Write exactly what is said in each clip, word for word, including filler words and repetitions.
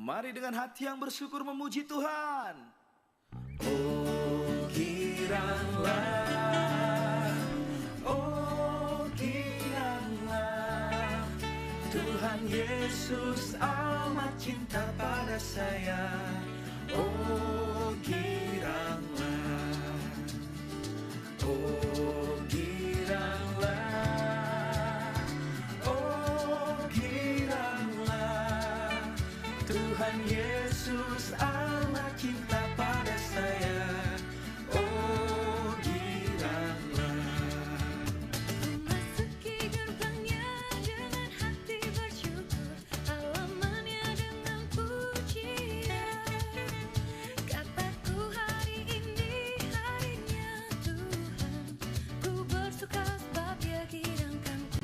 Mari dengan hati yang bersyukur memuji Tuhan. Oh, giranglah, oh, giranglah, Tuhan Yesus amat cinta pada saya. Oh, giranglah, oh, giranglah, oh, giranglah, Tuhan Yesus amat cinta pada saya. Oh, giranglah. Memasuki gerbangnya dengan hati bersyukur, halamannya dengan pujian. Kataku hari ini harinya Tuhan, ku bersuka sebab Dia girangkanku.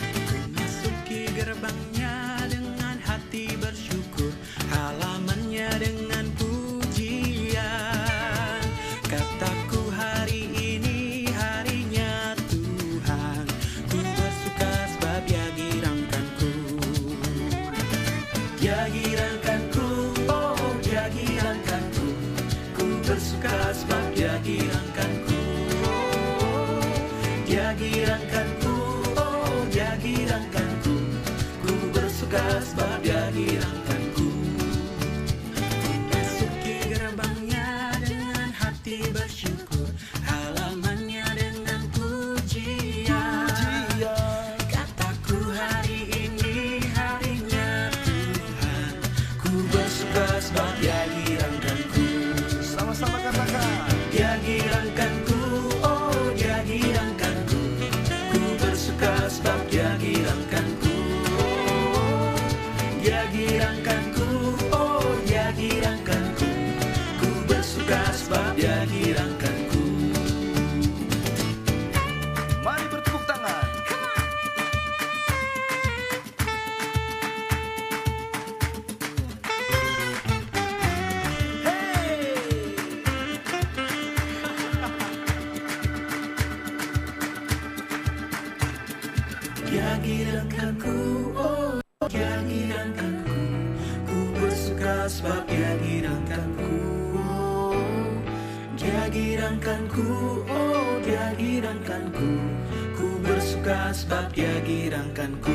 Ku masuki gerbangnya dengan hati bersyukur, halamannya dengan pujian. Kataku hari ini harinya Tuhan, ku bersuka sebab Dia girangkanku. Dia girangkanku, oh, Dia girangkanku, ku bersuka sebab Dia girangkanku. Dia girangkanku, oh, Dia girangkanku, ku bersuka sebab Dia girangkanku. Ku masuki gerbangnya dengan hati bersyukur, halamannya dengan pujian. Kataku hari ini harinya Tuhan, ku bersuka sebab Dia girangkanku. Sama-sama katakan. Dia girangkanku, oh, Dia girangkanku, ku bersuka sebab Dia girangkanku. Dia girangkanku, oh, Dia girangkanku, ku bersuka sebab Dia girangkanku. Mari bertepuk tangan. Hey! Dia girangkanku, oh, Dia girangkanku, ku bersuka sebab Dia girangkanku. Dia girangkanku, oh, Dia girangkanku, ku bersuka sebab Dia girangkanku.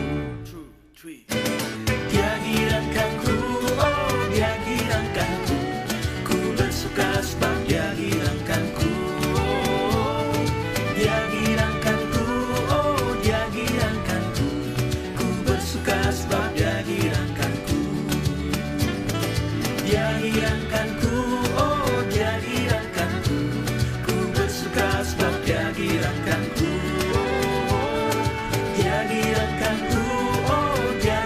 Dia girangkanku, oh, Dia girangkanku, ku bersuka sebab Dia girangkanku. Dia girangkanku, oh, Dia girangkanku, ku bersuka sebab Dia girangkanku. Dia girangkanku, oh, Dia girangkanku, ku bersuka sebab Dia girangkanku. Dia girangkanku, oh, Dia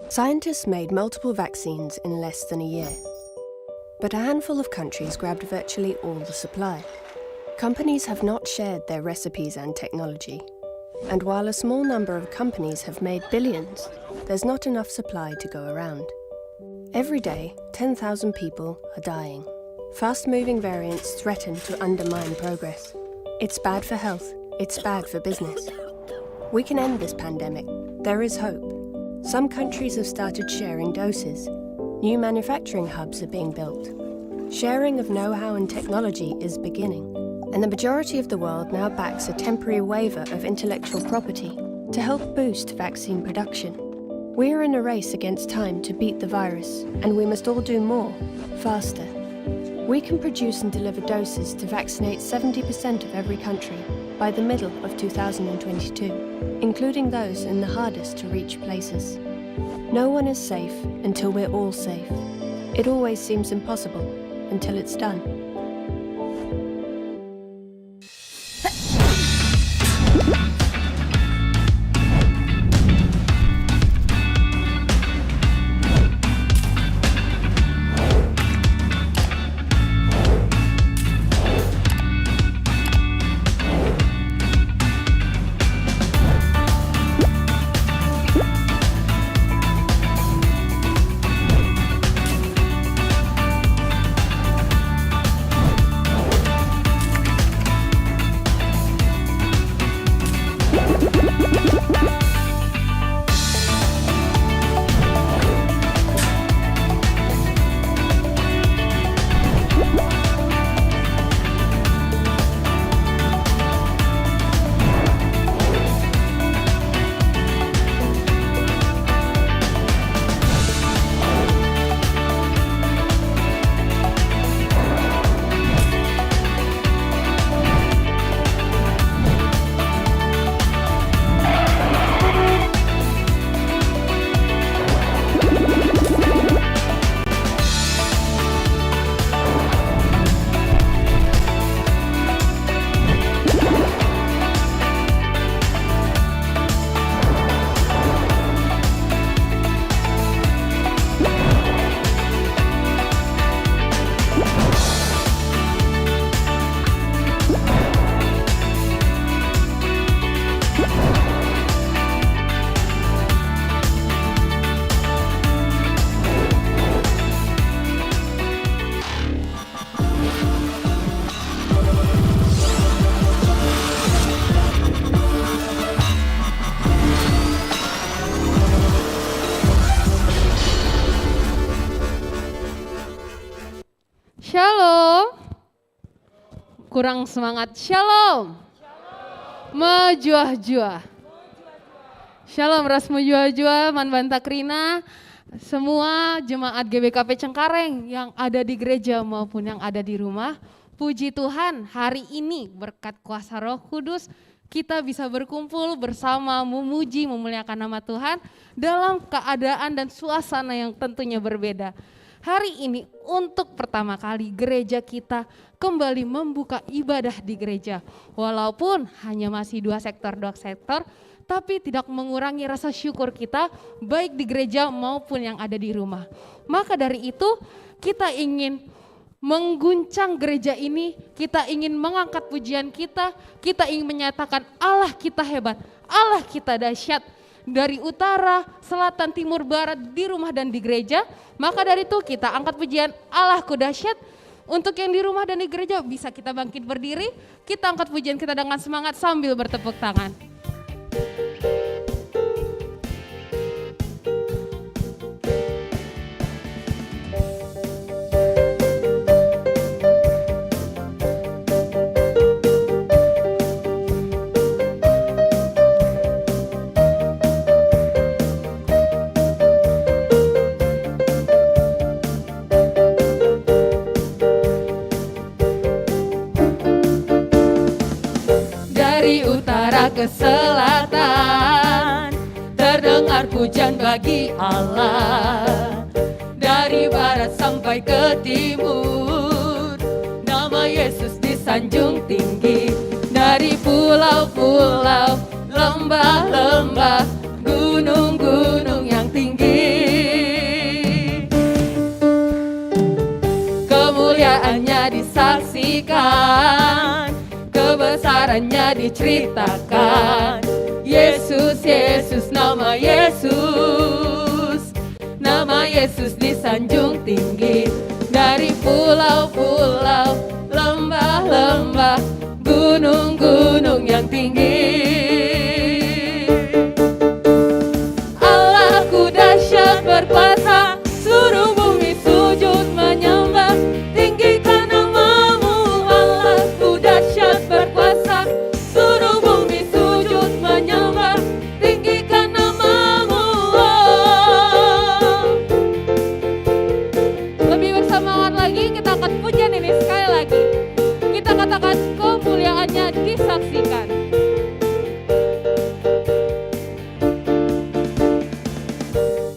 Scientists made multiple vaccines in less than a year. But a handful of countries grabbed virtually all the supply. Companies have not shared their recipes and technology. And while a small number of companies have made billions, there's not enough supply to go around. Every day, ten thousand people are dying. Fast-moving variants threaten to undermine progress. It's bad for health, it's bad for business. We can end this pandemic. There is hope. Some countries have started sharing doses. New manufacturing hubs are being built. Sharing of know-how and technology is beginning, and the majority of the world now backs a temporary waiver of intellectual property to help boost vaccine production. We're in a race against time to beat the virus, and we must all do more, faster. We can produce and deliver doses to vaccinate seventy percent of every country by the middle of two thousand twenty-two, including those in the hardest to reach places. No one is safe until we're all safe. It always seems impossible until it's done. Shalom. Kurang semangat. Shalom. Mejuah-juah. Shalom ras mejuah-juah man banta kerina, semua jemaat G B K P Cengkareng yang ada di gereja maupun yang ada di rumah. Puji Tuhan, hari ini berkat kuasa Roh Kudus, kita bisa berkumpul bersama memuji, memuliakan nama Tuhan dalam keadaan dan suasana yang tentunya berbeda. Hari ini untuk pertama kali gereja kita kembali membuka ibadah di gereja. Walaupun hanya masih dua sektor, dua sektor, tapi tidak mengurangi rasa syukur kita baik di gereja maupun yang ada di rumah. Maka dari itu, kita ingin mengguncang gereja ini, kita ingin mengangkat pujian kita, kita ingin menyatakan Allah kita hebat, Allah kita dahsyat. Dari utara, selatan, timur, barat, di rumah dan di gereja. Maka dari itu kita angkat pujian Allahku dahsyat. Untuk yang di rumah dan di gereja bisa kita bangkit berdiri, kita angkat pujian kita dengan semangat sambil bertepuk tangan. Dari utara ke selatan, terdengar pujian bagi Allah. Dari barat sampai ke timur, nama Yesus disanjung tinggi. Dari pulau-pulau, lembah-lembah, gunung-gunung yang tinggi, Hanya diceritakan Yesus, Yesus, nama Yesus. Nama Yesus disanjung tinggi. Dari pulau-pulau, lembah-lembah, gunung-gunung yang tinggi. Allahku dahsyat berkuasa, suruh bumi sujud menyembah. Tinggikan namamu, Allahku dahsyat berkuasa, suruh bumi sujud menyembah. Tinggikan namamu, oh. Lebih bersemangat lagi, kita angkat pujian ini sekali lagi. Kita katakan, kemuliaannya disaksikan.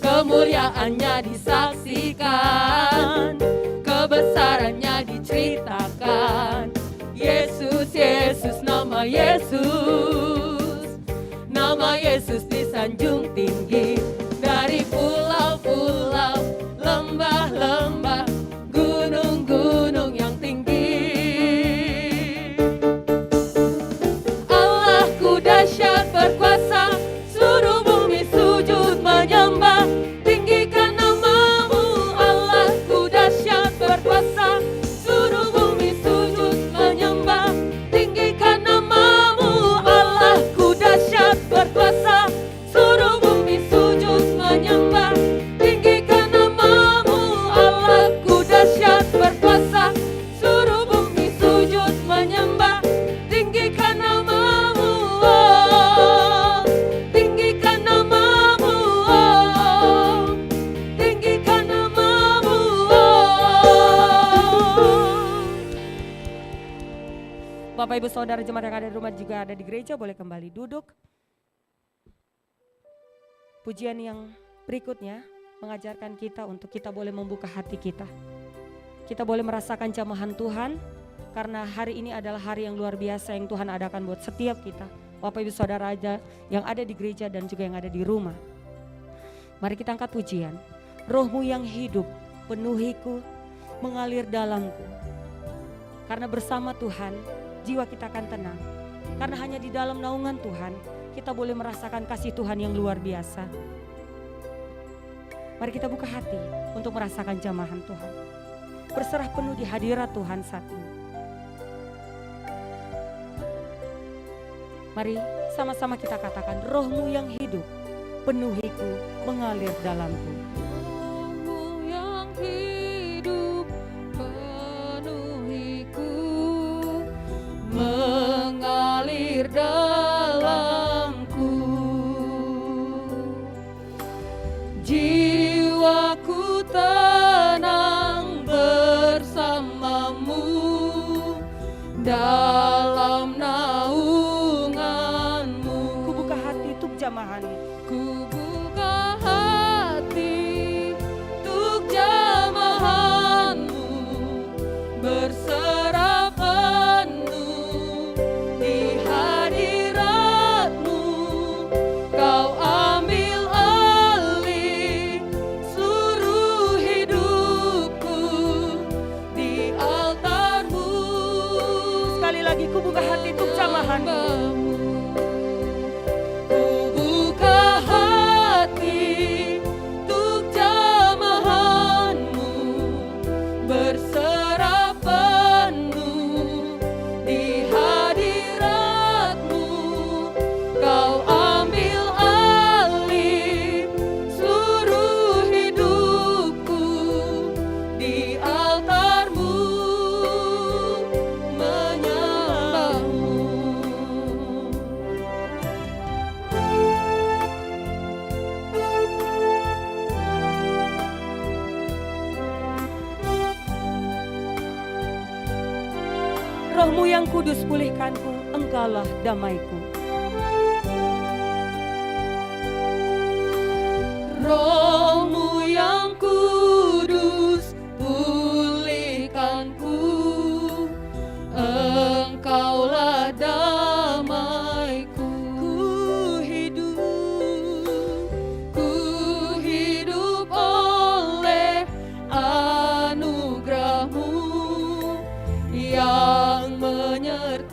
Kemuliaannya disaksikan, kebesarannya diceritakan. Yesus, Yesus, nama Yesus. Nama Yesus disanjung tinggi. Dari pulau-pulau, lembah-lembah, gunung-gunung yang tinggi. Allahku dahsyat berkuasa, suruh bumi sujud menyembah. Tinggikan namamu, Allahku dahsyat berkuasa, suruh bumi sujud menyembah. Tinggikan namamu, Allahku dahsyat berkuasa, suruh bumi sujud menyembah. Tinggikan namamu, Allahku dahsyat berkuasa, suruh bumi sujud menyembah. Tinggikan namamu, oh. Tinggikan namamu, oh. Tinggikan namamu, oh. Bapak, Ibu, Saudara, jemaat yang ada di rumah juga ada di gereja, boleh kembali duduk. Pujian yang berikutnya mengajarkan kita untuk kita boleh membuka hati kita. Kita boleh merasakan jamahan Tuhan, karena hari ini adalah hari yang luar biasa yang Tuhan adakan buat setiap kita. Bapak, Ibu, Saudara aja yang ada di gereja dan juga yang ada di rumah. Mari kita angkat pujian. Roh-Mu yang hidup, penuhiku, mengalir dalamku. Karena bersama Tuhan, jiwa kita akan tenang. Karena hanya di dalam naungan Tuhan, kita boleh merasakan kasih Tuhan yang luar biasa. Mari kita buka hati untuk merasakan jamahan Tuhan. Berserah penuh di hadirat Tuhan saat ini. Mari sama-sama kita katakan, "Roh-Mu yang hidup, penuhiku, mengalir dalamku." Roh-Mu yang hidup, penuhiku, mengalir dalamku. Jiwaku tenang bersamamu dalam naunganmu. Kubuka hati tuk jamahanmu. Kubuka hati tuk jamahanmu. Berserah penuh di hadirat-Mu, Kau ambil alih seluruh hidupku di altar-Mu. Sekali lagi, kubuka hati tuk jamahan. Kubuka hati tuk jamahan-Mu, berserah penuh di hadirat-Mu. Kau ambil alih seluruh hidupku di altar-Mu, menyembah-Mu. Roh-Mu yang Kudus pulihkanku, Engkaulah damaiku. Roh-Mu yang Kudus pulihkanku, Engkaulah damaiku. Ku hidup, ku hidup oleh anugerah-Mu yang menyertai.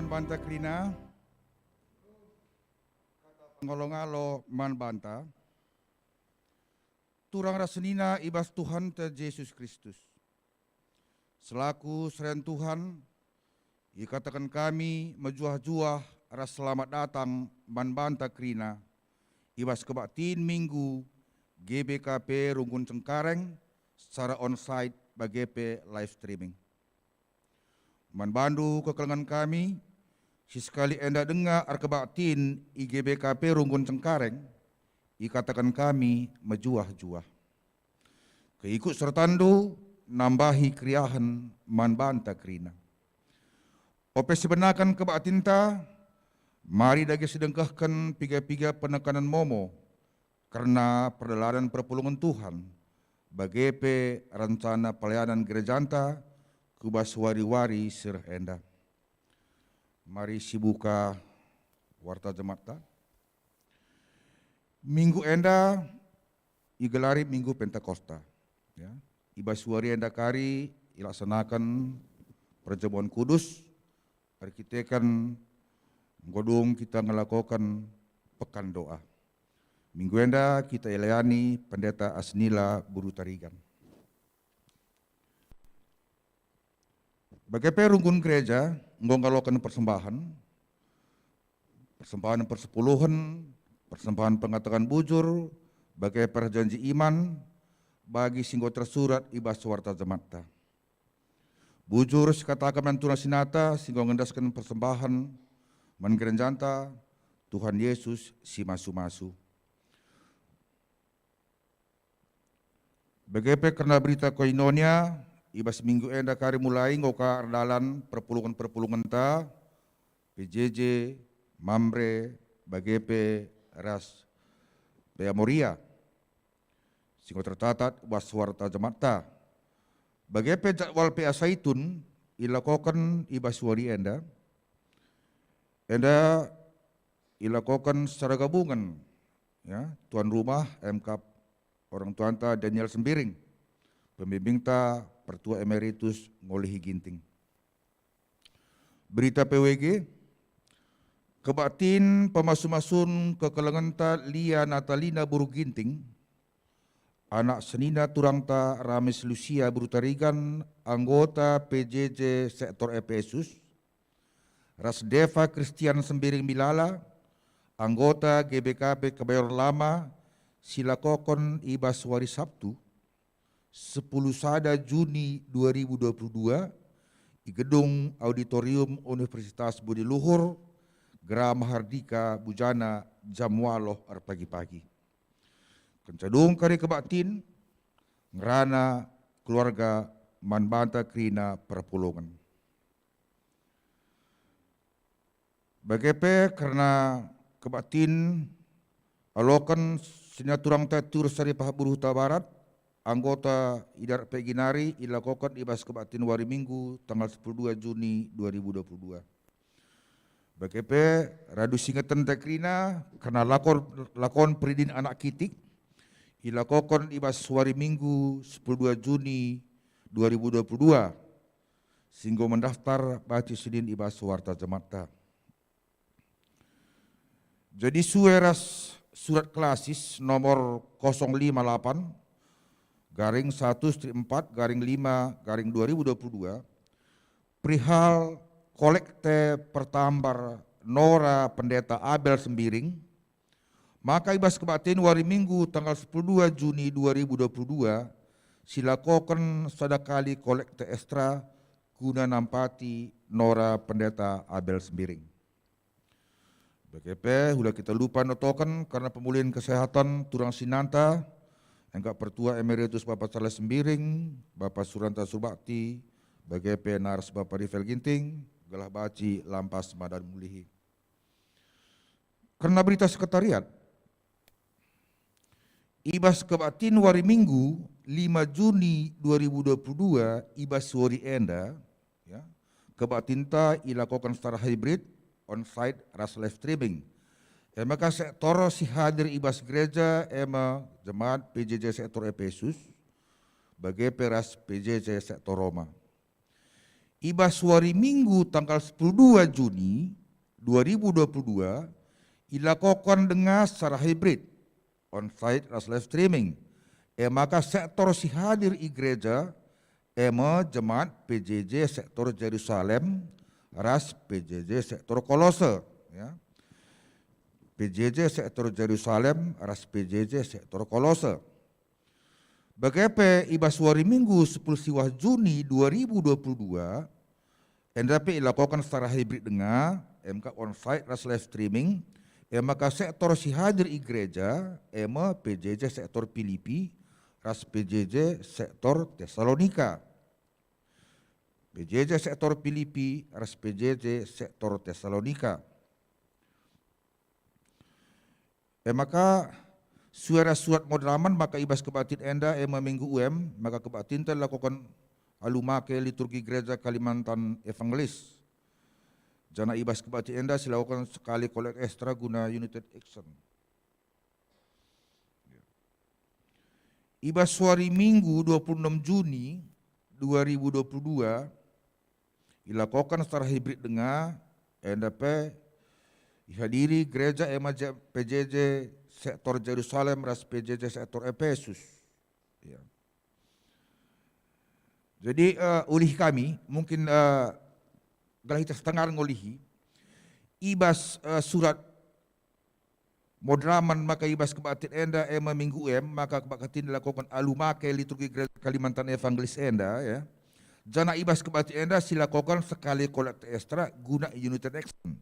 Banta kerina, ngalo-ngalo man banta, turang ras senina i bas Tuhanta Jesus Kristus. Selaku seren Tuhan, ikataken kami mejuah-juah ras selamat datang man banta kerina i bas kebaktin Minggu G B K P Runggun Cengkareng secara onsite bage pe live streaming. Man bandu kekelengen kami, si sekali enda denga erkebaktin i G B K P Runggun Cengkareng, ikataken kami mejuah-juah. Keikut sertandu nambahi keriahen man banta kerina. Ope sibenaken kebaktinta, mari dage sidengkehken piga-piga penekanen momo kerna perdalanen perpulungen Tuhan, bage pe rencana pelayanan gerejanta ku bas wari-wari si reh enda. Mari sibuka warta jematta. Minggu enda igelari Minggu Pentakosta. Ya. I bas wari enda kari ilaksanaken perjamuan kudus, erkiteken enggo dung kita ngelakoken pekan doa. Minggu enda kita ilayani Pendeta Asnila Buru Tarigan. Bage pe runggun gereja enggo ngaloken persembahen, persembahen persepuluhen, persembahen pengataken bujur, bage perjanji iman, bagi si enggo tersurat i bas warta jematta. Bujur sikataken man turang sinata si enggo ngendesken persembahen man gerenjanta, Tuhan Yesus si masu-masu. Bage pe kerna berita koinonia, i bas minggu enda kari mulai enggo ka erdalan perpulungen-perpulungenta, P J J, Mamre, bage pe ras P A Moria, si enggo tercatat bas warta jematta. Bage pe jadwal P A Saitun ilakoken i bas wari enda, enda ilakoken secara gabungen, ya, tuan rumah M K P orang tuanta Daniel Sembiring, pembimbingta Pertua Emeritus Ngolihi Ginting. Berita P W G, kebaktin pemasu-masun kekelengenta Lia Natalina Buru Ginting, anak senina turangta Rames Lucia Buru Tarigan, anggota P J J Sektor Epesus, ras Deva Christian Sembiring Milala, anggota G B K P Kebayoran Lama, si lakoken i bas wari Sabtu, sepuluh sada Juni dua ribu dua puluh dua, i Gedung Auditorium Universitas Budi Luhur, Gera Mahardika, Bujana, jam waluh erpagi-pagi. Kenca dung kari kebaktin, ngerana keluarga man banta kerina perpulungen. Bage pe kerna kebaktin aloken senina turangta Tiur Sari Paha Buru Huta Barat, anggota Idar P G nari ilakoken i bas kebaktin wari Minggu tanggal sepuluh dua Juni dua ribu dua puluh dua. Bage pe radu singeten kerina kerna lakon, lakon peridin anak kitik ilakoken i bas wari Minggu sepuluh dua Juni dua ribu dua puluh dua, si enggo mendaftar banci sidin i bas warta jematta. Jadi sue ras surat klasis nomor kosong lima lapan garing satu strik empat garing lima garing dua ribu dua puluh dua, perihal kolekte pertambar Nora Pendeta Abel Sembiring, maka i bas kebaktin wari Minggu tanggal sepuluh dua Juni dua ribu dua puluh dua, silakoken sada kali kolekte ekstra guna nampati Nora Pendeta Abel Sembiring. Bage pe, ula kita lupa notoken kerna pemulihen kesehatan turang sinanta, engkap Pertua Emeritus Bapa Charles Sembiring, Bapa Suranta Surbakti, bage pe nars Bapa Rivel Ginting, gelah banci lampas madan mulihi. Kerna berita sekretariat, i bas kebaktin wari Minggu, lima Juni dua ribu dua puluh dua, i bas wari enda, ya, kebaktinta ilakoken secara hybrid, onsite ras live streaming. E maka sektor si hadir i bas gereja e me jemaat P J J sektor Epesus, bage pe ras P J J sektor Roma. I bas wari Minggu tanggal sepuluh dua Juni dua ribu dua puluh dua, ilakoken denga secara hibrid, onsite ras live streaming. E maka sektor si hadir i gereja, e me jemaat P J J sektor Jerusalem ras P J J sektor Kolose, ya. P J J sektor Jerusalem ras P J J sektor Kolose. Bage pe i bas wari Minggu sepuluh siwah Juni dua ribu dua puluh dua, enda pe ilakoken secara hibrid denga, e maka onsite ras live streaming, e maka sektor si hadir i gereja, e me P J J sektor Pilipi ras P J J sektor Tesalonika. P J J sektor Pilipi ras P J J sektor Tesalonika. E maka, sue ras surat moderamen maka i bas kebaktin enda, e me Minggu U M, maka kebaktinta ilakoken alu make liturgi Gereja Kalimantan Evangelis. Janah i bas kebaktin enda silakoken sekali kolek ekstra guna United Action. I bas wari Minggu dua puluh enam Juni dua ribu dua puluh dua, ilakoken secara hibrid denga, enda pe ihadiri gereja e me P J J sektor Jerusalem ras P J J sektor Epesus. Ya. Jadi, eh, ulih kami, mungkin, eh, gelah kita setengar ngulihi, i bas, eh, surat moderamen maka i bas kebaktin enda, e me Minggu U M, maka kebaktin ilakoken alu make liturgi Gereja Kalimantan Evangelis enda, ya. Janah i bas kebaktin enda silakoken sekali kolekta ekstra guna United Action.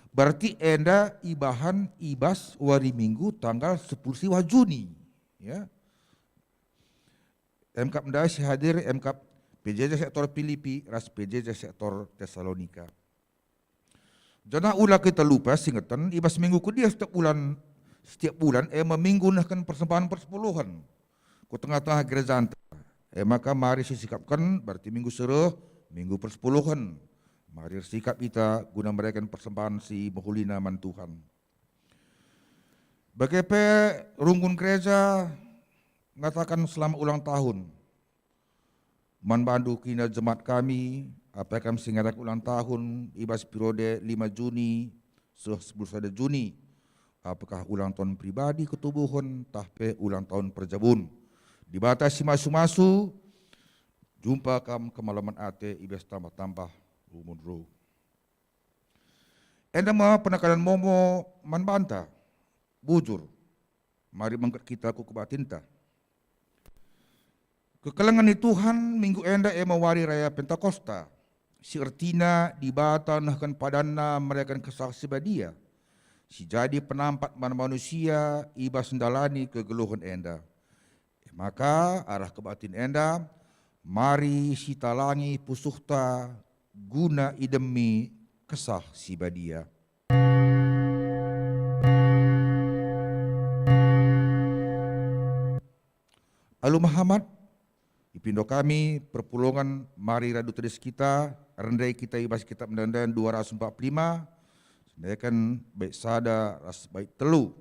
Berarti enda ibahan i bas wari Minggu tanggal sepuluh siwah Juni, ya. Emkap ndai si hadir, emkap P J J sektor Pilipi ras P J J sektor Tesalonika. Janah ula kita lupa singeten, i bas minggu kedua setiap bulan, setiap bulan, e me minggu nehken persembahen persepuluhen ku tengah-tengah gerejanta. E maka mari sisikapken, berarti minggu si reh, minggu persepuluhen. Mari ersikap ita guna mereken persembahen si mehulina man Tuhan. Bage pe runggun gereja ngataken selamat ulang tahun man bandu kerina jemaat kami, apai kam si ngadaken ulang tahun i bas periode lima Juni seh sepuluh sada Juni, apakah ulang tahun pribadi ketubuhen, tah pe ulang tahun perjabun. Dibata si masu-masu, jumpa kam kemalemen ate, i bas tambah-tambah umur. Enda me penekanen momo man banta, bujur, mari bengket kita ku kebaktinta. Kekelengen ni Tuhan, minggu enda e me wari raya Pentakosta, si ertina Dibata nehken padanNa mereken Kesah Si Badia, si jadi penampat man manusia i bas ndalani kegeluhen enda. E maka, arah kebaktin enda, mari sitalangi pusuhta guna idemi Kesah Si Badia. Alu mehamat, ipindo kami perpulungen, mari radu tedis kita, rende kita i bas Kitab Enda-enden dua ratus empat puluh lima, sendaken bait sada ras bait telu.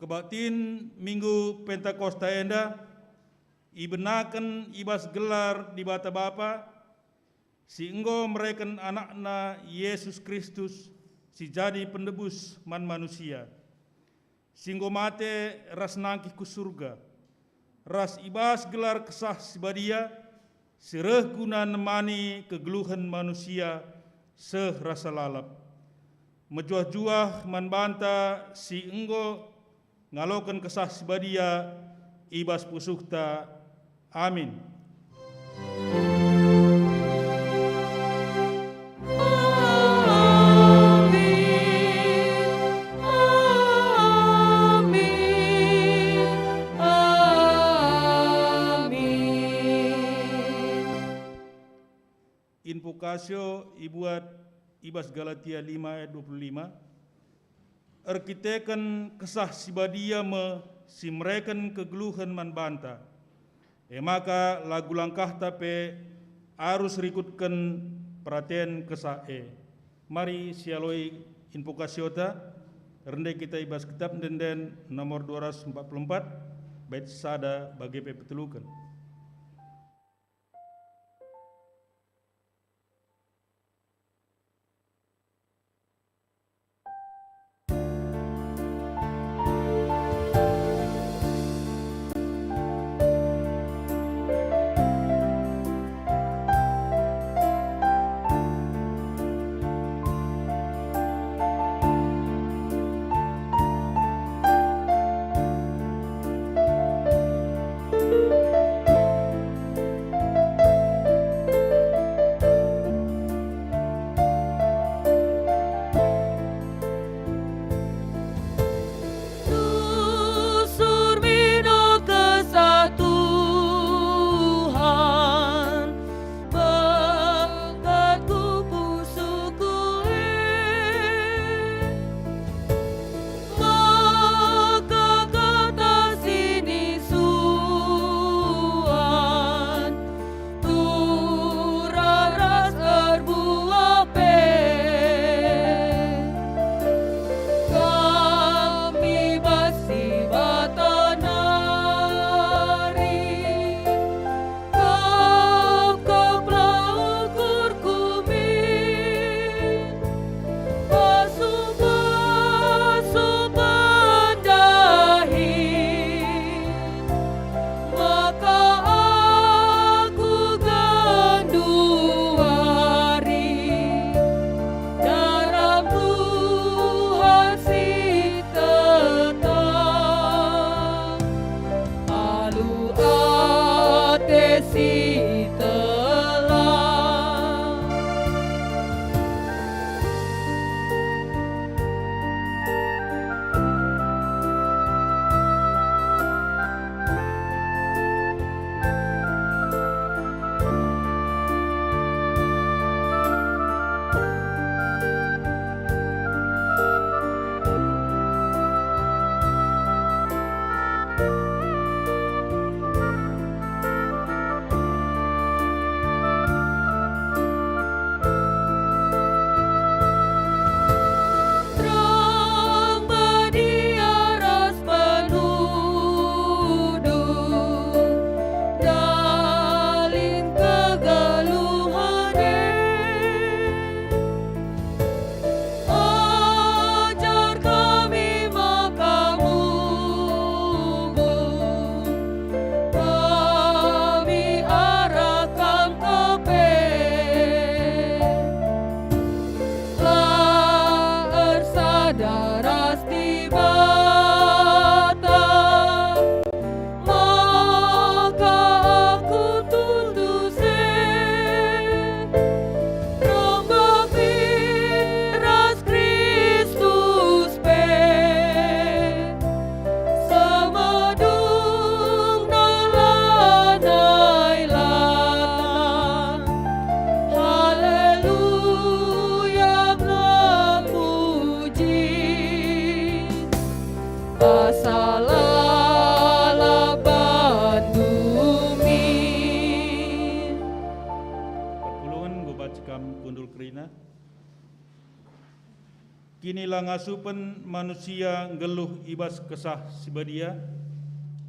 Kebaktin Minggu Pentakosta enda ibenaken i bas gelar Dibata Bapa, si enggo mereken AnakNa Jesus Kristus si jadi Penebus man manusia, si enggo mate ras nangkih ku Surga, ras i bas gelar Kesah Si Badia, si reh guna nemani kegeluhen manusia seh rasa lalap. Mejuah-juah man banta si enggo ngaloken Kesah Si Badia i bas pusuhta. Amin. Amin. Amin. Amin. Invokasio ibuat i bas Galatia lima ayat dua puluh lima, "Erkiteken Kesah Si Badia me si mereken kegeluhen man banta, e maka lagu langkahta pe arus rikutken peraten Kesah e." Mari sialoi invokasiota, rende kita i bas Kitap Ende-enden nomor dua ratus empat puluh empat, bait sada bage pe peteluken. Susur mino Kesah Tuhan, mekkat ku pusuhku e. Maka kata sinisuan turah ras erbuah pe. Kami bas Dibata nari, kap-kaplah ukurku min, pasu-pasu pendahin, maka aku genduari dalam Tuhan si tetap, alu ate si telah. Terang badia ras penuduh dalin kegeluhen e. Ajar kami maka mubuh kami arah Kam kepe. La ersada ras Dibata, maka aku tutus e. Rembak ras Kristus pe, semedungna lanai latna. Haleluya, memuji asa lalap bandu min. Perpulungen enggo banci kam kundul kerina. Kini la ngasupen manusia nggeluh i bas Kesah Si Badia,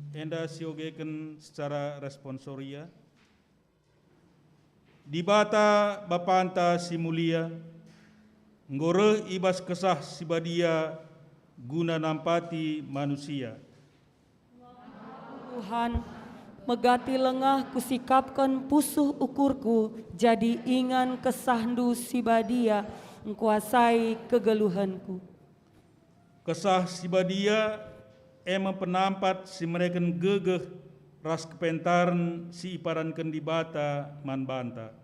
enda siogeken secara responsoria. Dibata Bapanta si mulia, enggo reh i bas Kesah Si Badia guna nampati manusia. Tuhan, megati lengah kusikapken pusuh ukurku jadi ingan KesahNdu Si Badia ngkuasai kegeluhenku. Kesah Si Badia e me penampat si mereken gegeh ras kepentaren si ipadanken Dibata man banta.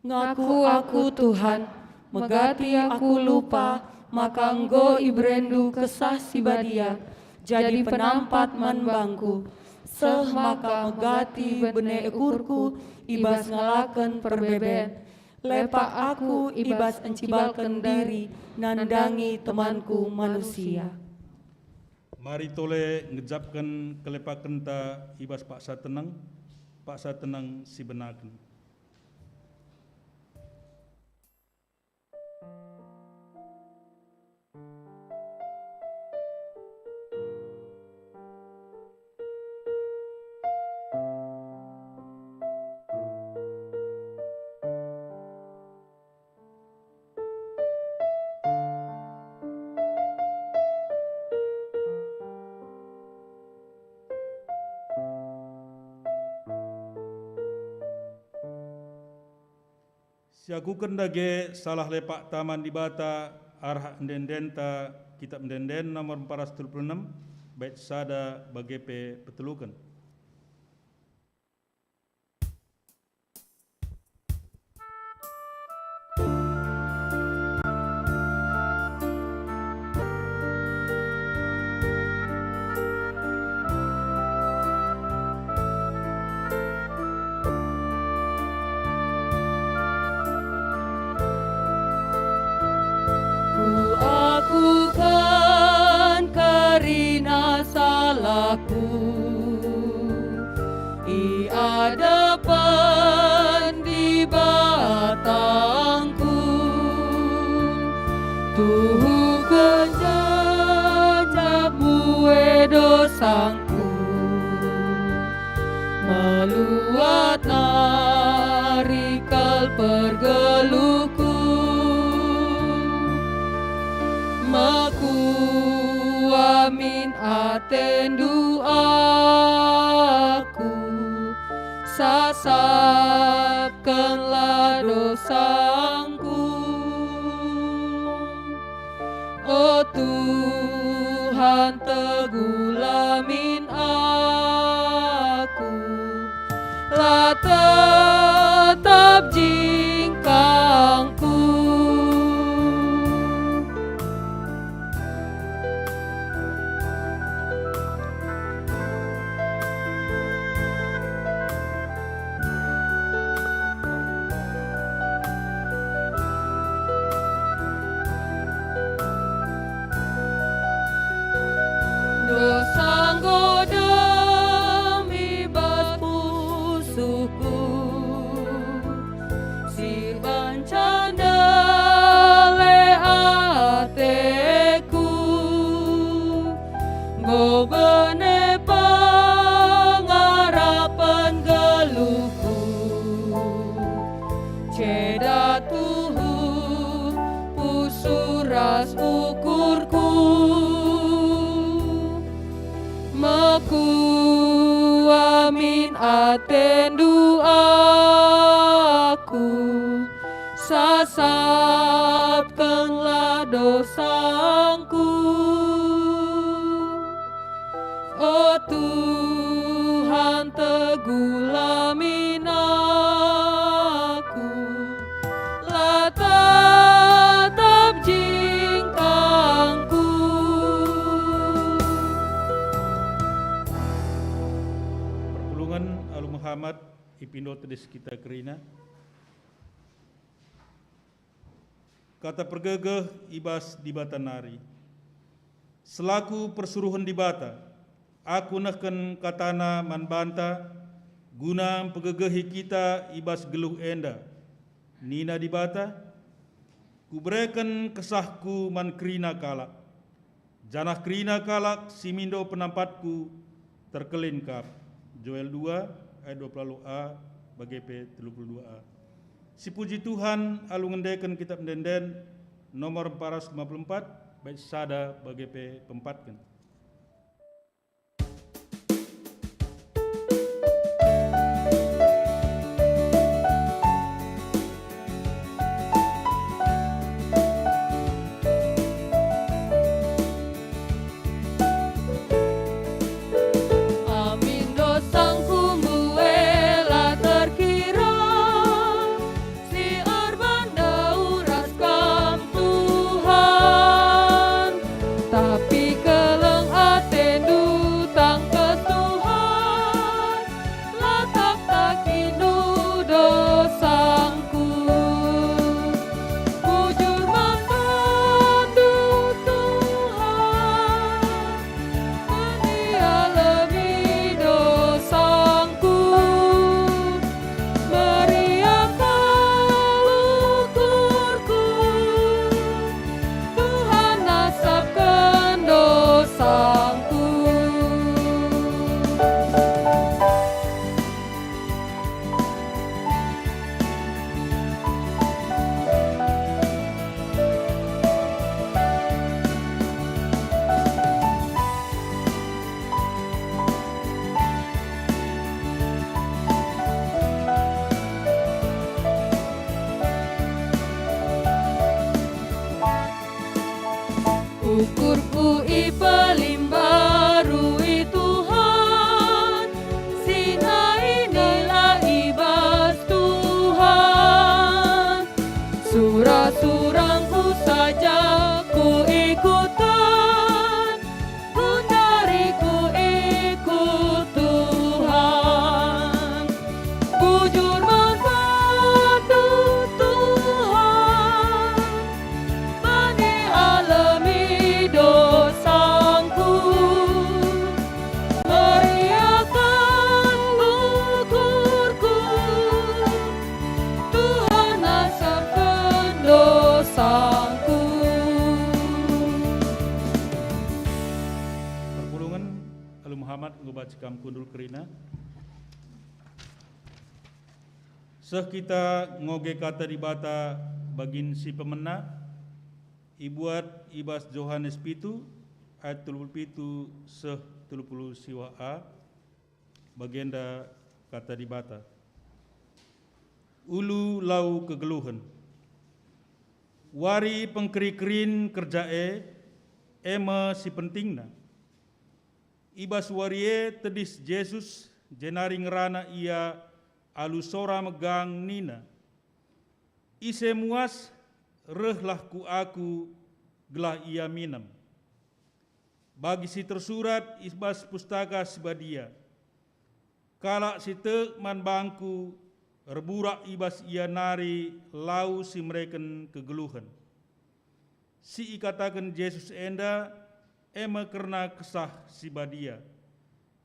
Ngaku aku, Tuhan, megati aku lupa maka enggo ibereNdu Kesah Si Badia jadi penampat man bangku, seh maka megati bene ukurku i bas ngalaken perbeben. Lepak aku i bas encibalken diri nandangi temanku manusia. Mari tole ngejapken kelepakenta i bas paksa teneng, paksa teneng si benaken. Siakuken dage salah lepakta man Dibata arah ende-endenta Kitap Ende-enden nomor empat ratus telu puluh enem, bait sada bage pe peteluken. Kuakuken kerina salahku i adepen Dibatangku, tuhu genjang bue dosangku, meluat nari kal pergeluhku. Mekuah min atendu aku, sasapkenlah dosangku. O Tuhan, teguhlah min aku, la tetap jingkangku. Dosa enggo dem i bas pusuhku, si banca ndele ateku. Enggo bene pengarapen geluhku, ceda tuhu pusuh ras ukurku. Mekuah min atendu aku, sasapkenlah dosangku. O Tuhan, teguhlah min aku, la tetap jingkangku. Perpulungen alu Muhammad, ipindo tedis kita kerina. Kata pergegeh i bas Dibata nari. Selaku persuruhen Dibata, aku nehken kataNa man banta, guna mpegegehi kita i bas geluh enda. Nina Dibata, Kubereken kesahku man kerina kalak, janah kerina kalak si mindo penampatku terkelin kap. Joel dua ayat dua puluh a bage pe telu puluh dua a. Sipuji Tuhan alu ngendeken Kitap Ende-enden nomor empat ratus lima puluh empat, bait sada bage pe peempatken. Amin dosangku mbue la terkira, si erban ndauh ras Kam, Tuhan. Tapi keleng ateNdu tangkas, Tuhan, la taktakiNdu dosangku. Bujur man bandu, Tuhan, Kami alemi dosangku, meriah kal ukurku. Tuhan asapken dosangku. Ukurku ipelimbarui Tuhan, si nai nila i bas Tuhan. Sura-surangku saja kuikutken, ku ndari kuikut Tuhan. Bujur man bandu, Tuhan, bani alemi dosangku, meriah kal ukurku. Tuhan asapken dosangku. Perpulungen, alu Muhammad, enggo banci kam kundul kerina. Seh kita ngoge Kata Dibata bagin si pemena, ibuat i bas Johanes pitu ayat telu puluh pitu seh telu puluh siwah a, bagenda Kata Dibata. Ulu lau kegeluhen. Wari pengkeri-kerin kerja e, e me si pentingna. I bas wari e tedis Jesus, jenari ngerana Ia alu sora megang nina, "Ise muas, rehlah ku Aku, gelah ia minem." Bagi si tersurat i bas Pustaka Si Badia, "Kalak si tek man bangKu, erburak i bas ia nari lau si mereken kegeluhen." Si ikataken Jesus enda e me kerna Kesah Si Badia,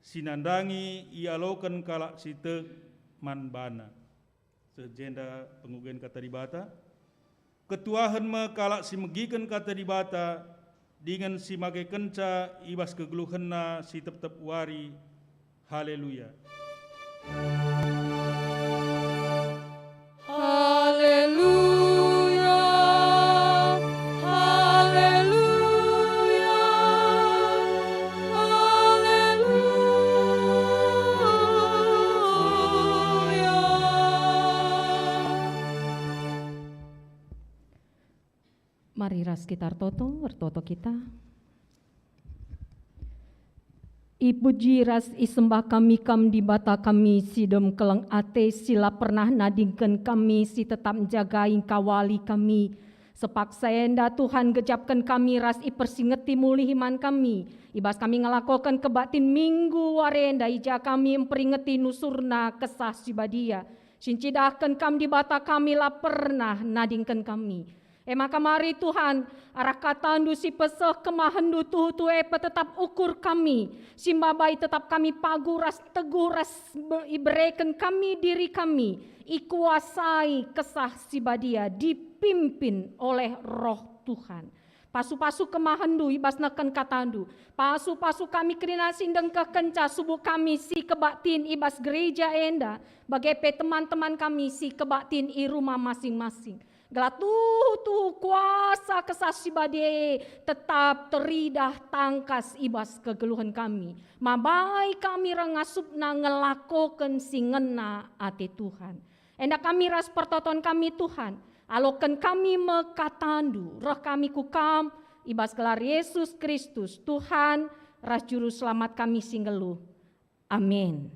si nandangi ialoken kalak si tek man baNa. Seh jenda pengogen Kata Dibata. Ketuahen me kalak si megiken Kata Dibata, dingen si makekenca i bas kegeluhenna si tep-tep wari. Haleluya! Haleluya! Haleluya! Haleluya! Mari ras kita ertoto, ertoto kita. Ipuji ras isembah kami Kam, Dibata kami si dem keleng ate, si la pernah nadingken kami, si tetap njagai ngkawali kami. Sepaksa enda, Tuhan, gejapken kami ras ipersingeti mulihi man kami, i bas kami ngelakoken kebaktin Minggu wari enda, i ja kami mperingeti nusurna Kesah Si Badia, si ncidahken Kam, Dibata kami, la pernah nadingken kami. E maka mari Tuhan, arah kataNdu si peseh kemahenNdu tuhu-tuhu e petetap ukur kami, si mabai tetap kami pagu ras teguh ras be-, ibereken kami diri kami, ikuasai Kesah Si Badia, dipimpin oleh Roh Tuhan. Pasu-pasu kemahenNdu i bas neken kataNdu. Pasu-pasu kami kerina si ndengkehkenca subuk kami si kebaktin i bas gereja enda, bage pe teman-teman kami si kebaktin i rumah masing-masing. Gelah tuhu-tuhu kuasa Kesah Si Badia e tetap teridah tangkas i bas kegeluhen kami. Mabai kami ras ngasupna ngelakoken si ngena ate Tuhan. Enda kami ras pertoton kami, Tuhan, aloken kami me kataNdu, reh kami ku Kam, i bas gelar Yesus Kristus, Tuhan ras Juru Selamat kami si nggeluh. Amin.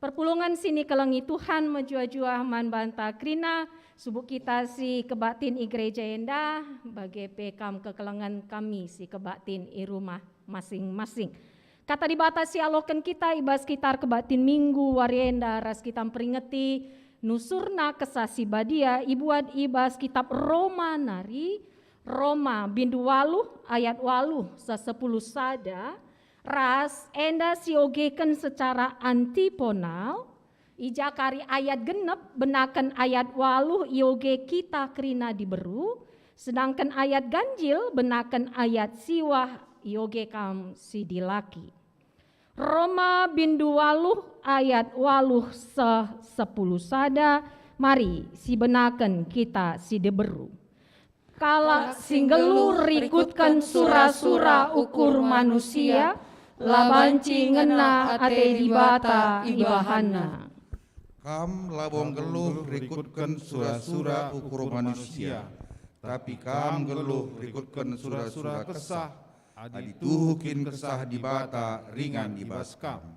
Perpulungen si nikelengi Tuhan mejuah-juah man banta kerina, subuk kita si kebaktin i gereja enda, bage pe kam kekelengen kami si kebaktin i rumah masing-masing. Kata Dibata si aloken kita i bas Kitab Kebaktin Minggu wari enda ras kita mperingeti nusurna Kesah Si Badia ibuat i bas Kitab Roma nari, Roma bindu waluh ayat waluh seh sepuluh sada, ras enda siogeken secara antiponal, i ja kari ayat genep benaken ayat waluh ioge kita kerina diberu, sedangken ayat ganjil benaken ayat siwah ioge kam si dilaki. Roma bindu waluh ayat waluh seh sepuluh sada, mari sibenaken kita si diberu. Kalak si nggeluh rikutken sura-sura ukur manusia, la banci ngena ate Dibata ibahanna. Kam labo nggeluh rikutken sura-sura ukur manusia, tapi kam nggeluh rikutken sura-sura Kesah, adi tuhu kin Kesah Dibata ringan i bas kam.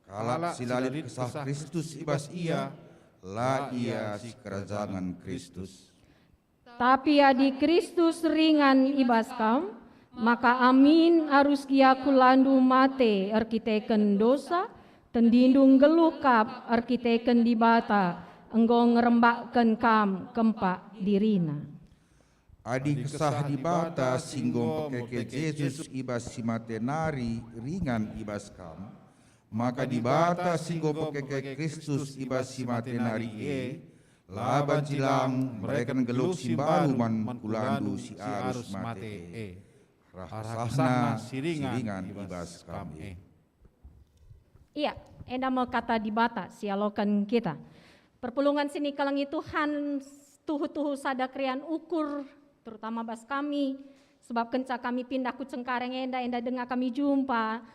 Kalak si la lit Kesah Kristus i bas ia, la ia sikerajangen Kristus. Tapi adi Kristus ringan i bas kam, maka amin arus gia kulandu mate erkiteken dosa, tendindu nggeluh kap erkiteken Dibata enggo ngerembakken kam kempak diriNa. Adi Kesah Dibata si enggo mpekeke Jesus i bas si mate nari ringan i bas kam, maka Dibata si enggo mpekeke Kristus i bas si mate nari e, la banci lang mereken geluh si mbalu man kulandu si arus mate e. Rah Kesahna si ringan i bas kam e. Ia, enda me kata Dibata si aloken kita. Perpulungen si nikelengi Tuhan, tuhu-tuhu sada kerian ukur, terutama bas kami, sebab kenca kami pindah ku Cengkareng enda, enda denga kami jumpa.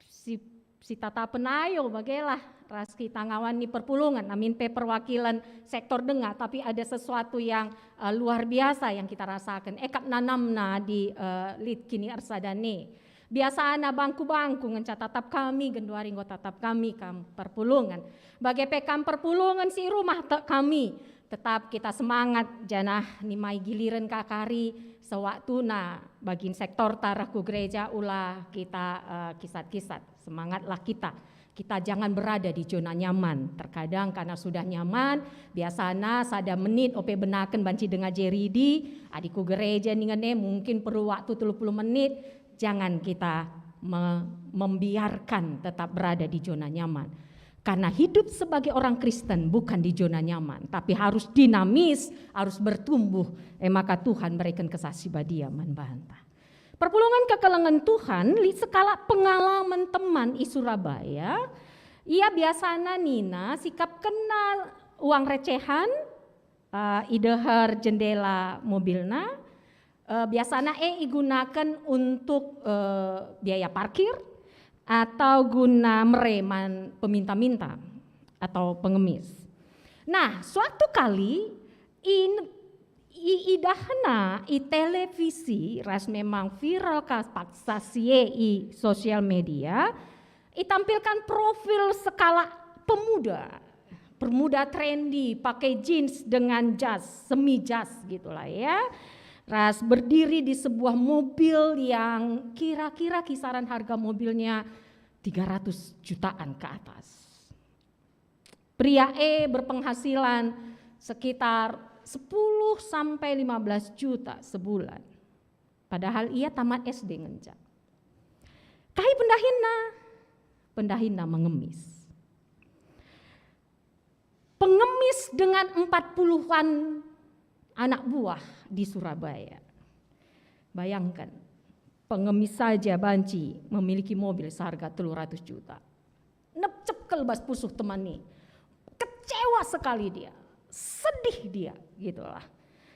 Si, si tatapen ayo bagelah ras kita ngawani perpulungen, amin pe perwakilan sektor denga, tapi ada sesuatu yang, eh, luar biasa yang kita rasakan. Ekap nanamna di, eh, lit kini ersadane. Biasana bangku-bangku ngenca tatap kami, genduari enggo tatap kami kam perpulungen. Bage pe kam perpulungen si i rumah te-, kami. Tetap kita semangat, janah nimai giliren ka kari sewaktuna bagin sektorta reh ku gereja ulah kita, eh, kisat-kisat. Semangatlah kita. Kita jangan berada di zona nyaman. Terkadang karena sudah nyaman, biasana sada menit ope benaken banci denga jeridi, adi ku gereja ningen e mungkin perlu waktu tiga puluh menit, jangan kita me-, membiarkan tetap berada di zona nyaman. Karena hidup sebagai orang Kristen bukan di zona nyaman, tapi harus dinamis, harus bertumbuh. E maka Tuhan mereken Kesah Si Badia man banta. Perpulungen kekelengen Tuhan, lit sekalak pengalaman teman i Surabaya. Ia biasana nina sikapkenna uang recehan, eh, i deher jendela mobilna, eh, biasana e igunaken untuk, eh, biaya parkir atau guna mere man peminta-minta atau pengemis. Nah, suatu kali in-, i-, idahna i televisi ras memang viral ka paksa si e i sosial media, itampilkan profil sekalak pemuda, pemuda trendy, pakai jeans dengan jas, semi jas gitulah ya. Ras berdiri di sebuah mobil yang kira-kira kisaran harga mobilnya tiga ratus jutaan ke atas. Pria e berpenghasilan sekitar Sepuluh sampai lima belas juta sebulan. Padahal ia tamat S D ngenca. Kai pendahinna? Pendahinna mengemis. Pengemis dengan empat puluhan anak buah di Surabaya. Bayangkan, pengemis saja banci memiliki mobil seharga telu ratus juta. Nepcepkel bas pusuh temanna. Kecewa sekali dia, sedih dia, gitulah.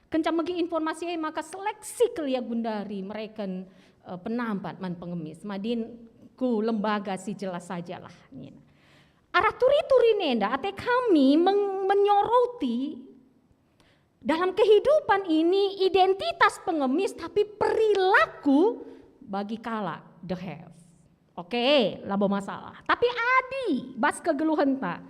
Kenca megi informasi e, maka seleksi kel ia gundari mereken, eh, penampat man pengemis. Madin ku lembaga si jelas sajalah, nina. Arah turi-turi enda ate kami meng-, menyoroti dalam kehidupan ini identitas pengemis, tapi perilaku bagi kalak the have. Oke, labo masalah. Tapi adi bas kegeluhenta,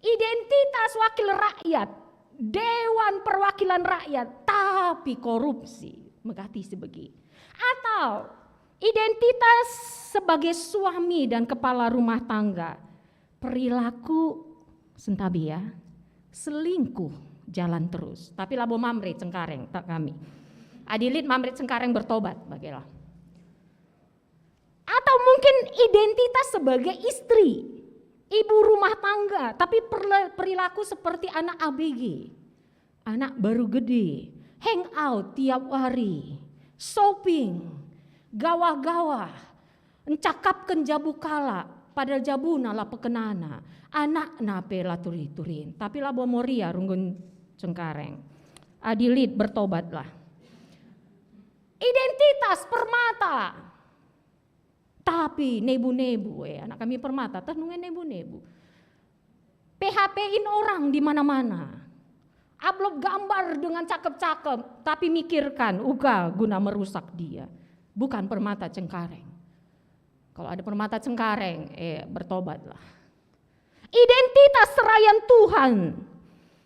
identitas wakil rakyat, Dewan Perwakilan Rakyat, tapi korupsi, megati si begi. Atau identitas sebagai suami dan kepala rumah tangga, perilaku sentabi ya, selingkuh jalan terus. Tapi labo Mamre Cengkareng, tak kami. Adi lit Mamre Cengkareng bertobat, bagelah. Atau mungkin identitas sebagai istri, ibu rumah tangga, tapi perla-, perilaku seperti anak A B G. Anak baru gede, hang out tiap hari, shopping, gawah-gawah, encakapken jabu kalak, padahal jabuna la pekenana, anakna pe la turi-turin, tapi labo Moria runggun Cengkareng. Adi lit bertobatlah. Identitas permata. Tapi nebu-nebu, eh, anak kami permata, teh nunga nebu-nebu. P H P-in orang di mana-mana. Upload gambar dengan cakep-cakep, tapi mikirkan uga guna merusak dia. Bukan permata Cengkareng. Kalau ada permata Cengkareng, eh, bertobatlah. Identitas serayan Tuhan.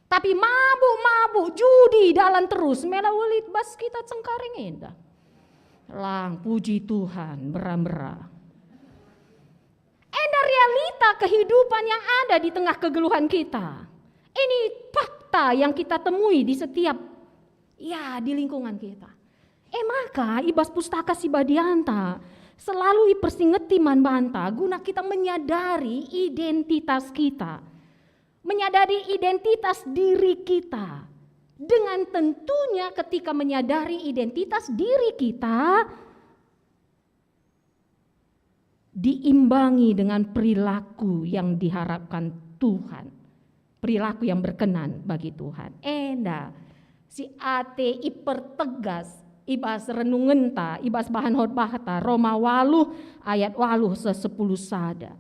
Tapi mabuk-mabuk, judi dalan terus, mela welit bas kita Cengkareng enda. Lang, puji Tuhan, mbera-mbera. Enda realita kehidupan yang ada di tengah kegeluhan kita. Ini fakta yang kita temui di setiap, ya, di lingkungan kita. E maka, i bas Pustaka Si Badianta selalu ipersingeti man banta guna kita menyadari identitas kita, menyadari identitas diri kita. Dengan tentunya, ketika menyadari identitas diri kita, diimbangi dengan perilaku yang diharapkan Tuhan, perilaku yang berkenan bagi Tuhan. Enda si ate ipertegas i bas renungenta, i bas bahan khotbahta, Roma waluh ayat waluh seh sepuluh sada.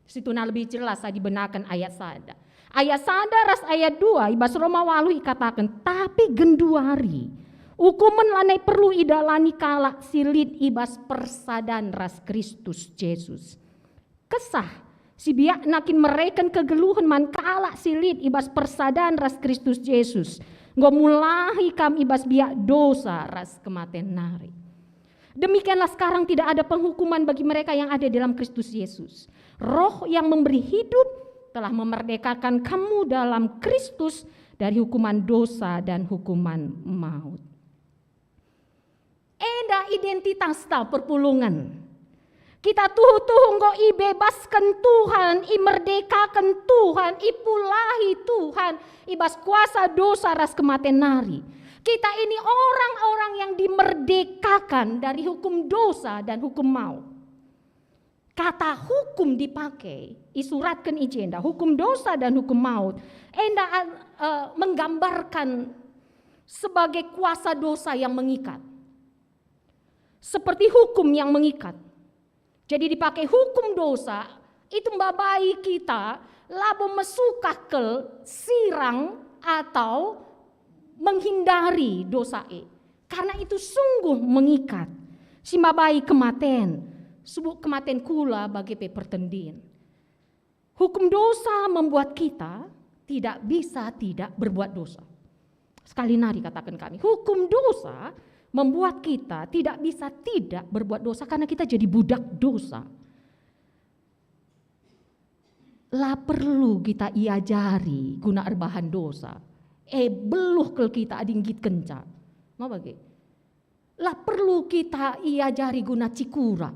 Situhuna lebih jelas adi benaken ayat sada. Ayat sada ras ayat dua i bas Roma waluh ikataken, "Tapi genduari ukumen lanai perlu idalani kalak si lit i bas persadan ras Kristus Jesus. Kesah si biakna kin mereken kegeluhen man kalak si lit i bas persadan ras Kristus Jesus, enggo mulahi kam i bas biak dosa ras kematen nari. Demikianlah sekarang tidak ada penghukuman bagi mereka yang ada dalam Kristus Yesus. Roh yang memberi hidup telah memerdekakan kamu dalam Kristus dari hukuman dosa dan hukuman maut." Enda identitasta perpulungen. Kita tuhu-tuhu enggo ibebasken Tuhan, imerdekaken Tuhan, ipulahi Tuhan i bas kuasa dosa ras kematen nari. Kita ini orang-orang yang dimerdekakan dari hukum dosa dan hukum maut. Kata hukum dipakai, isuratken i jenda, hukum dosa dan hukum maut, enda, eh, menggambarkan sebagai kuasa dosa yang mengikat. Seperti hukum yang mengikat. Jadi dipakai hukum dosa, itu mbabai kita labo mesukah kel sirang atau menghindari dosa e. Karena itu sungguh mengikat, si mbabai kematen, subuk kematen kula bage pe pertendin. Hukum dosa membuat kita tidak bisa tidak berbuat dosa. Sekali nari kataken kami, hukum dosa membuat kita tidak bisa tidak berbuat dosa karena kita jadi budak dosa. La perlu kita iajari guna erbahan dosa. Eh, beluh kal kita adi nggit kenca. Mau bage? La perlu kita iajari guna cikura.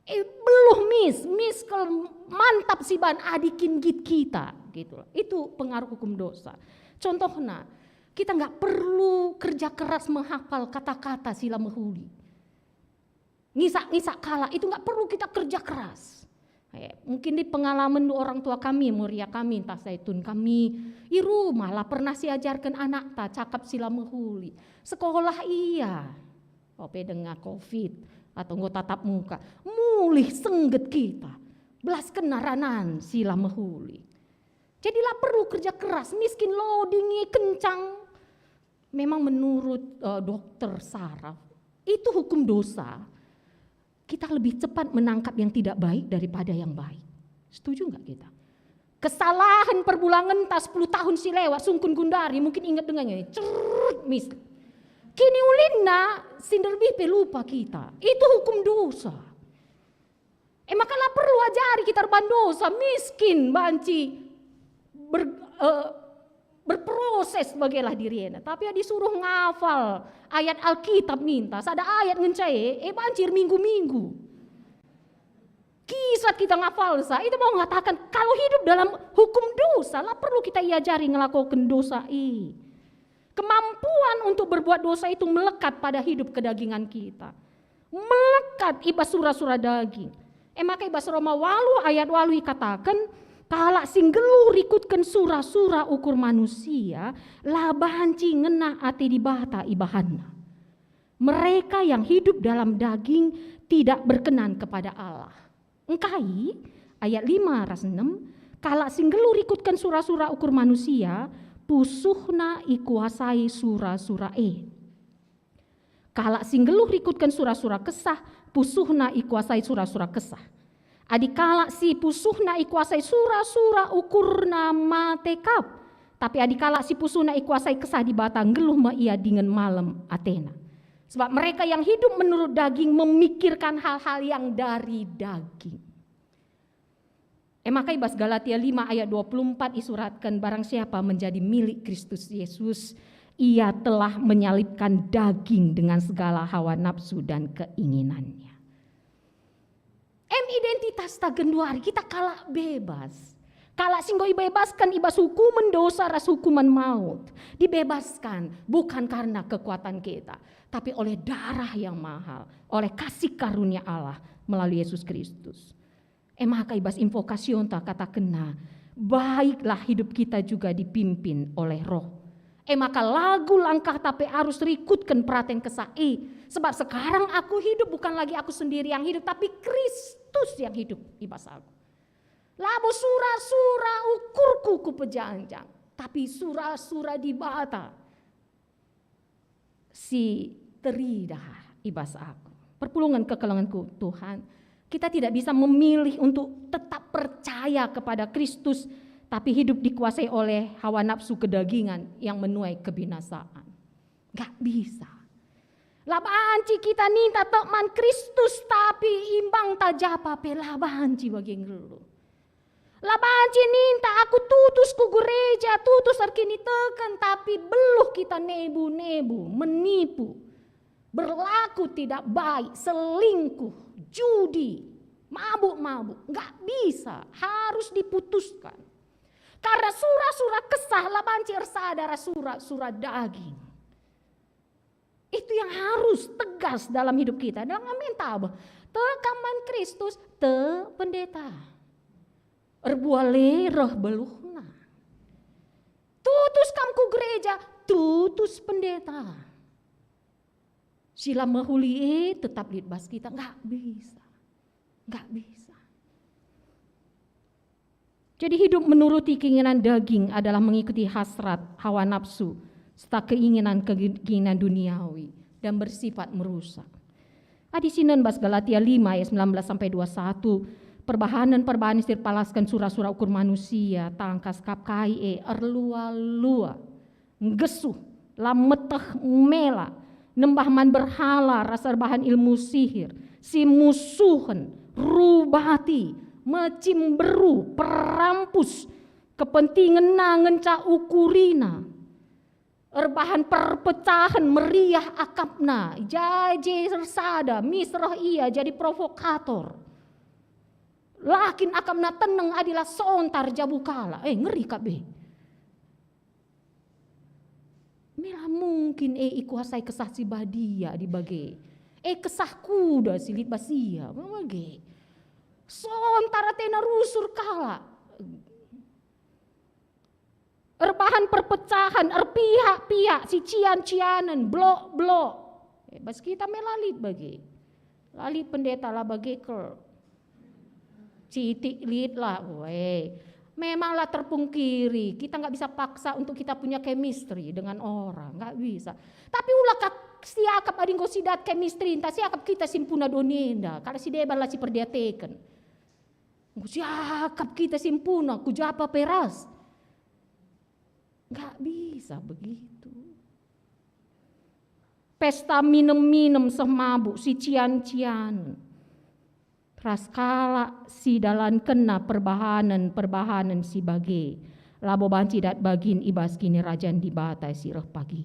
Eh, beluh mis, mis kal mantap siban adi kin nggit kita, gitu. Itu pengaruh hukum dosa. Contohna, kita nggak perlu kerja keras menghafal kata-kata si la mehuli. Ngisak-ngisak kalak itu nggak perlu kita kerja keras. Eh, mungkin di pengalaman orang tua kami, Moria kami, entah Zaitun kami, i rumah lah pernah siajarken anakta cakap si la mehuli. Sekolah iya, ope denga covid atau enggo tatap muka, mulih sengget kita, belaskenna ranan si la mehuli. Jadi la perlu kerja keras, miskin loading kencang. Memang menurut, eh, dokter saraf, itu hukum dosa, kita lebih cepat menangkap yang tidak baik daripada yang baik. Setuju nggak kita? Kesalahan perbulangen ta sepuluh tahun si lewat, sungkun gundari, mungkin inget dengannya, cerut mis. Kini ulinna, si nderbih pe lupa kita. Itu hukum dosa. E maka la perlu ajari kita erban dosa, miskin banci ber-, eh, berproses bagelah diriena. Tapi ya disuruh ngafal ayat Alkitab ninta, sada ayat ngenca e, e banci erminggu-minggu. Kisat kita ngafalsa, itu mau ngatakan kalau hidup dalam hukum dosa, la perlu kita iajari ngelakoken dosa e. Kemampuan untuk berbuat dosa itu melekat pada hidup kedagingan kita. Melekat i bas sura-sura daging. E maka i bas Roma walu ayat walu ikataken, kalak si nggeluh rikutken sura-sura ukur manusia, la banci ngena ate Dibata ibahanna. Mereka yang hidup dalam daging tidak berkenan kepada Allah. Engkai, ayat lima ras enem, kalak si nggeluh rikutken sura-sura ukur manusia, pusuhna ikuasai sura-sura e. Kalak si nggeluh rikutken sura-sura kesah, pusuhna ikuasai sura-sura kesah. Adi kalak si pusuhna ikuasai sura-sura ukurna mate kap, tapi adi kalak si pusuhna ikuasai kesah Dibata, nggeluh me ia dingen malem atena. Sebab mereka yang hidup menurut daging memikirkan hal-hal yang dari daging. E maka i bas Galatia lima ayat dua puluh empat isuratken, barang siapa menjadi milik Kristus Yesus, ia telah menyalibkan daging dengan segala hawa nafsu dan keinginannya. Em identitas ta genduari, kita kalak bebas. Kalak si enggo ibebasken i bas hukumen dosa ras hukumen maut. Dibebaskan bukan karena kekuatan kita, tapi oleh darah yang mahal, oleh kasih karunia Allah melalui Yesus Kristus. E maka i bas invokasionta katakenna, baiklah hidup kita juga dipimpin oleh Roh. E maka lagu langkahta pe arus rikutken peraten kesah e. Sebab sekarang aku hidup, bukan lagi aku sendiri yang hidup, tapi Kristus yang hidup i bas aku. Labo sura-sura ukurku kupejanjang, tapi sura-sura Dibata si teridah i bas aku. Perpulungen kekelengenku Tuhan, kita tidak bisa memilih untuk tetap percaya kepada Kristus, tapi hidup dikuasai oleh hawa nafsu kedagingan yang menuai kebinasaan. Gak bisa. La banci kita ninta tek man Kristus, tapi imbang ta japa pe la banci bage nggeluh. La banci ninta aku tutus ku gereja, tutus erkiniteken, tapi beluh kita nebu-nebu, menipu, berlaku tidak baik, selingkuh, judi, mabuk-mabuk. Nggak bisa, harus diputuskan. Karena sura-sura kesah la banci ersada ras sura-sura daging. Itu yang harus tegas dalam hidup kita. Jangan main tabah. Tek kam man Kristus, tek pendeta. Erbuah le reh beluhna. Tutus kam ku gereja, tutus pendeta. Si la mehuli e tetap lit bas kita, nggak bisa. Nggak bisa. Jadi hidup menuruti keinginan daging adalah mengikuti hasrat, hawa nafsu, serta keinginan-keinginan duniawi dan bersifat merusak. Adi sinen bas Galatia lima ayat sembilan belas sampai dua satu, perbahanen-perbahanen si erpalasken sura-sura ukur manusia, tangkas kap kai e, erlua-lua, nggesuh, la meteh mela, nembah man berhala ras erbahan ilmu sihir, si musuhen, rubati, mecimberu, perampus, Kepentingenna ngenca ukurina. Erbahan perpecahen meriah akapna, jaje ersada, mis reh ia jadi provokator. La kin akapna teneng adi la sontar jabu kalak, eh, ngeri kap e. Mela mungkin e ikuasai Kesah Si Badia adi bage. Eh, kesah kuda si lit bas ia, bage. Sontar atena rusur kalak. Erbahan perpecahan, erpihak-pihak, sician-cianen, blok-blok. Eh, bas kita me la lit bage. La lit pendeta la bage kal. Citik lit lah, we. Memanglah terpungkiri, kita nggak bisa paksa untuk kita punya chemistry dengan orang, nggak bisa. Tapi ula kat siakap adi enggo sidat chemistry, ntah siakap kita simpuna doni enda, kalau si deban la siperdiateken. Enggo siakap kita simpuna, ku japa pe ras. Nggak bisa begitu. Pesta minem-minem seh mabuk, sician-cian. Ras kalak si dalankenna perbahanen-perbahanen si bage, labo banci dat bagin i bas Kinirajan Dibata si reh pagi.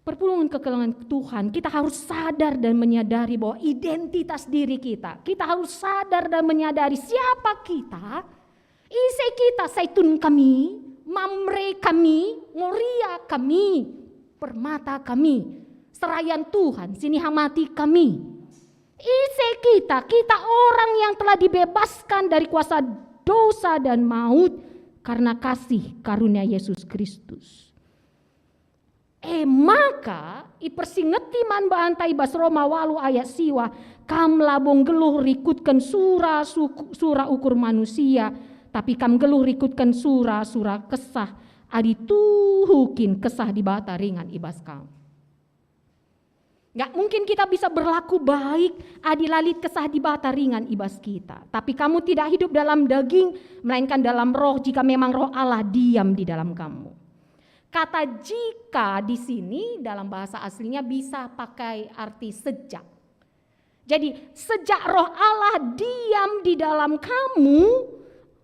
Perpulungen kekelengen Tuhan, kita harus sadar dan menyadari bahwa identitas diri kita, kita harus sadar dan menyadari siapa kita, ise kita, Saitun kami, Mamre kami, Moria kami, Permata kami, serayan Tuhan, si nihamati kami. Ise kita, kita orang yang telah dibebaskan dari kuasa dosa dan maut karena kasih karunia Yesus Kristus. E maka ipersingeti man banta i bas Roma walu ayat siwah, "Kam labo nggeluh rikutken sura suku-, sura ukur manusia, tapi kam nggeluh rikutken sura-sura Kesah, adi tuhu kin Kesah Dibata ringan i bas kam." Nggak mungkin kita bisa berlaku baik adi la lit Kesah Dibata ringan i bas kita. Tapi kamu tidak hidup dalam daging, melainkan dalam Roh, jika memang Roh Allah diam di dalam kamu. Kata jika di sini dalam bahasa aslinya bisa pakai arti sejak. Jadi, sejak Roh Allah diam di dalam kamu,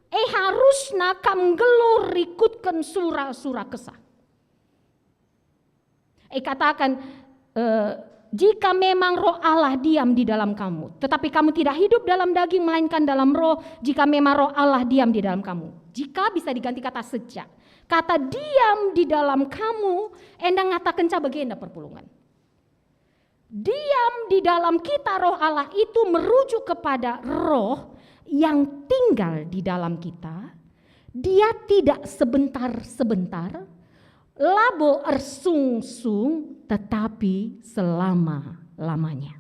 eh, harusna kam nggeluh rikutken sura-sura Kesah. Eh, katakan, eh, jika memang Roh Allah diam di dalam kamu, tetapi kamu tidak hidup dalam daging, melainkan dalam Roh, jika memang Roh Allah diam di dalam kamu. Jika bisa diganti kata sejak. Kata diam di dalam kamu, enda ngatakenca bagenda perpulungen. Diam di dalam kita Roh Allah itu merujuk kepada Roh yang tinggal di dalam kita. Dia tidak sebentar-sebentar, labo ersungsung, tetapi selama-lamanya.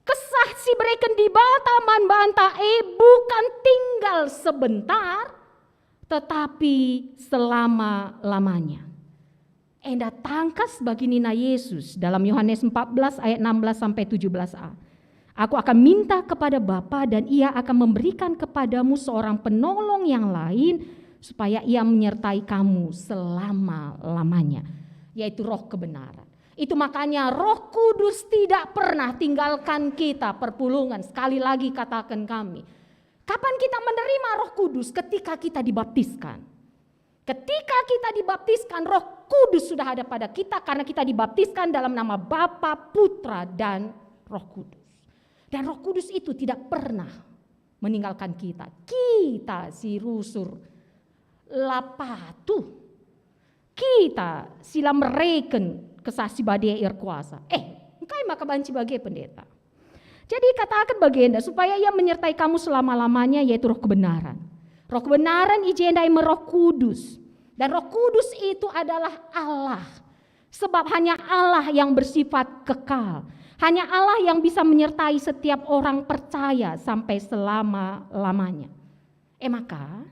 Kesah si ibereken Dibata man banta e bukan tinggal sebentar, tetapi selama-lamanya. Enda tangkas bagi nina Yesus dalam Yohanes empat belas ayat enam belas sampai tujuh belas a, "Aku akan minta kepada Bapa, dan Ia akan memberikan kepadamu seorang penolong yang lain, supaya Ia menyertai kamu selama-lamanya," yaitu Roh kebenaran. Itu makanya Roh Kudus tidak pernah tinggalkan kita, perpulungen. Sekali lagi katakan kami, kapan kita menerima Roh Kudus? Ketika kita dibaptiskan. Ketika kita dibaptiskan, Roh Kudus sudah ada pada kita karena kita dibaptiskan dalam nama Bapa, Putra, dan Roh Kudus. Dan Roh Kudus itu tidak pernah meninggalkan kita. Kita si rusur la patuh. Kita si la mereken Kesah Si Badia erkuasa. Eh, engkai maka banci bage, Pendeta? Jadi kataken bagenda, supaya Ia menyertai kamu selama-lamanya, yaitu Roh kebenaran. Roh kebenaran i jenda e me Roh Kudus. Dan Roh Kudus itu adalah Allah. Sebab hanya Allah yang bersifat kekal. Hanya Allah yang bisa menyertai setiap orang percaya sampai selama-lamanya. E maka,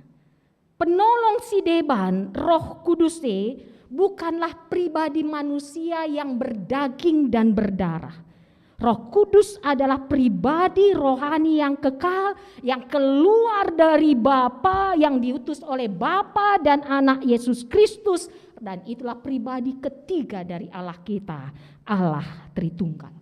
penolong si deban, Roh Kudus e, bukanlah pribadi manusia yang berdaging dan berdarah. Roh Kudus adalah pribadi rohani yang kekal, yang keluar dari Bapa, yang diutus oleh Bapa dan Anak Yesus Kristus, dan itulah pribadi ketiga dari Allah kita, Allah Tritunggal.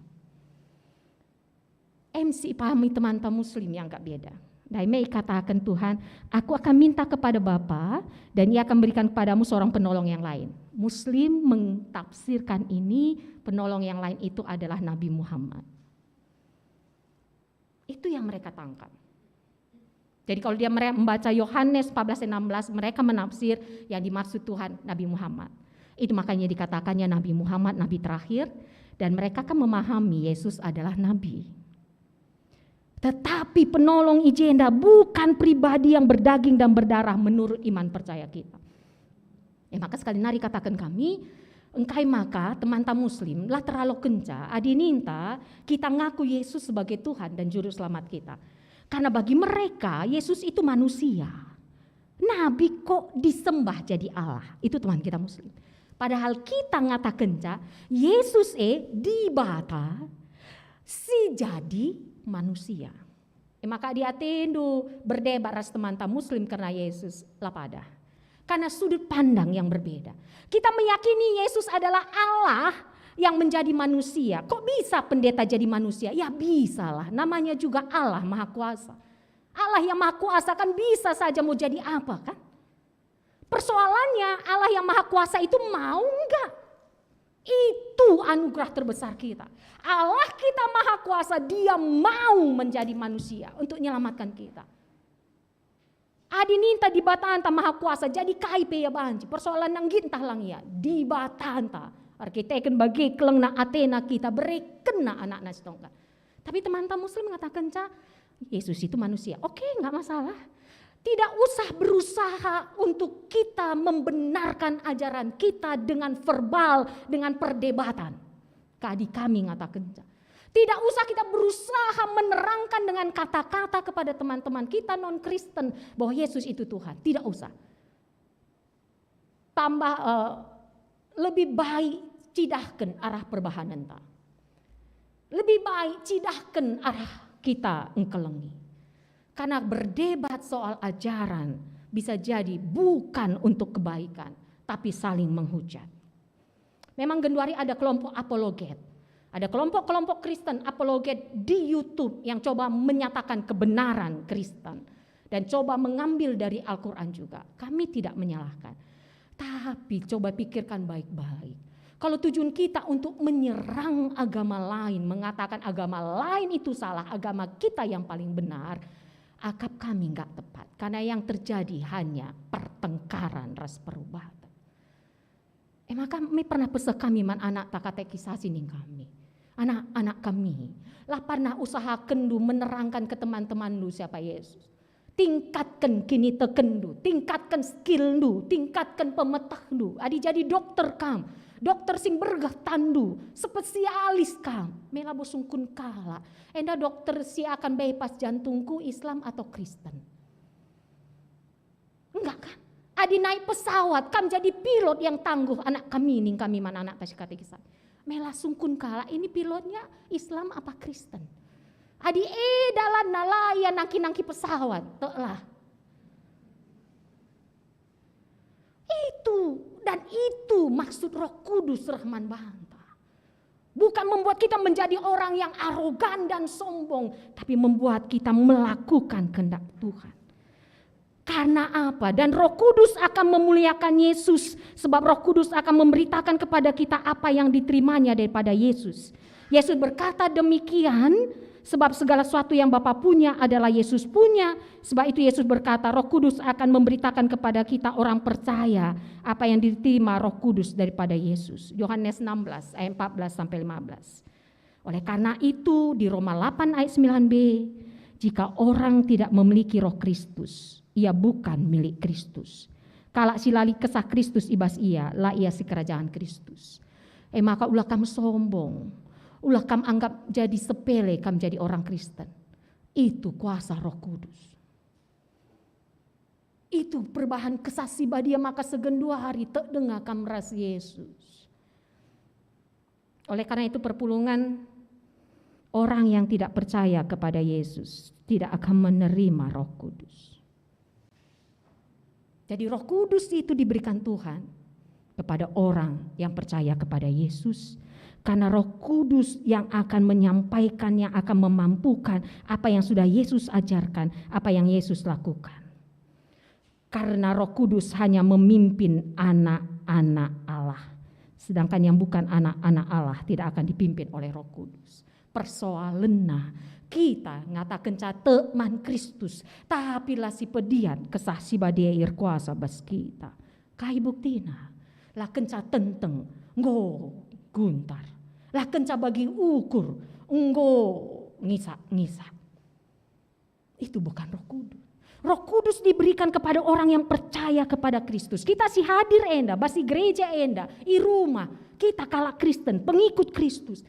Em si ipahami temanta Muslim yang agak beda. Dai me ikataken Tuhan, "Aku akan minta kepada Bapa, dan Ia akan berikan kepadamu seorang penolong yang lain." Muslim mentafsirkan ini, penolong yang lain itu adalah Nabi Muhammad. Itu yang mereka tangkap. Jadi kalau dia mere-, membaca Yohanes empat belas enam belas, mereka menafsir yang dimaksud Tuhan Nabi Muhammad. Itu makanya dikatakannya Nabi Muhammad, nabi terakhir, dan mereka kan memahami Yesus adalah nabi. Tetapi penolong i jenda bukan pribadi yang berdaging dan berdarah menurut iman percaya kita. E maka sekali nari kataken kami, engkai maka temanta Muslim la teralokenca adi ninta kita ngaku Yesus sebagai Tuhan dan Juru Selamat kita. Karena bagi mereka, Yesus itu manusia. Nabi kok disembah jadi Allah. Itu teman kita Muslim. Padahal kita ngatakenca, Yesus e Dibata si jadi manusia. E maka adi atendu berdebat ras temanta Muslim kerna Yesus, la padah. Karena sudut pandang yang berbeda. Kita meyakini Yesus adalah Allah yang menjadi manusia. Kok bisa pendeta jadi manusia? Ya bisalah, namanya juga Allah Maha Kuasa. Allah yang Maha Kuasa kan bisa saja mau jadi apa, kan? Persoalannya, Allah yang Maha Kuasa itu mau enggak? Itu anugerah terbesar kita. Allah kita Maha Kuasa, Dia mau menjadi manusia untuk menyelamatkan kita. Adi ninta Dibatanta Maha Kuasa, jadi kai pe ia banci? Persoalanna nggit ntah lang ia. Dibatanta erkiteken bage kelengna atena kita, berekenna anakna si tongkat. Tapi temanta Muslim mengatakenca, Yesus itu manusia. Oke, nggak masalah. Tidak usah berusaha untuk kita membenarkan ajaran kita dengan verbal, dengan perdebatan. Kadi kami ngatakenca. Tidak usah kita berusaha menerangkan dengan kata-kata kepada teman-teman kita non-Kristen bahwa Yesus itu Tuhan. Tidak usah. Tambah, eh, lebih baik cidahken arah perbahanenta. Lebih baik cidahken arah kita engkelengi. Karena berdebat soal ajaran bisa jadi bukan untuk kebaikan, tapi saling menghujat. Memang genduari ada kelompok apologet. Ada kelompok-kelompok Kristen apologet di YouTube yang coba menyatakan kebenaran Kristen dan coba mengambil dari Al-Quran juga. Kami tidak menyalahkan. Tapi coba pikirkan baik-baik. Kalau tujuan kita untuk menyerang agama lain, mengatakan agama lain itu salah, agama kita yang paling benar, akap kami nggak tepat. Karena yang terjadi hanya pertengkaran ras perubatan. E maka me pernah peseh kami man anakta katekisasi ning kami. Anak-anak kami, la pernah usahakenndu menerangkan ke teman-temanndu siapa Yesus. Tingkatken kinitekenndu, tingkatken skillndu, tingkatken pemetehndu. Adi jadi dokter kam, dokter sing bergeh tanndu, spesialis kam, me labo sungkun kalak. Enda dokter si akan bypass jantungku Islam atau Kristen? Enggak kan? Adi naik pesawat, kam jadi pilot yang tangguh anak kami, ning kami man anakta si katekisasi. Me la sungkun kalak, ini pilotnya Islam apa Kristen? Adi e dalanna la ia nangki-nangki pesawat, teklah. Itu, dan itu maksud Roh Kudus reh man banta. Bukan membuat kita menjadi orang yang arogan dan sombong, tapi membuat kita melakukan kehendak Tuhan. Karena apa? Dan Roh Kudus akan memuliakan Yesus, sebab Roh Kudus akan memberitakan kepada kita apa yang diterimanya daripada Yesus. Yesus berkata demikian, sebab segala sesuatu yang Bapa punya adalah Yesus punya. Sebab itu Yesus berkata, Roh Kudus akan memberitakan kepada kita orang percaya apa yang diterima Roh Kudus daripada Yesus. Yohanes enam belas ayat empat belas sampai lima belas. Oleh karena itu, di Roma delapan ayat sembilan b, jika orang tidak memiliki Roh Kristus, ia bukan milik Kristus. Kalak si la lit Kesah Kristus i bas ia, la ia sikerajangen Kristus. E maka ulah kam sombong, ulah kam anggap jadi sepele kam jadi orang Kristen. Itu kuasa Roh Kudus. Itu perbahan Kesah Si Badia maka segenduari tek denga kam ras Yesus. Oleh karena itu, perpulungen, orang yang tidak percaya kepada Yesus tidak akan menerima Roh Kudus. Jadi, Roh Kudus itu diberikan Tuhan kepada orang yang percaya kepada Yesus, Karena Roh Kudus yang akan menyampaikan, yang akan memampukan apa yang sudah Yesus ajarkan, apa yang Yesus lakukan. Karena Roh Kudus hanya memimpin anak-anak Allah. Sedangkan yang bukan anak-anak Allah tidak akan dipimpin oleh Roh Kudus. Persoalenna, kita ngatakenca tek man Kristus, tapi la sipediat Kesah Si Badia erkuasa bas kita. Kai buktina? La kenca tenteng, enggo guntar. La kenca bagi ukur, enggo ngisak-ngisak. Itu bukan Roh Kudus. Roh Kudus diberikan kepada orang yang percaya kepada Kristus. Kita si hadir enda, bas i gereja enda, i rumah, kita kalak Kristen, pengikut Kristus.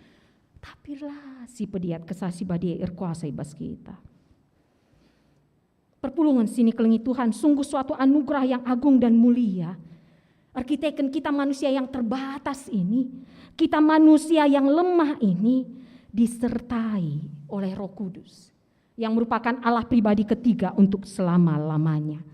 Tapi la sipediat Kesah Si Badia erkuasa i bas kita. Perpulungen si nikelengi Tuhan, sungguh suatu anugerah yang agung dan mulia. Erkiteken kita manusia yang terbatas ini, kita manusia yang lemah ini disertai oleh Roh Kudus yang merupakan Allah pribadi ketiga untuk selama-lamanya.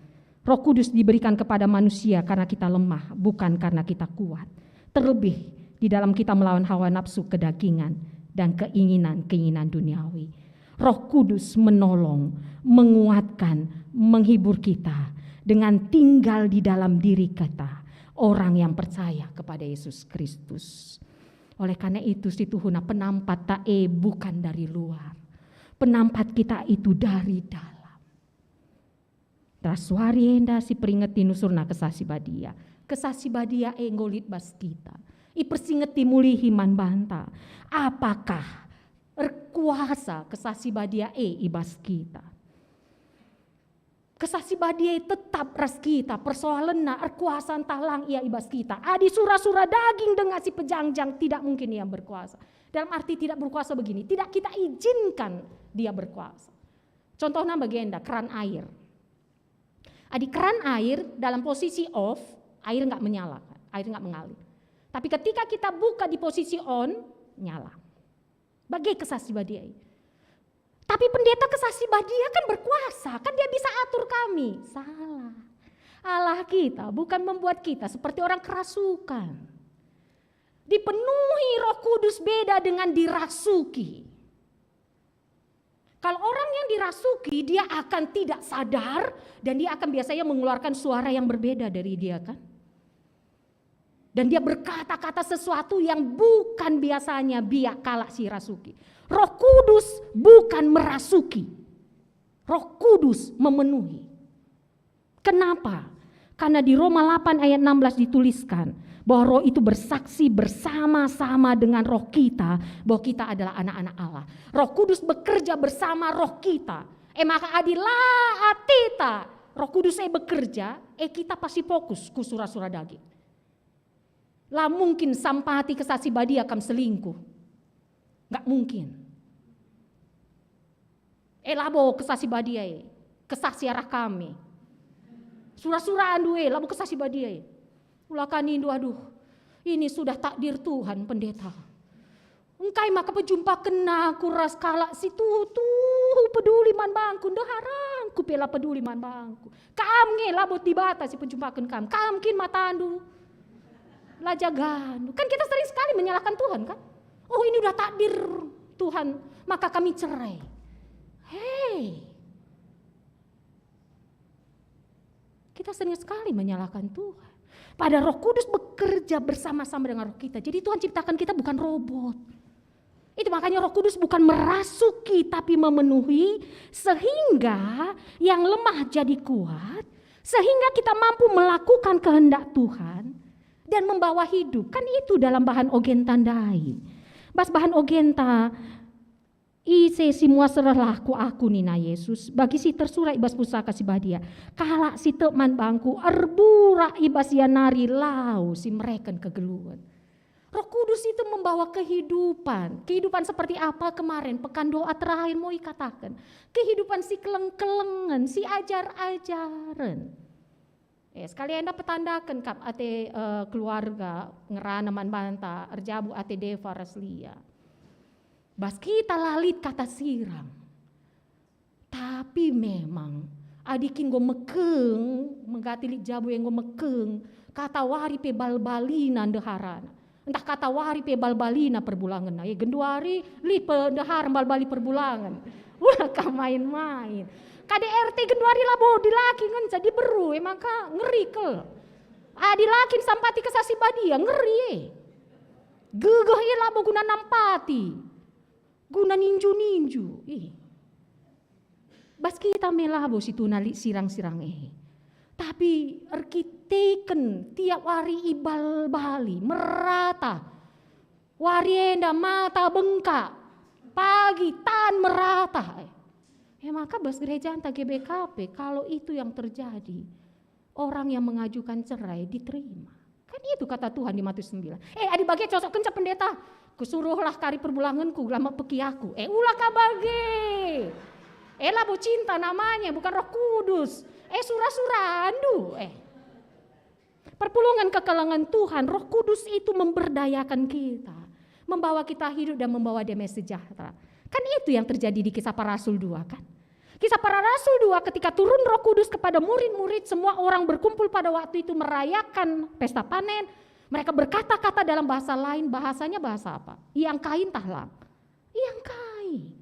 Roh Kudus diberikan kepada manusia karena kita lemah, bukan karena kita kuat. Terlebih di dalam kita melawan hawa nafsu kedagingan dan keinginan-keinginan duniawi. Roh Kudus menolong, menguatkan, menghibur kita dengan tinggal di dalam diri kita, orang yang percaya kepada Yesus Kristus. Oleh karena itu, situhuna penampat ta e bukan dari luar. Penampat kita itu dari dalam. Ras wari enda siperingeti nusurna Kesah Si Badia. Kesah Si Badia e enggo lit bas kita. Ipersingeti mulihi man banta. Apakah erkuasa Kesah Si Badia e i bas kita? Kesah Si Badia e tetap ras kita, persoalenna erkuasa ntah lang ia i bas kita. Adi sura-sura daging denga si pejangjang, tidak mungkin ia berkuasa. Dalam arti tidak berkuasa begini, tidak kita izinkan dia berkuasa. Contohna bagenda, keran air. Adi keran air dalam posisi off, air nggak menyala, air nggak mengalir. Tapi ketika kita buka di posisi on, nyala. Bage Kesah Si Badia e. Tapi pendeta, Kesah Si Badia kan berkuasa, kan dia bisa atur kami. Salah. Allah kita bukan membuat kita seperti orang kerasukan. Dipenuhi Roh Kudus beda dengan dirasuki. Kalau orang yang dirasuki, dia akan tidak sadar dan dia akan biasanya mengeluarkan suara yang berbeda dari dia, kan? Dan dia berkata-kata sesuatu yang bukan biasanya biak kalak si rasuki. Roh Kudus bukan merasuki. Roh Kudus memenuhi. Kenapa? Karena di Roma delapan ayat enam belas dituliskan bahwa Roh itu bersaksi bersama-sama dengan roh kita bahwa kita adalah anak-anak Allah. Roh Kudus bekerja bersama roh kita. E maka adi la ateta Roh Kudus e bekerja, e kita pasti fokus ku sura-sura daging. La mungkin sampati Kesah Si Badia kam selingkuh. Nggak mungkin. Eh, labo Kesah Si Badia e. Kesah si arah kami. Sura-sura andu e, labo Kesah Si Badia e. Ula ka nindu, "Aduh, ini sudah takdir Tuhan, Pendeta. Engkai maka pejumpakenna aku ras kalak si tuhu-tuhu peduli man bangku, ndeharangku pe la peduli man bangku. Kam nge labo Dibata si pejumpaken kam, kam kin matandu la jagandu." Kan kita sering sekali menyalahkan Tuhan, kan? "Oh, ini udah takdir Tuhan, maka kami cerai." Hei, kita sering sekali menyalahkan Tuhan. Pada Roh Kudus bekerja bersama-sama dengan roh kita. Jadi Tuhan ciptakan kita bukan robot. Itu makanya Roh Kudus bukan merasuki tapi memenuhi, sehingga yang lemah jadi kuat, sehingga kita mampu melakukan kehendak Tuhan dan membawa hidup. Kan itu dalam bahan ogenta ndai. Bas bahan ogenta, "Ise si muas rehlah ku aku," nina Yesus, "bagi si tersurat i bas Pusaka Si Badia, 'Kalak si tek man bangku erburak i bas ia nari lau si mereken kegeluhen.'" Roh Kudus itu membawa kehidupan. Kehidupan seperti apa kemarin, pekan doa terakhir mau ikataken? Kehidupan si keleng-kelengen, si ajar-ajaren. Eh, sekali enda petandaken kap ate, eh, keluarga ngerana man banta, erjabu ate Deva ras Lia. Bas kita la lit kata sirang. Tapi memang, adi kin enggo mekeng, menggati lit jabu enggo mekeng, katawari pe balbalina ndeharana. Ntah kata wari pe balbalina perbulangenna. Eh, genduari lit pe ndehar balbali perbulangen. Ula ka main-main. K D R T genduari labo dilaki ngenca diberu, e maka ngeri kal. Adi la kin sampati Kesah Si Badia, ngeri e. Gegeh e labo guna nampati. Guna ninju-ninju. Ih. Bas kita me labo situhuna lit sirang-sirang e. Tapi erkiteken tiap wari ibalbali, merata. Wari enda mata bengkak, pagi tan merata. E maka bas gerejanta G B K P, kalau itu yang terjadi, orang yang mengajukan cerai diterima. Kan itu kata Tuhan di Matius sembilan. Eh, adi bage cocok kenca pendeta, kusuruhlah kari perbulangenku, gelah mepeki aku. Eh, ula ka bage. Eh, labo cinta namanya, bukan Roh Kudus. Eh, sura-surandu. Eh. Perpulungen kekelengen Tuhan, Roh Kudus itu memberdayakan kita, membawa kita hidup dan membawa damai sejahtera. Kan itu yang terjadi di Kisah Para Rasul dua, kan? Kisah Para Rasul dua, ketika turun Roh Kudus kepada murid-murid, semua orang berkumpul pada waktu itu merayakan pesta panen. Mereka berkata-kata dalam bahasa lain, bahasanya bahasa apa? Iangkai ntah lang? Iangkai.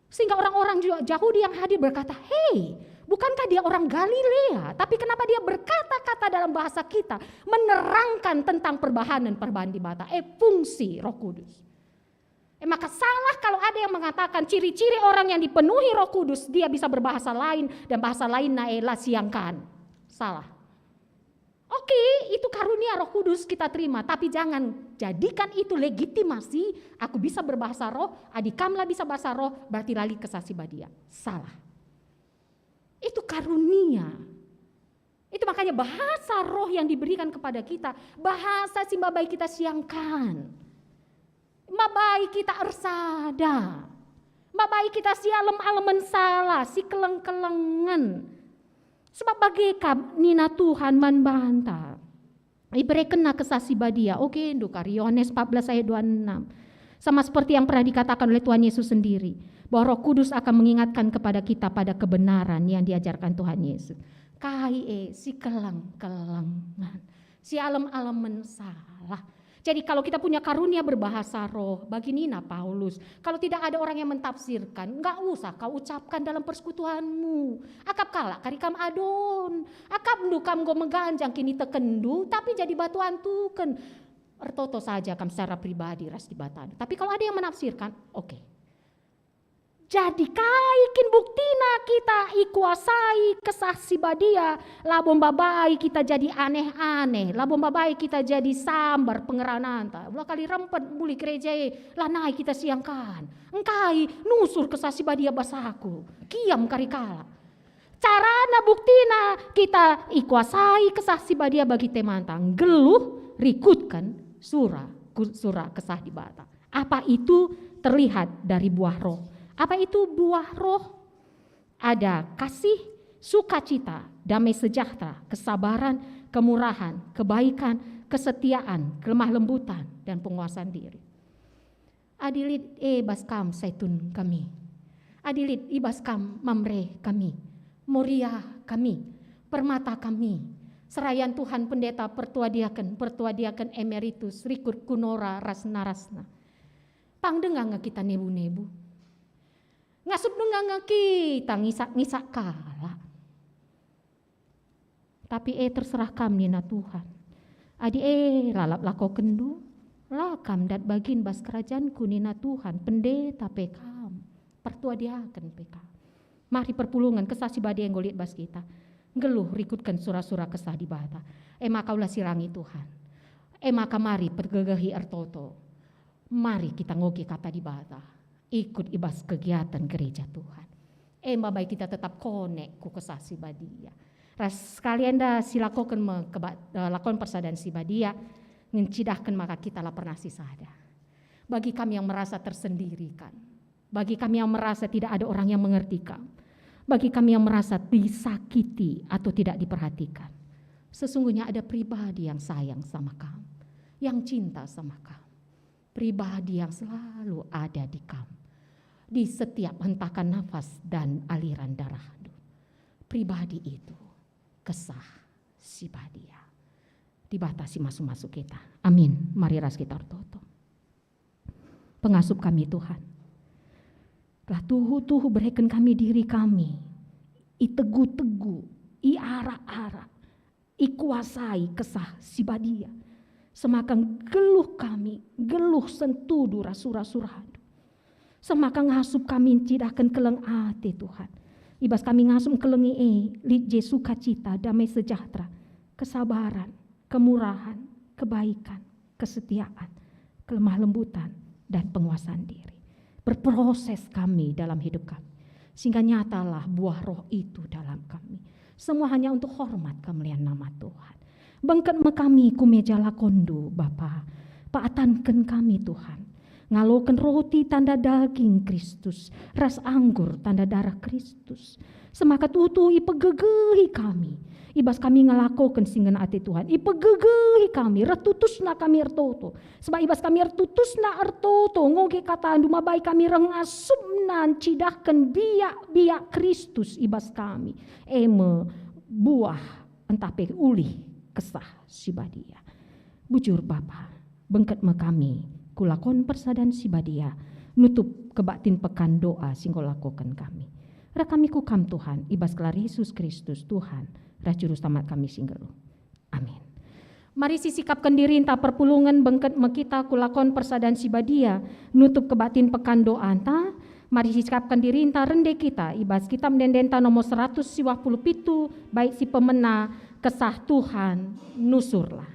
Sehingga orang-orang Ju-, Jahudi yang hadir berkata, "Hei, bukankah dia orang Galilea? Tapi kenapa dia berkata-kata dalam bahasa kita, menerangkan tentang perbahanan, perbahan Dibata?" Eh, fungsi Roh Kudus. Eh, maka salah kalau ada yang mengatakan ciri-ciri orang yang dipenuhi Roh Kudus, dia bisa berbahasa lain dan bahasa lainna e la siangkan. Salah. Oke, itu karunia Roh Kudus kita terima, tapi jangan jadikan itu legitimasi, aku bisa berbahasa roh, adi kam la bisa bahasa roh, berarti la lit Kesah Si Badia. Salah. Itu karunia. Itu makanya bahasa roh yang diberikan kepada kita, bahasa si mabai kita siangkan. Mabai kita ersada. Mabai kita si alem-alemen salah, si keleng-kelengen. Sebab bage kap nina Tuhan man banta, iberekenNa Kesah Si Badia, oge ndu kari Yohanes empat belas ayat dua enam. Sama seperti yang pernah dikatakan oleh Tuhan Yesus sendiri, bahwa Roh Kudus akan mengingatkan kepada kita pada kebenaran yang diajarkan Tuhan Yesus. Kai e si keleng-kelengen, si alem-alemen salah. Jadi kalau kita punya karunia berbahasa roh, bagi nina Paulus, kalau tidak ada orang yang mentafsirkan, nggak usah kau ucapkan dalam persekutuanmu. Akap kalak kari kam adon, akapndu kam enggo meganjang kinitekenndu, tapi jadi batu antuken. Ertoto saja kam secara pribadi ras Dibatandu. Tapi kalau ada yang menafsirkan, oke. Jadi kai kin buktina kita ikuasai Kesah Si Badia, labo mbabai kita jadi aneh-aneh, labo mbabai kita jadi sambar pengerananta. Ula kari rempet mbuli gereja e, lanai kita siangkan. Engkai nusur Kesah Si Badia bas aku, kiam kari kalak. Carana buktina kita ikuasai Kesah Si Badia bagi temanta, nggeluh rikutken sura, ku-, sura Kesah Dibata. Apa itu terlihat dari buah Roh? Apa itu buah Roh? Ada kasih, sukacita, damai sejahtera, kesabaran, kemurahan, kebaikan, kesetiaan, kelemah lembutan, dan penguasaan diri. Adi lit e bas kam Saitun kami. Adi lit i bas kam Mamre kami. Moria kami. Permata kami. Serayan Tuhan Pendeta, pertua diaken, pertua diaken emeritus, rikut kunora ras narasna. Pang denga nge kita nebu-nebu. Ngasup denga nge kita ngisak-ngisak kalak. Tapi e terserah kam nina Tuhan. Adi e lalap lakokenndu, la kam dat bagin bas kerajanku nina Tuhan, pendeta pe kam, pertua diaken pe kam. Mari perpulungen Kesah Si Badia enggo lit bas kita. Nggeluh rikutken sura-sura Kesah Dibata. E maka ula sirangi Tuhan. E maka mari pergegehi ertoto. Mari kita ngoge kata Dibata, ikut i bas kegiatan gereja Tuhan. E mbabai kita tetap konek ku Kesah Si Badia. Ras sekali enda silakoken me keba-, eh, lakon persadan si badia, ngencidahken maka kita la pernah sisada. Bagi kami yang merasa tersendirikan, bagi kami yang merasa tidak ada orang yang mengerti kam, bagi kami yang merasa disakiti atau tidak diperhatikan, sesungguhnya ada pribadi yang sayang sama kam, yang cinta sama kam. Pribadi yang selalu ada di kam, di setiap hentakan nafas dan aliran darahndu. Pribadi itu Kesah Si Badia. Dibata si masu-masu kita. Amin. Mari ras kita ertoto. Pengasup kami, Tuhan, telah tuhu-tuhu bereken kami diri kami, itegu-tegu, iarak-arak, ikuasai Kesah Si Badia. Semaka nggeluh kami, nggeluh sentudu ras sura-suraNdu. Semaka ngasup kami ncidahken keleng ate, Tuhan. I bas kami ngasup ngkelengi e, lit je sukacita, damai sejahtera, kesabaran, kemurahan, kebaikan, kesetiaan, kelemah lembutan, dan penguasaan diri. Berproses kami dalam hidup kami, sehingga nyatalah buah Roh itu dalam kami. Semua hanya untuk hormat kemuliaan nama Tuhan. Bengket me kami ku meja lakonNdu, Bapa. Paatanken kami, Tuhan. Ngaloken roti tanda daging Kristus, ras anggur tanda darah Kristus. Semaka tuhu-tuhu ipegegehi kami, i bas kami ngelakoken si ngena ate Tuhan. Ipegegehi kami, reh tutusna kami ertoto. Sebab i bas kami ertutusna ertoto, ngoge kataNdu, mabai kami reh ngasupna ncidahken biak-biak Kristus i bas kami, e me buah ntah pe ulih Kesah Si Badia. Bujur Bapa, bengket me kami, kulakon persadan si badia, nutup kebaktin pekan doa si enggo lakoken kami. Reh kami ku Kam, Tuhan, i bas gelar Yesus Kristus, Tuhan, ras Juru Selamat kami si nggeluh. Amin. Mari sisikapken dirinta perpulungen, bengket me kita kulakon persadan si badia, nutup kebaktin pekan doanta. Mari sisikapken dirinta, rende kita i bas Kitab Ende-endenta nomor seratus siwah puluh pitu, bait si pemena, Kesah Tuhan nusurlah.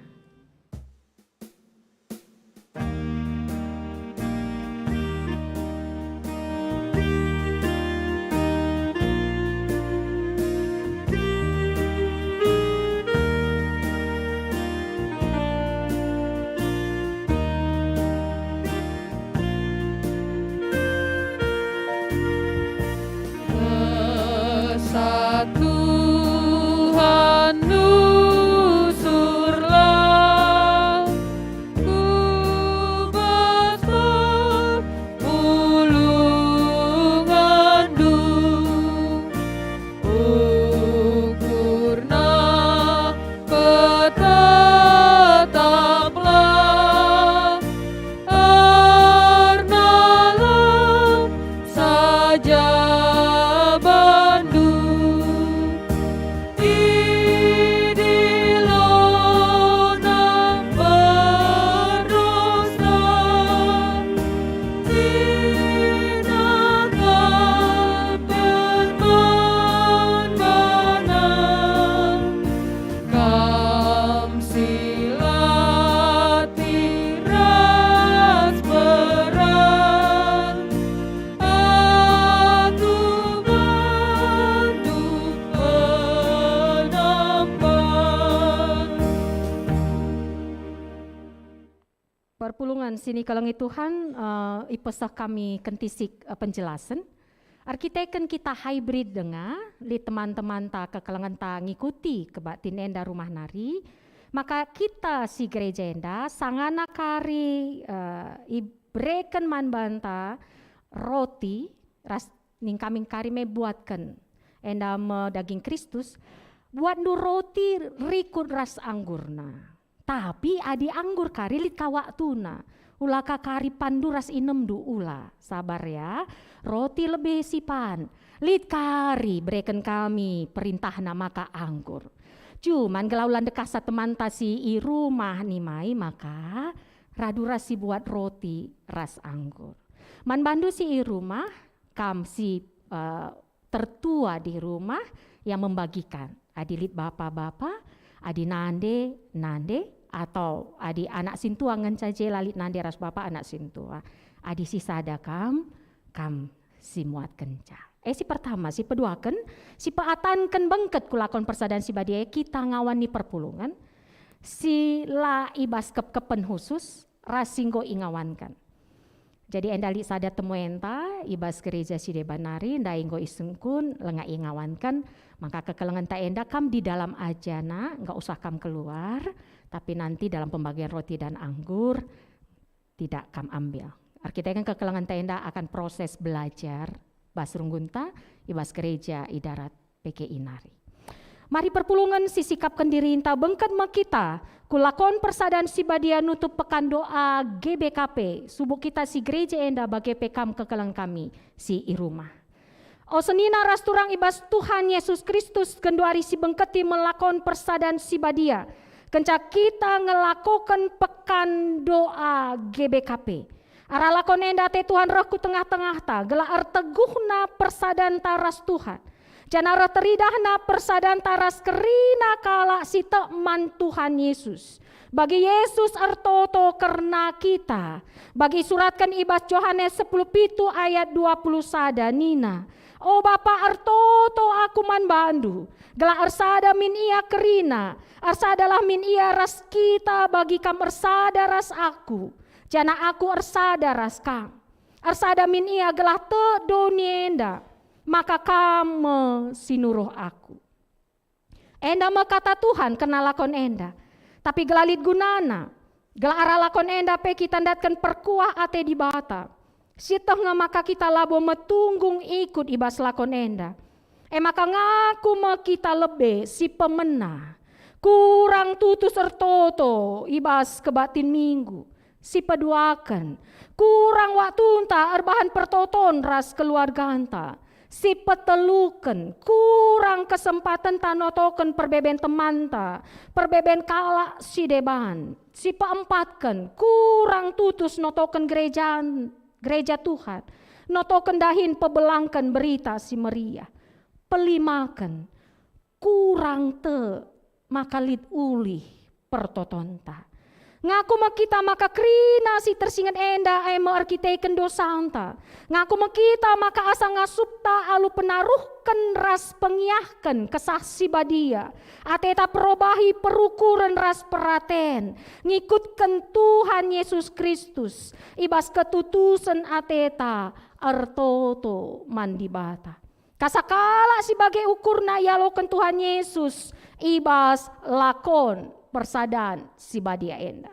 Kesah Tuhan nusurlah ku bas perpulungenndu. Ukurna petataplah, erdalan saja bandu. Idilo berdosa, sinakap perban bana. Kam si latih ras perang, aku bandu penampan. Perpulungen si nikelengi Tuhan, eh, ipeseh kami kentisik, eh, penjelasen. Erkiteken kita hybrid denga, lit teman-temanta kekelengenta ngikuti kebaktin enda rumah nari, maka kita si gereja enda sangana kari, eh, ibereken man banta roti ras ning kami kari me buatken enda me daging Kristus, buatndu roti rikut ras anggurna. Tapi adi anggur kari lit ka waktuna, ula ka kari panndu ras inemndu, ula. Sabar ya, roti lebe sipan. Lit kari bereken kami perintahna maka anggur. Cuman gelah ula ndekahsa temanta si i rumah nimai, maka radu ras si buat roti ras anggur. Man bandu si i rumah, kam si, eh, tertua di rumah yang membagikan. Adi lit bapa-bapa, adi nande, nande, atau adi anak sintua ngenca je la lit nande ras bapa, anak sintua. Adi sisada kam, kam si muatkenca. Eh, si pertama, si peduaken, si peatanken bengket ku lakon persadan si badia e, kita ngawan ni perpulungen, si la i bas kepkepen khusus, ras si enggo ingawanken. Jadi enda lit sada temuenta i bas gereja si deban nari, ndai enggo isungkun, langa ingawanken, maka kekelengenta enda kam di dalam aja, nak, nggak usah kam keluar, tapi nanti dalam pembagian roti dan anggur tidak kam ambil. Erkiteken kekelengenta enda akan proses belajar bas runggunta i bas gereja i darat P K I nari. Mari perpulungen sisikapken dirinta, bengket me kita ku lakon persadan si badia nutup pekan doa G B K P, subuk kita si gereja enda bage pe kam kekelengen kami si i rumah. O senina ras turang i bas Tuhan Yesus Kristus, genduari sibengketi me lakon persadan si badia, kenca kita ngelakoken pekan doa G B K P. Arah lakon enda ate Tuhan reh ku tengah-tengahta, gelah erteguhna persadanta ras Tuhan, janah reh teridahna persadanta ras kerina kalak si tek man Tuhan Yesus. Bagi Yesus ertoto kerna kita. Bagi isuratken i bas Johanes sepuluh pitu ayat dua puluh sada nina, "O Bapa, ertoto Aku man bandu, gelah ersada min ia kerina, ersadalah min ia ras kita bagi kam ersada ras Aku, janah Aku ersada ras kam. Ersada min ia gelah tek doni enda, maka kam me si nuruh Aku." Enda me kata Tuhan kerna lakon enda. Tapi gelah lit gunana, gelah arah lakon enda pe kita ndatken perkuah ate Dibata. Sieteh nge maka kita labo metunggung ikut i bas lakon enda. E maka ngaku me kita lebe si pemena, kurang tutus ertoto i bas kebatin Minggu. Si peduaken, kurang waktunta erbahan pertoton ras keluarganta. Si peteluken, kurang kesempatenta notoken perbeben temanta, perbeben kalak si deban. Si peempatken, kurang tutus notoken gerejan, gereja Tuhan, notoken dahin pebelangken Berita Si Meriah. Pelimaken, kurang tek maka lit ulih pertotonta. Ngaku me kita maka kerina si tersingget enda e me erkiteken dosanta. Ngaku me kita maka asa ngasupta alu penaruhken ras pengiahken Kesah Si Badia, ateta perobahi perukuren ras peraten, ngikutken Tuhan Yesus Kristus, i bas ketutusen ateta ertoto man Dibata. Kasa kalak si bage ukurna ialoken Tuhan Yesus i bas lakon persadan si badia enda.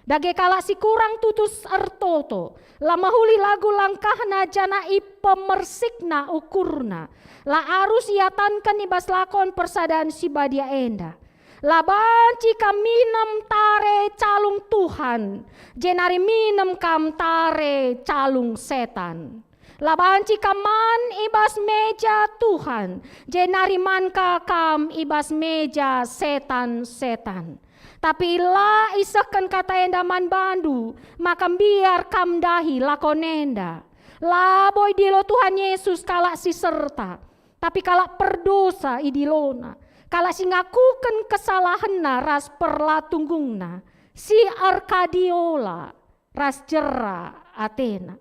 Dage kalak si kurang tutus ertoto, la mehuli lagu langkahna janah ipemersikna ukurna, la arus iatanken i bas lakon persadan si badia enda. La banci kam minem tare calung Tuhan, jenari minem kam tare calung setan. La banci kam man i bas meja Tuhan, jenari man ka kam i bas meja setan-setan. Tapi la isehken kata enda man bandu, maka mbiar kam ndahi lakon enda. Labo idilo Tuhan Yesus kalak si serta, tapi kalak perdosa idilona, kalak si ngakuken kesalahenna ras perlatunggungna, si erkadiola ras jera atena.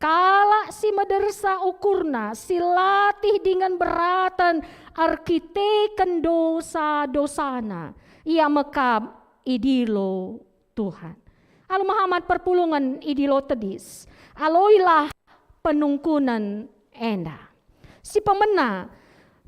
Kalak si medersa ukurna, si latih dingen beraten erkiteken dosa-dosana, ia me kap idilo Tuhan. Alu mehamat perpulungen idilo tedis, aloilah penungkunen enda. Si pemena,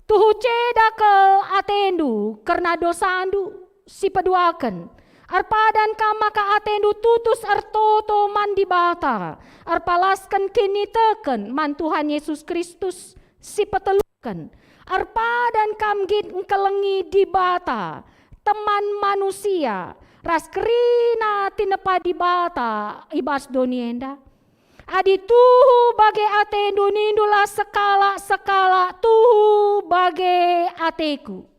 tuhu ceda kal atendu kerna dosandu. Si peduaken, erpadan kam maka atendu tutus ertoto man Dibata, erpalasken kiniteken man Tuhan Yesus Kristus. Si peteluken, erpadan kam nggit ngkelengi Dibata, teman manusia, ras kerina tinepa Dibata i bas doni enda. Adi tuhu bage atendu, nindulah sekalak-sekalak, "Tuhu bage ateku."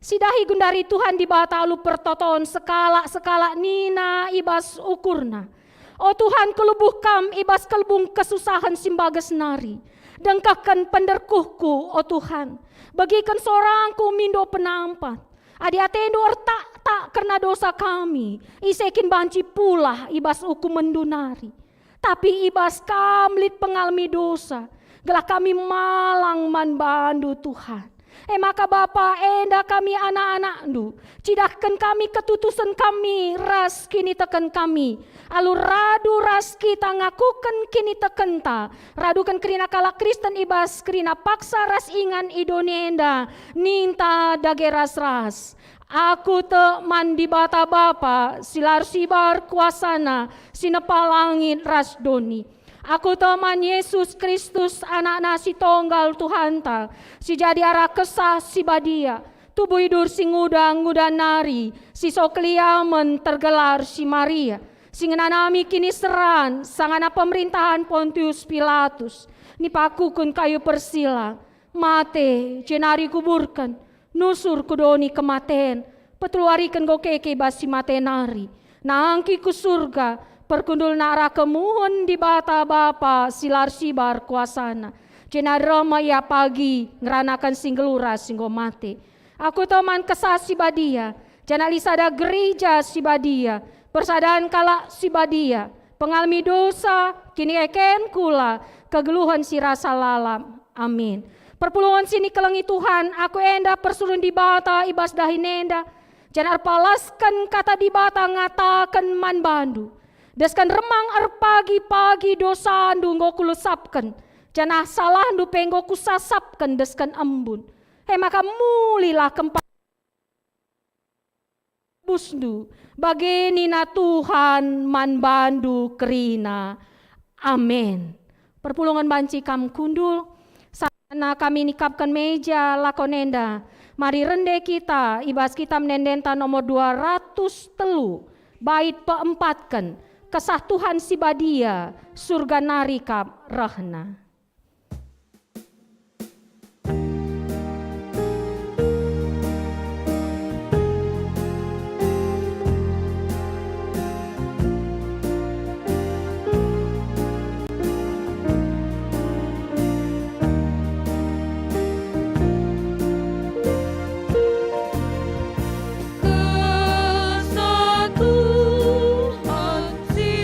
Sidahi gundari Tuhan Dibata alu pertoton sekalak-sekalak nina i bas ukurna, "O Tuhan, kulubuh Kam i bas kelbung kesusahen si mbages nari. Dengkehken penderkuhku, o Tuhan. Begiken sorangku mindo penampat. Adi atendu ertaktak kerna dosa kami, ise kin banci pulah i bas ukumenNdu nari? Tapi i bas Kam lit pengalemi dosa, gelah kami malang man baNdu, Tuhan. E maka Bapa, enda kami anak-anakNdu, cidahken kami ketutusen kami ras kiniteken kami, alu radu ras kita ngakuken kinitekenta, raduken kerina kalak Kristen i bas kerina paksa ras ingan i doni enda, ninta dage ras-ras. Aku tek man Dibata Bapa si la ersibar kuasaNa, si nepa langit ras doni. Aku tek man Jesus Kristus, AnakNa si Tonggal Tuhanta, si jadi arah Kesah Si Badia, tubuh idur si nguda-nguda nari, si so keliamen tergelar si Maria, si ngenanami kiniseran sangana pemerintahan Pontius Pilatus, nipakuken kayu persilang, mate, jenari kuburken, nusur ku doni kematen, petelu wariken enggo keke i bas si mate nari, nangki ku Surga, perkundulna arah kemuhen Dibata Bapa si la ersibar kuasaNa, jenari reh me Ia pagi ngeranaken si nggeluh ras si enggo mate. Aku tek man Kesah Si Badia, janah lit sada gereja si badia, persadan kalak si badia, pengalemi dosa, kiniteken kula, kegeluhen si rasa lalap. Amin. Perpulungen si nikelengi Tuhan, aku enda persuruhen Dibata i bas dahin enda, janah erpalasken Kata Dibata ngataken man bandu, desken remang erpagi-pagi dosandu enggo kulesapken, janah salahndu pe enggo kusasapken desken embun. E maka mulilah kempak busndu, bage nina Tuhan man bandu kerina. Amen. Perpulungen banci kam kundul, sangana kami nikapken meja lakon enda, mari rende kita i bas kitab ende-endenta nomor dua ratus telu, bait peempatken, Kesah Tuhan Si Badia, Surga nari kap rehna. Kesah Tuhan Si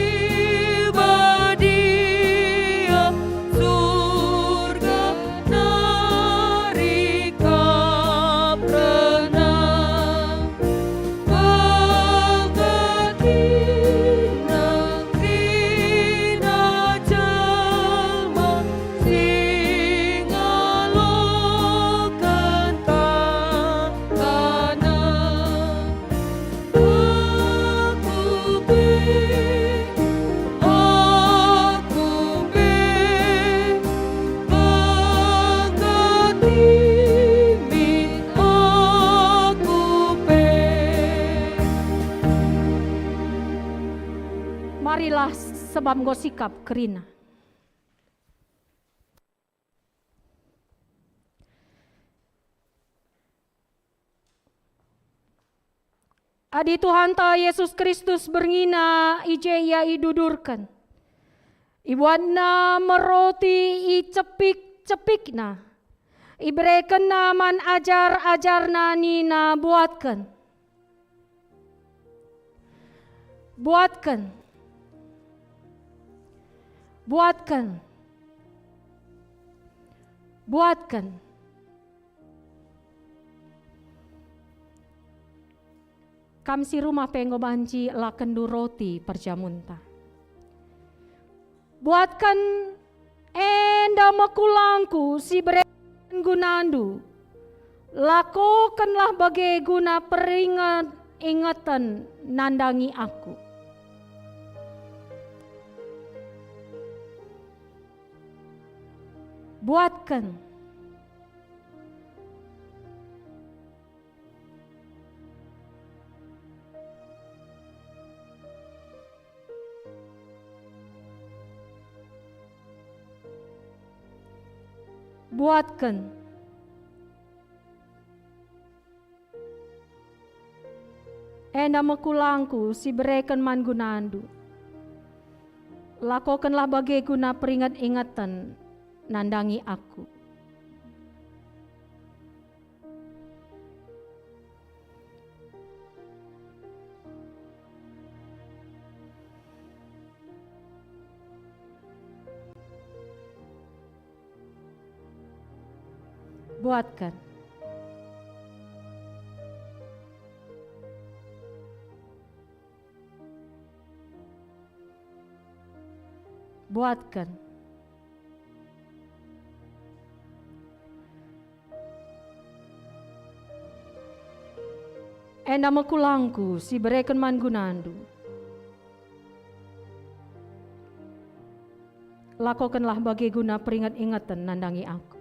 Badia, Surga nari kap rehna. Bangkit kerina jelma si ngaloken kataNa. Aku pe, aku pe, bangkit kerina aku pe. Marilah, sebab enggo sikap kerina. Adi Tuhanta Jesus Kristus berngina i je Ia idudurken, ibuatNa me roti, icepik-cepikNa, iberekenNa man ajar-ajarNa nina, "Buatken." Buatken. Buatken. Buatken. Kam si rumah pe enggo banci lakenndu roti perjamunta. Buatken enda me kulangku si bereken gunandu. Lakokenlah bage guna peringet-ingeten nandangi aku. Buatken. Buatken. Enda me kulangku si bereken man gunandu. Lakokenlah bage guna peringet-ingeten nandangi aku. Buatken. Buatken. Enda me kulangku si bereken man gunandu. Lakokenlah bage guna peringet-ingeten nandangi aku.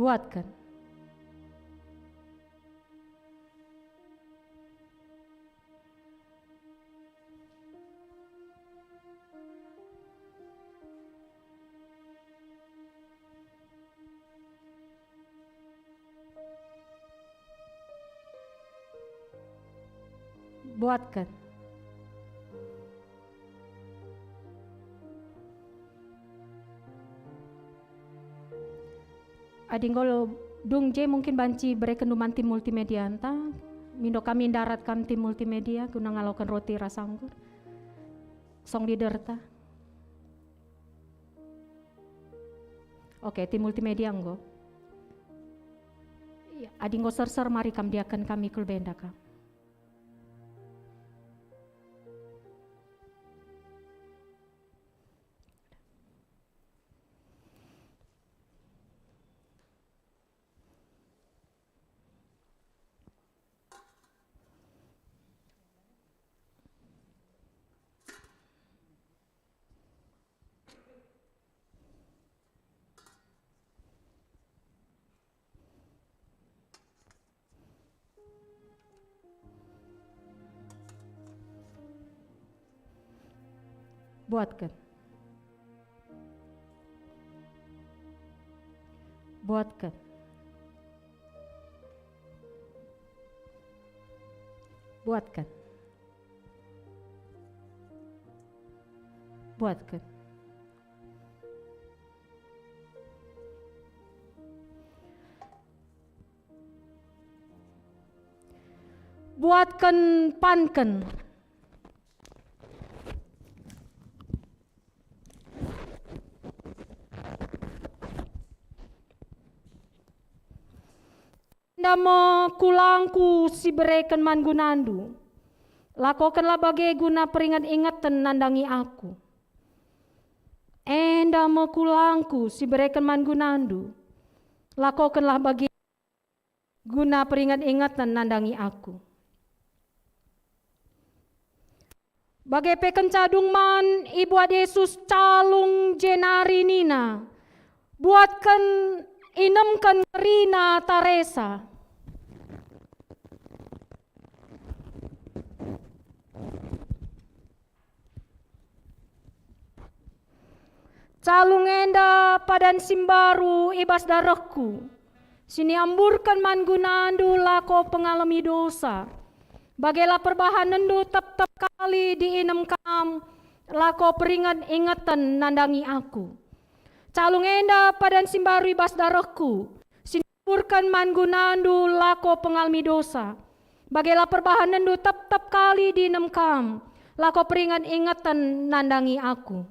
Buatken. Buatken. Adi enggo dung je mungkin banci berekenndu man tim multimedia enta, mindo kami ndarat kam tim multimedia guna ngaloken roti ras anggur. Song leaderta. Oke, tim multimedia enggo. Iya, adi enggo serser mari kam diaken kami kul benda kam. Buatken. Buatken. Buatken. Buatken. Buatken, panken. Enda me kulangku si bereken man gunandu. Lakokenlah bage guna peringet-ingeten nandangi aku. Enda me kulangku si bereken man gunandu. Lakokenlah bage guna peringet-ingeten nandangi aku. Bage pe kenca dung man ibuat Jesus calung jenari nina, "Buatken, inemken kerina taresa." Calung enda padan si mbaru i bas darehku, si niamburken man gunandu lako pengalemi dosa. Bage la perbahanenndu tep-tep kali diinem kam, lako peringet-ingeten nandangi aku. Calung enda padan si mbaru i bas darehku, si niamburken man gunandu lako pengalemi dosa. Bage la perbahanenndu tep-tep kali diinem kam, lako peringet-ingeten nandangi aku.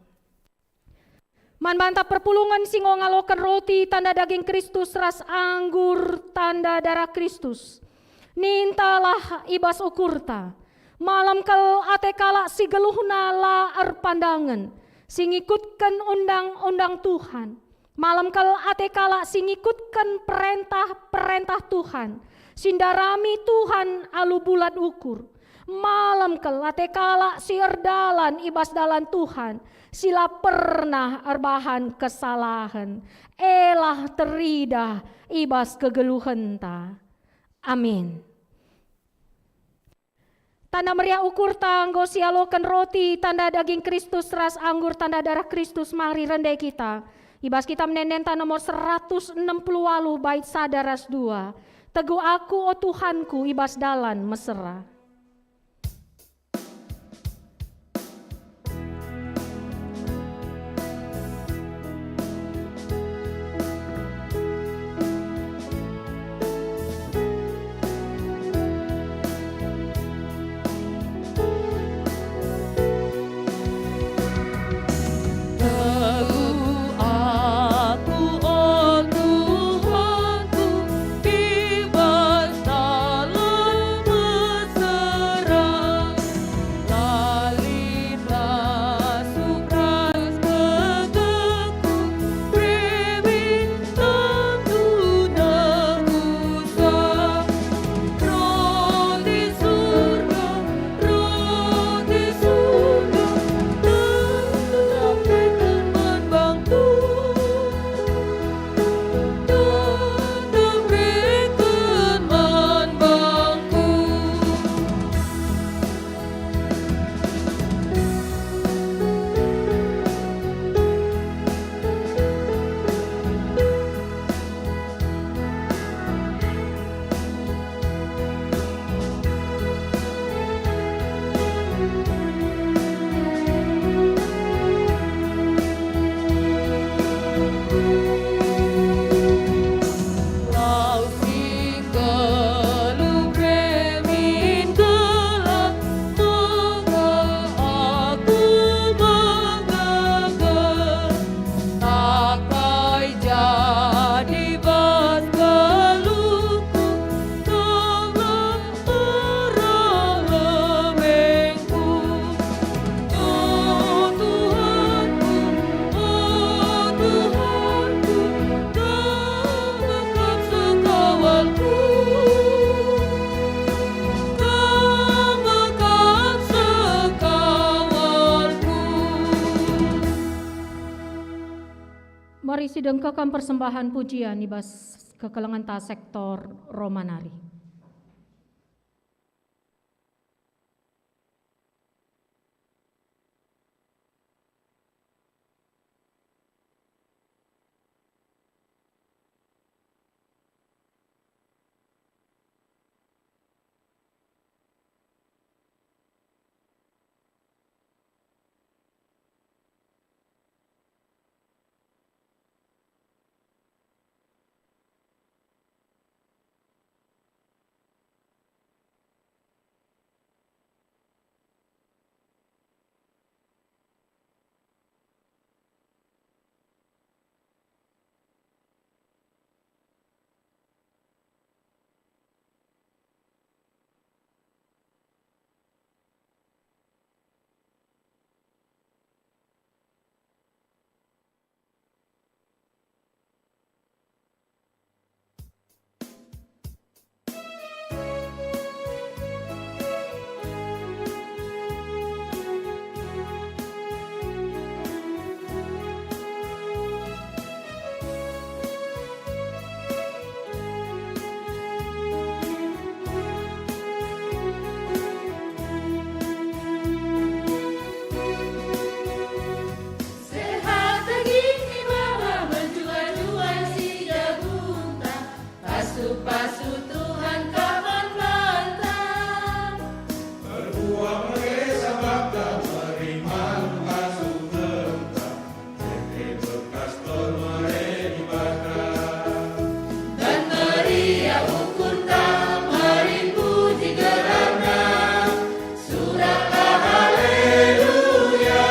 Man banta perpulungen si enggo ngaloken roti tanda daging Kristus ras anggur tanda darah Kristus, nintalah i bas ukurta. Malem kal ate kalak si geluhna la erpandangen, si ngikutken undang-undang Tuhan. Malem kal ate kalak si ngikutken perentah-perentah Tuhan, si ndarami Tuhan alu bulat ukur. Malem kal ate kalak si erdalan i bas dalan Tuhan, si la pernah erbahan kesalahen, elah teridah i bas kegeluhenta. Amin. Tanda meriah ukurta enggo sialoken roti tanda daging Kristus ras anggur tanda darah Kristus. Mari rende kita. I bas kitab ende-enden nomor seratus enem puluh waluh bait sada ras dua. Teguh aku, o Tuhanku, i bas dalan mesera. Mari sidengkehken persembahen pujian i bas kekelengenta sektor Roma nari. Sehat daging ibaba, mejuah-juah si jagunta, pasu-pasu Tuhan kaban banta. Erbuah meresa banta, meriman pasu banta, jete bekas tol mere Dibata. Dan meriah ukurta, mari puji gelarNa, suraklah haleluya.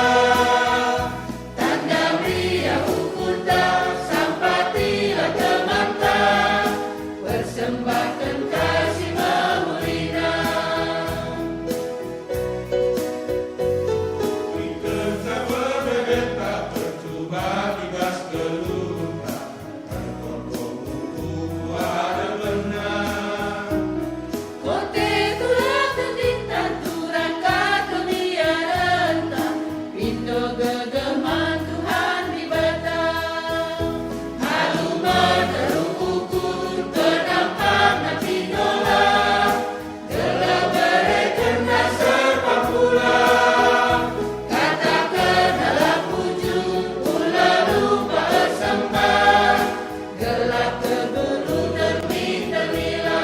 Tanda meriah ukurta, sampatilah temanta, persembahken kasih mehulina. Ikenca perdebenta percuban i bas geluhta, Kote tulaken bintang turang ka kemiarenta, pindo gegeh man Tuhan Dibata. Alu meteruk ukur penampakna pindola, gelah berekenna serpang pula. Katakenlah bujur, ula lupa ersembah, gelah kebelu demi terlilai.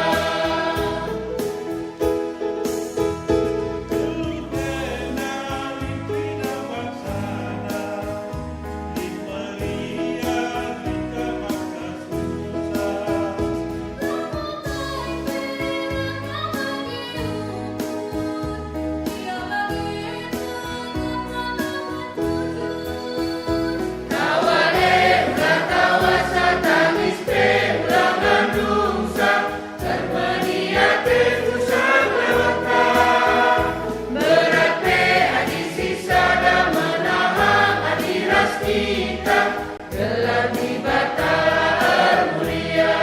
Berat pe adi sisada menahan adi ras kita, gelar Dibata ermulia.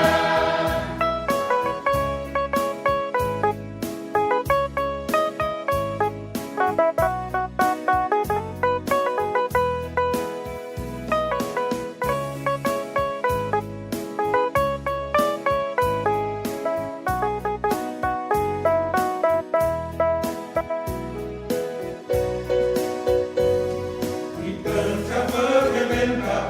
Ikenca perkementa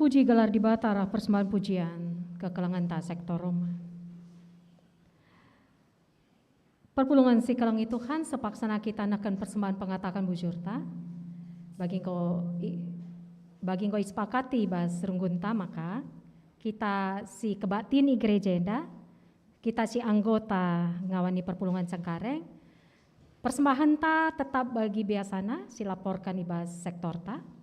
Puji gelar Dibata arah persembahan pujian kekelengenta sektor Roma. Perpulungen si kelengi Tuhan, sepaksana kita nehken persembahan pengataken bujurta, bagi enggo i-, bagi enggo isepakati bas runggunta, maka kita si kebaktin i gereja enda, kita si anggota ngawani perpulungen Cengkareng, persembahenta tetap bagi biasana si laporken i bas sektorta.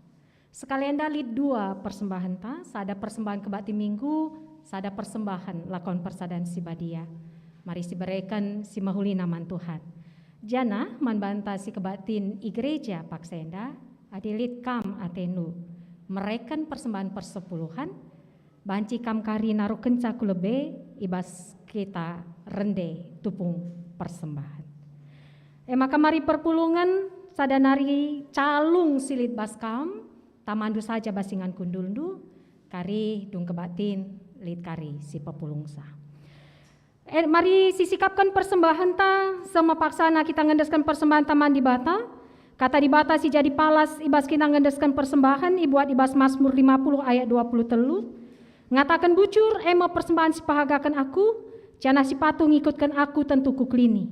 Sekali enda lit dua persembahenta, sada persembahan kebaktin Minggu, sada persembahan lakon persadan si badia. Mari sibereken si mehulina man Tuhan. Janah man banta si kebaktin i gereja paksa enda, adi lit kam atendu mereken persembahan persepuluhen, banci kam kari naruhkenca ku lebe i bas kita rende tupung persembahen. E maka mari perpulungen, sada nari calung si lit bas kam, tamandu saja bas ingan kundulndu, kari dung kebaktin lit kari si pepulungsa. E, mari sisikapken persembahenta, seh me paksana kita ngendesken persembahenta man Dibata. Kata Dibata si jadi palas i bas kita ngendesken persembahen ibuat i bas Masmur lima puluh ayat dua puluh telu, ngataken, "Bujur e me persembahen si pahagaken aku, janah si patuh ngikutken aku tentu kukelini."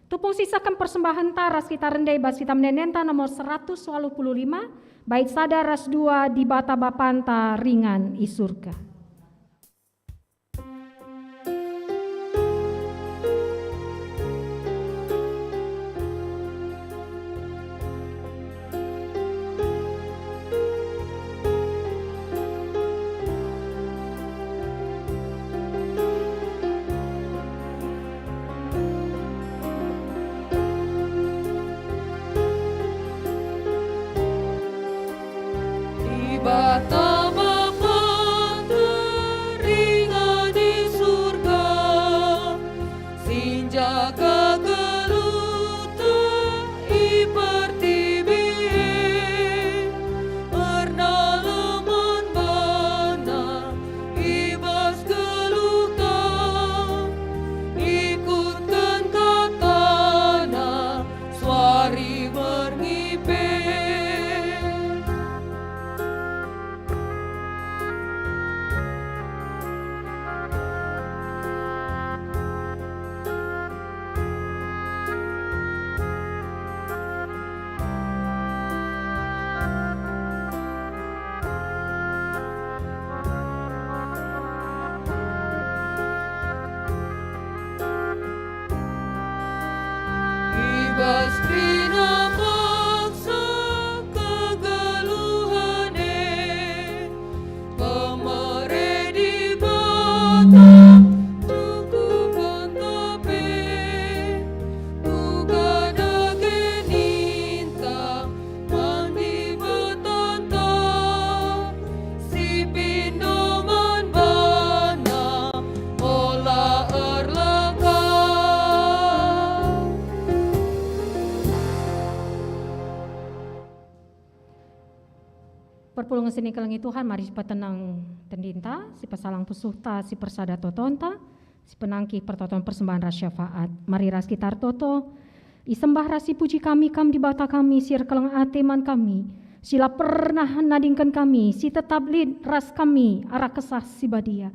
Tupung sisehken persembahenta ras kita rende i bas kitab ende-enda nomor seratus waluh puluh lima, bait sada ras dua, Dibata Bapanta ringan i Surga. Dibata Bapa teringan i Surga, si njaga geluhta i pertibi e, ernalem man baNa i bas geluhta, ikutken kataNa suari berngi pe. I bas kerina paksa kegeluhen e, pemere Dibata tungkuken ta pe, kuga dage ninta man Dibatanta, si pindo man baNa ola erlakau. Perpulungen si ikelengi Tuhan, mari sipetenang tendinta, sipesalang pusuhta, sipersada totonta, sipenangkih pertoton persembahen ras syafaat. Mari ras kita ertoto. Isembah ras ipuji kami Kam, Dibata kami, si erkeleng ate man kami, si la pernah nadingken kami, si tetap lit ras kami arah Kesah Si Badia.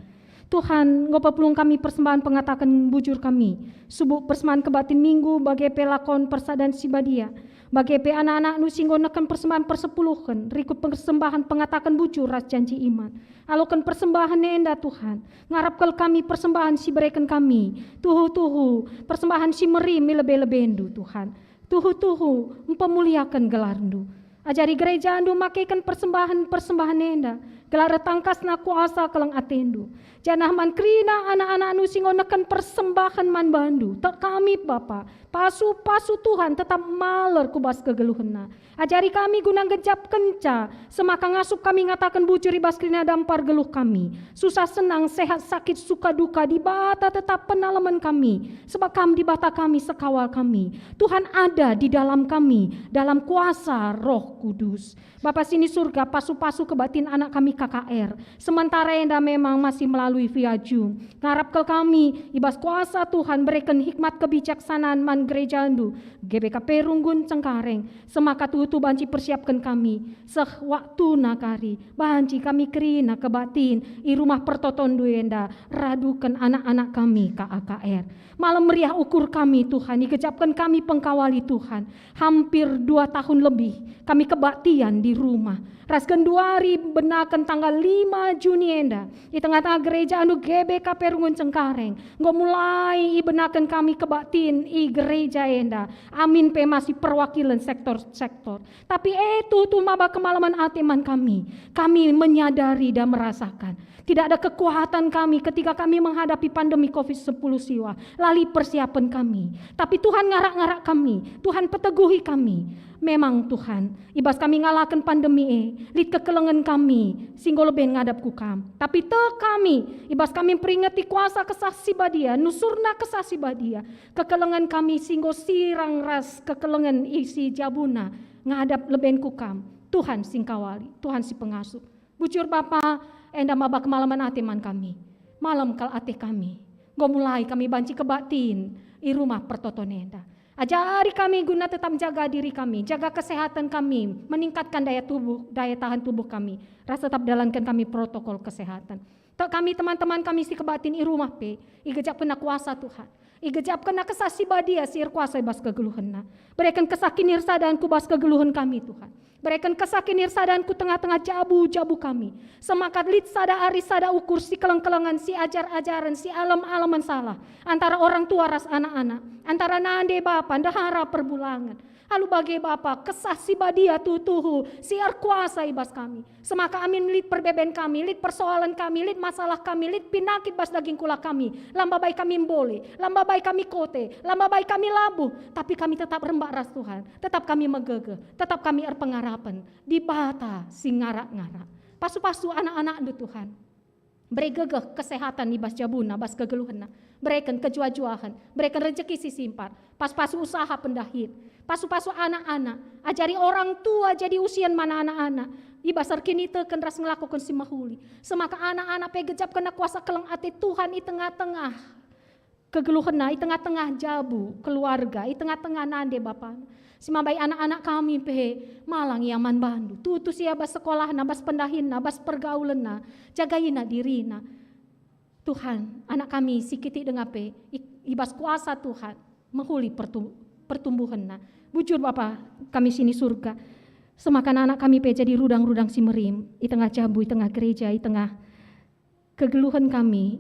Tuhan, enggo pepulung kami persembahen pengataken bujur kami, subuk persembahen kebaktin Minggu, bage pe lakon persadan si badia, bage pe anak-anakNdu si enggo nehken persembahen persepuluhen, rikut persembahen pengataken bujur ras janji iman. Aloken persembahen enda, Tuhan, ngarap kal kami persembahen si ibereken kami, tuhu-tuhu persembahen si merim i lebe-lebeNdu, Tuhan. Tuhu-tuhu mpemuliaken gelarNdu. Ajari gerejaNdu makeken persembahen-persembahen enda, gelah ertangkasna kuasa keleng ateNdu. Janah man kerina anak-anakNdu si enggo nehken persembahen man bandu, tek kami, Bapa, pasu-pasu Tuhan tetap maler ku bas kegeluhenna. Ajari kami guna nggenjapkenca, semaka ngasup kami ngataken bujur i bas kerina dampar geluh kami. Susah senang, sehat sakit, suka duka, Dibata tetap penalemen kami, sebab Kam Dibata kami, sekawal kami. Tuhan ada di dalam kami, dalam kuasa Roh Kudus. Bapa si ni Surga, pasu-pasu kebaktin anak kami K K R. Sementara enda memang masih melalui via Zoom. Ngarap kal kami, i bas kuasa Tuhan, bereken hikmat kebijaksanaan man gerejandu, G B K P Runggun Cengkareng, semaka tuhu banci persiapken kami, seh waktuna kari, banci kami kerina kebaktin i rumah pertotonndu enda, raduken anak-anak kami K A K R. Malem meriah ukur kami, Tuhan, igejapken kami pengkawali, Tuhan. Hampir dua tahun lebih kami kebaktian di rumah. Ras genduari benaken tanggal lima Juni enda, i tengah-tengah gerejandu G B K P Runggun Cengkareng, enggo mulai ibenaken kami kebaktin i gereja enda. Amin pe masih perwakilen sektor-sektor. Tapi e tuhu maba kemalemen ate man kami. Kami menyadari dan merasakan tidak ada kekuatan kami ketika kami menghadapi pandemi covid sepuluh siwa. Lali persiapen kami. Tapi Tuhan ngarak-ngarak kami. Tuhan peteguhi kami. Memang Tuhan, i bas kami ngalaken pandemi e, lit kekelengen kami, si enggo leben ngadap ku Kam. Tapi tek kami, i bas kami mperingeti kuasa Kesah Si Badia, nusurna Kesah Si Badia, kekelengen kami si enggo sirang ras kekelengen isi jabuna ngadap leben ku Kam. Tuhan si ngkawali, Tuhan si pengasup. Bujur Bapa, enda maba kemalemen ate man kami. Malem kal ate kami. Enggo mulai kami banci kebaktin i rumah pertoton enda. Ajari kami guna tetap menjaga diri kami, jaga kesehatan kami, meningkatkan daya tubuh, daya tahan tubuh kami, ras tetap dalanken kami protokol kesehatan. Tek kami, teman-teman kami si kebaktin i rumah pe, igejapkenna kuasa Tuhan. Igejapkenna Kesah Si Badia si erkuasa i bas kegeluhenna. Bereken Kesah Kinirsadan ku bas kegeluhen kami, Tuhan. Bereken Kesah Kinirsadan ku tengah-tengah jabu-jabu kami. Semangat lit sada ari sada ukur si keleng-kelengen, si ajar-ajaren, si alem-alemen salah. Antara orang tua ras anak-anak. Antara nande bapa, ndehara perbulangen. Alu bage Bapa, Kesah Si Badia tuhu-tuhu, si erkuasa i bas kami. Semaka amin lit perbeben kami, lit persoalen kami, lit masalah kami, lit pinakit bas daging kula kami, la mbabai kami mbole, la mbabai kami kote, la mbabai kami labuh, tapi kami tetap rembak ras Tuhan, tetap kami megegeh, tetap kami erpengarapen, Dibata si ngarak-ngarak. Pasu-pasu anak-anakNdu Tuhan. Bere gegeh kesehatan i bas jabuna, bas kegeluhenna. Bereken kejuah-juahen, bereken rejeki si simpar, pasu-pasu usaha pendahin, pasu-pasu anak-anak, ajari orang tua jadi usihen man anak-anak, i bas erkiniteken ras ngelakoken si mehuli. Semaka anak-anak pe gejapkenna kuasa keleng ate Tuhan i tengah-tengah kegeluhenna, i tengah-tengah jabu, keluarga, i tengah-tengah nande bapa. Si mambai anak-anak kami pe malang ia man bandu. Tutus ia bas sekolahna, bas pendahinna, bas pergaulenna, jagaina dirina. Tuhan, anak kami si kitik denga pe, i, i bas kuasa Tuhan, mehuli pertu-, pertumbuhenna. Bujur Bapa kami si ni Surga, semakan anak kami pe jadi rudang-rudang si merim, i tengah jabu, i tengah gereja, i tengah kegeluhen kami,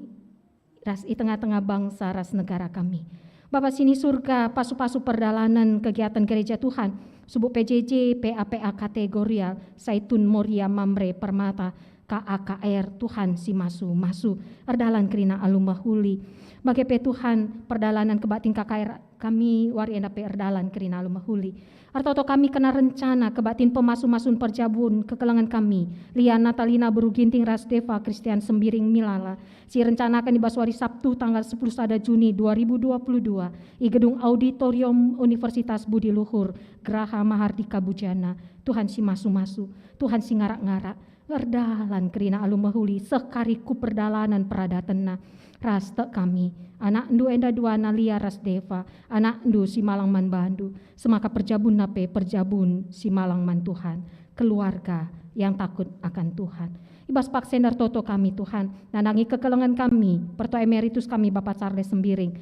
ras i tengah-tengah bangsa ras negara kami. Bapa si ni Surga, pasu-pasu perdalanen kegiatan Gereja Tuhan, subuk P J J, P A P A Kategorial, Saitun, Moria, Mamre, Permata, K A K R, Tuhan si masu-masu, erdalan kerina alu mehuli. Bage pe Tuhan, perdalanen kebaktin K K R kami wari enda pe erdalan kerina alu mehuli. Ertoto kami kena rencana kebaktin pemasu-masun perjabun kekelengen kami, Lia Natalina Beru Ginting ras Deva Christian Sembiring Milala, si rencanaken i bas wari Sabtu tanggal sepuluh sada Juni dua ribu dua puluh dua i Gedung Auditorium Universitas Budi Luhur, Geraha Mahardika Bujana. Tuhan si masu-masu, Tuhan si ngarak-ngarak, erdalan kerina alu mehuli seh kari ku perdalanen peradatenna. Ras tek kami, anakndu enda duana Lia ras Deva, anakndu si malang man bandu, semaka perjabunna pe perjabun si malang man Tuhan, keluarga yang takut akan Tuhan. I bas paksa enda ertoto kami, Tuhan, nandangi kekelengen kami, Pertua Emeritus kami, Bapa Charles Sembiring,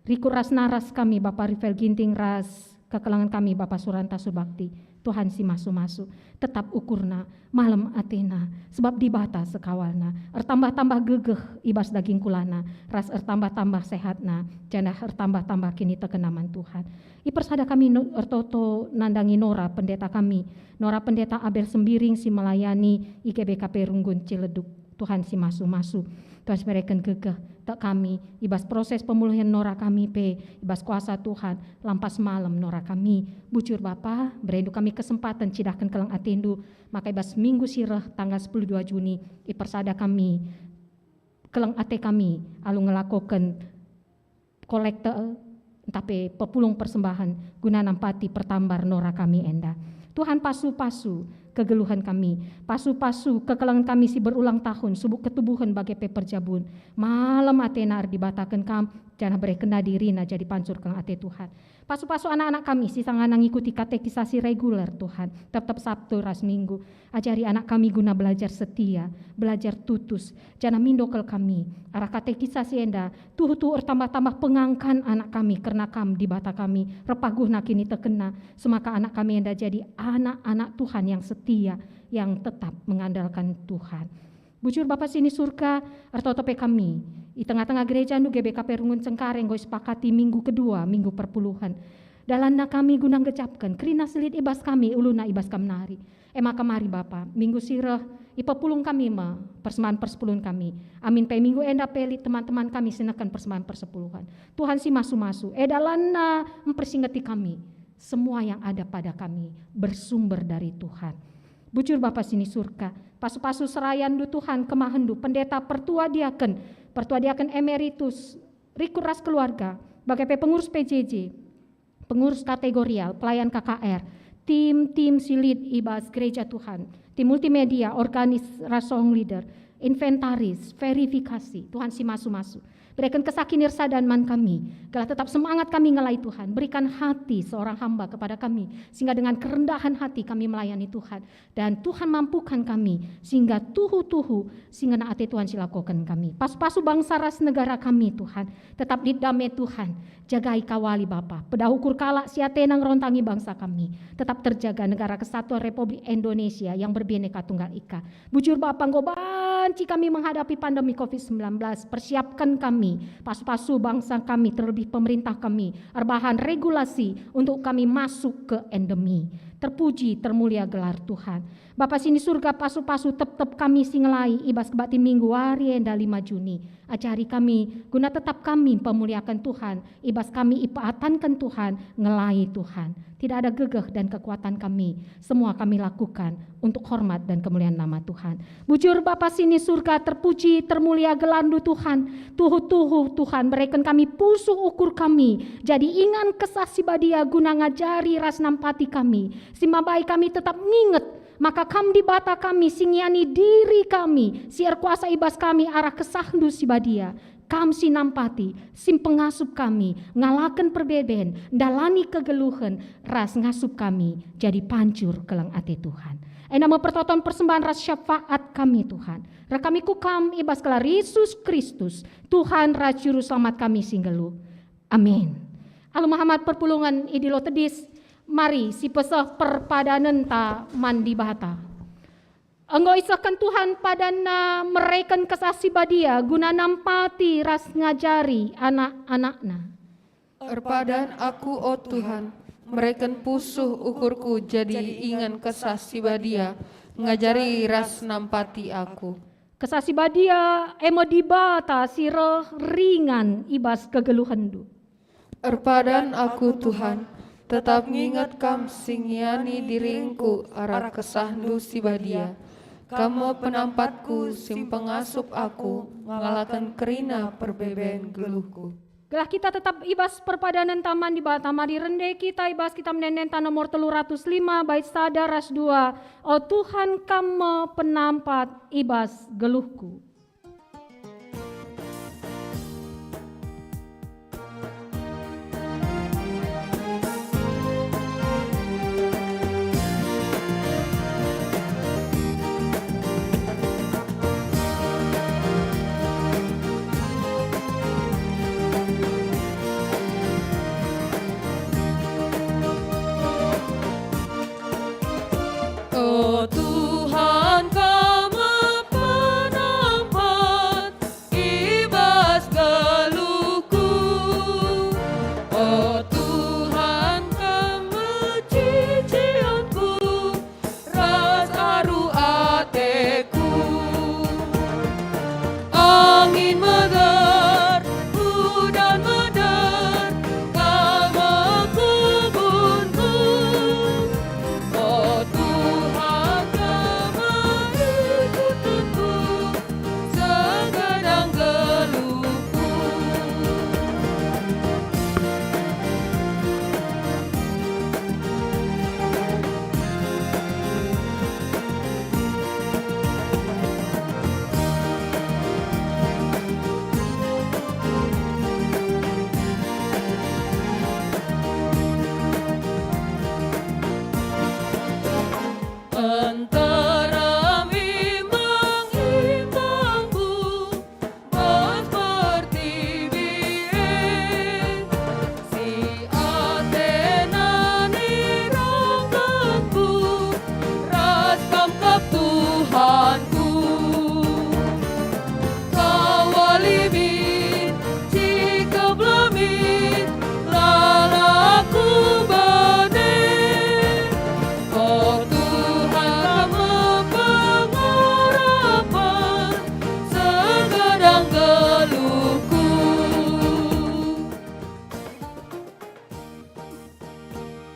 Rikur ras naras kami, Bapa Rivel Ginting, ras kekelengen kami, Bapa Suranta Subakti. Tuhan si masu-masu, tetap ukurna, malem atena, sebab Dibata sekawalna, ertambah-tambah gegeh i bas daging kulana, ras ertambah-tambah sehatna, janah ertambah-tambah kinitekenna man Tuhan. Ipersada kami no-, ertoto nandangi Nora pendeta kami, Nora Pendeta Abel Sembiring si melayani i G B K P Runggun Ciledug. Tuhan si masu-masu. Tuhan si mereken gegeh tek kami, i bas proses pemulihan Nora kami pe, i bas kuasa Tuhan, lampas malem Nora kami. Bujur Bapa, berendu kami kesempaten cidahken keleng atendu, maka i bas minggu si reh tanggal sepuluh dua Juni, ipersada kami, keleng ate kami, alu ngelakoken kolekte, ntah pe pepulung persembahen guna nampati pertambar Nora kami enda. Tuhan pasu-pasu, kegeluhen kami, pasu-pasu kekelengen kami si berulang tahun, subuk ketubuhen bage pe perjabun. Malem atena erdibataken Kam, janah berekenna dirina jadi pancur keleng ate Tuhan. Pasu-pasu anak-anak kami si sangana ngikuti katekisasi reguler, Tuhan, tep-tep Sabtu ras Minggu. Ajari anak kami guna belajar setia, belajar tutus, janah mindo kal kami. Arah katekisasi enda, tuhu-tuhu ertambah-tambah pengangkan anak kami kerna Kam, Dibata kami, erpaguhna kinitekenna, semaka anak kami enda jadi anak-anak Tuhan yang setia, yang tetap mengandalkan Tuhan. Bujur Bapa si ni Surga, ertoto pe kami i tengah-tengah gerejaNdu G B K P Rungun Cengkareng enggo isepakati minggu kedua, minggu perpuluhen. Dalanna kami guna nggejapken kerina si lit i bas kami, uluna i bas Kam nari. E maka mari Bapa, minggu si reh ipepulung kami me persembahen persepuluhen kami. Amin pe minggu enda pe lit teman-teman kami si neken persembahen persepuluhen. Tuhan si masu-masu, e dalanna mpersingeti kami. Semua yang ada pada kami bersumber dari Tuhan. Bujur Bapa si ni Surga, pasu-pasu serayanNdu Tuhan, kemahenNdu, pendeta, pertua diaken, pertua diaken emeritus, rikut ras keluarga, bage pe pengurus P J J, pengurus kategorial, pelayan K K R, tim-tim si lit i bas gereja Tuhan, tim multimedia, organis ras song leader, inventaris, verifikasi, Tuhan si masu-masu. Bereken kesah kinirsadan man kami, gelah tetap semangat kami ngelai Tuhan. Berikan hati seorang hamba kepada kami, sehingga dengan kerendahan hati kami melayani Tuhan. Dan Tuhan mampukan kami, sehingga tuhu-tuhu si ngena ate Tuhan silakoken kami. Pasu-pasu bangsa ras negara kami, Tuhan. Tetap lit dame, Tuhan. Jagai kawali Bapa. Pedah ukur kalak si atena ngerontangi bangsa kami. Tetap terjaga Negara Kesatuan Republik Indonesia yang berbineka tunggal ika. Bujur Bapa, enggo banci kami menghadapi pandemi covid sembilan belas. Persiapkan kami, pasu-pasu bangsa kami, terlebih pemerintah kami, erbahan regulasi untuk kami masuk ke endemi. Terpuji, termulia gelar Tuhan. Bapa si ni Surga, pasu-pasu tep-tep kami si ngelai i bas kebaktin minggu wari enda lima Juni. Ajari kami guna tetap kami pemuliaken Tuhan, i bas kami ipeatanken Tuhan, ngelai Tuhan. Tidak ada gegeh dan kekuatan kami, semua kami lakukan untuk hormat dan kemuliaan nama Tuhan. Bujur Bapa si ni Surga, terpuji, termulia gelarNdu Tuhan. Tuhu-tuhu Tuhan, bereken kami pusuh ukur kami, jadi ingan Kesah Si Badia guna ngajari ras nampati kami, si mambai kami tetap nginget maka Kam Dibata kami si ngiani diri kami, si erkuasa i bas kami arah KesahNdu Si Badia. Kam si nampati, si mpengasup kami, ngalaken perbeben, ndalani kegeluhen, ras ngasup kami jadi pancur keleng ate Tuhan. Enda me pertoton persembahen ras syafaat kami, Tuhan. Reh kami ku Kam i bas gelar Yesus Kristus, Tuhan ras Juru Selamat kami si nggeluh. Amin. Alu mehamat perpulungen idilo tedis, mari sipeseh perpadanenta man Dibata. Enggo isehken Tuhan padanNa mereken Kesah Si Badia guna nampati ras ngajari anak-anakNa. Erpadan aku, o Tuhan, mereken pusuh ukurku jadi ingan Kesah Si Badia, ngajari ras nampati aku. Kesah Si Badia e me Dibata si reh ringan i bas kegeluhenndu. Erpadan aku, Tuhan, tetap nginget Kam si ngiani diringku arah KesahNdu Si Badia. Kam me penampatku si mpengasup aku ngalaken kerina perbeben geluhku. Gelah kita tetap i bas perpadanenta man Dibata, mari rende kita i bas Kitab Ende-enden nomor telu ratus lima, bait sada ras dua. O Tuhan, Kam me penampat i bas geluhku. O Tuhan, Kam me penampat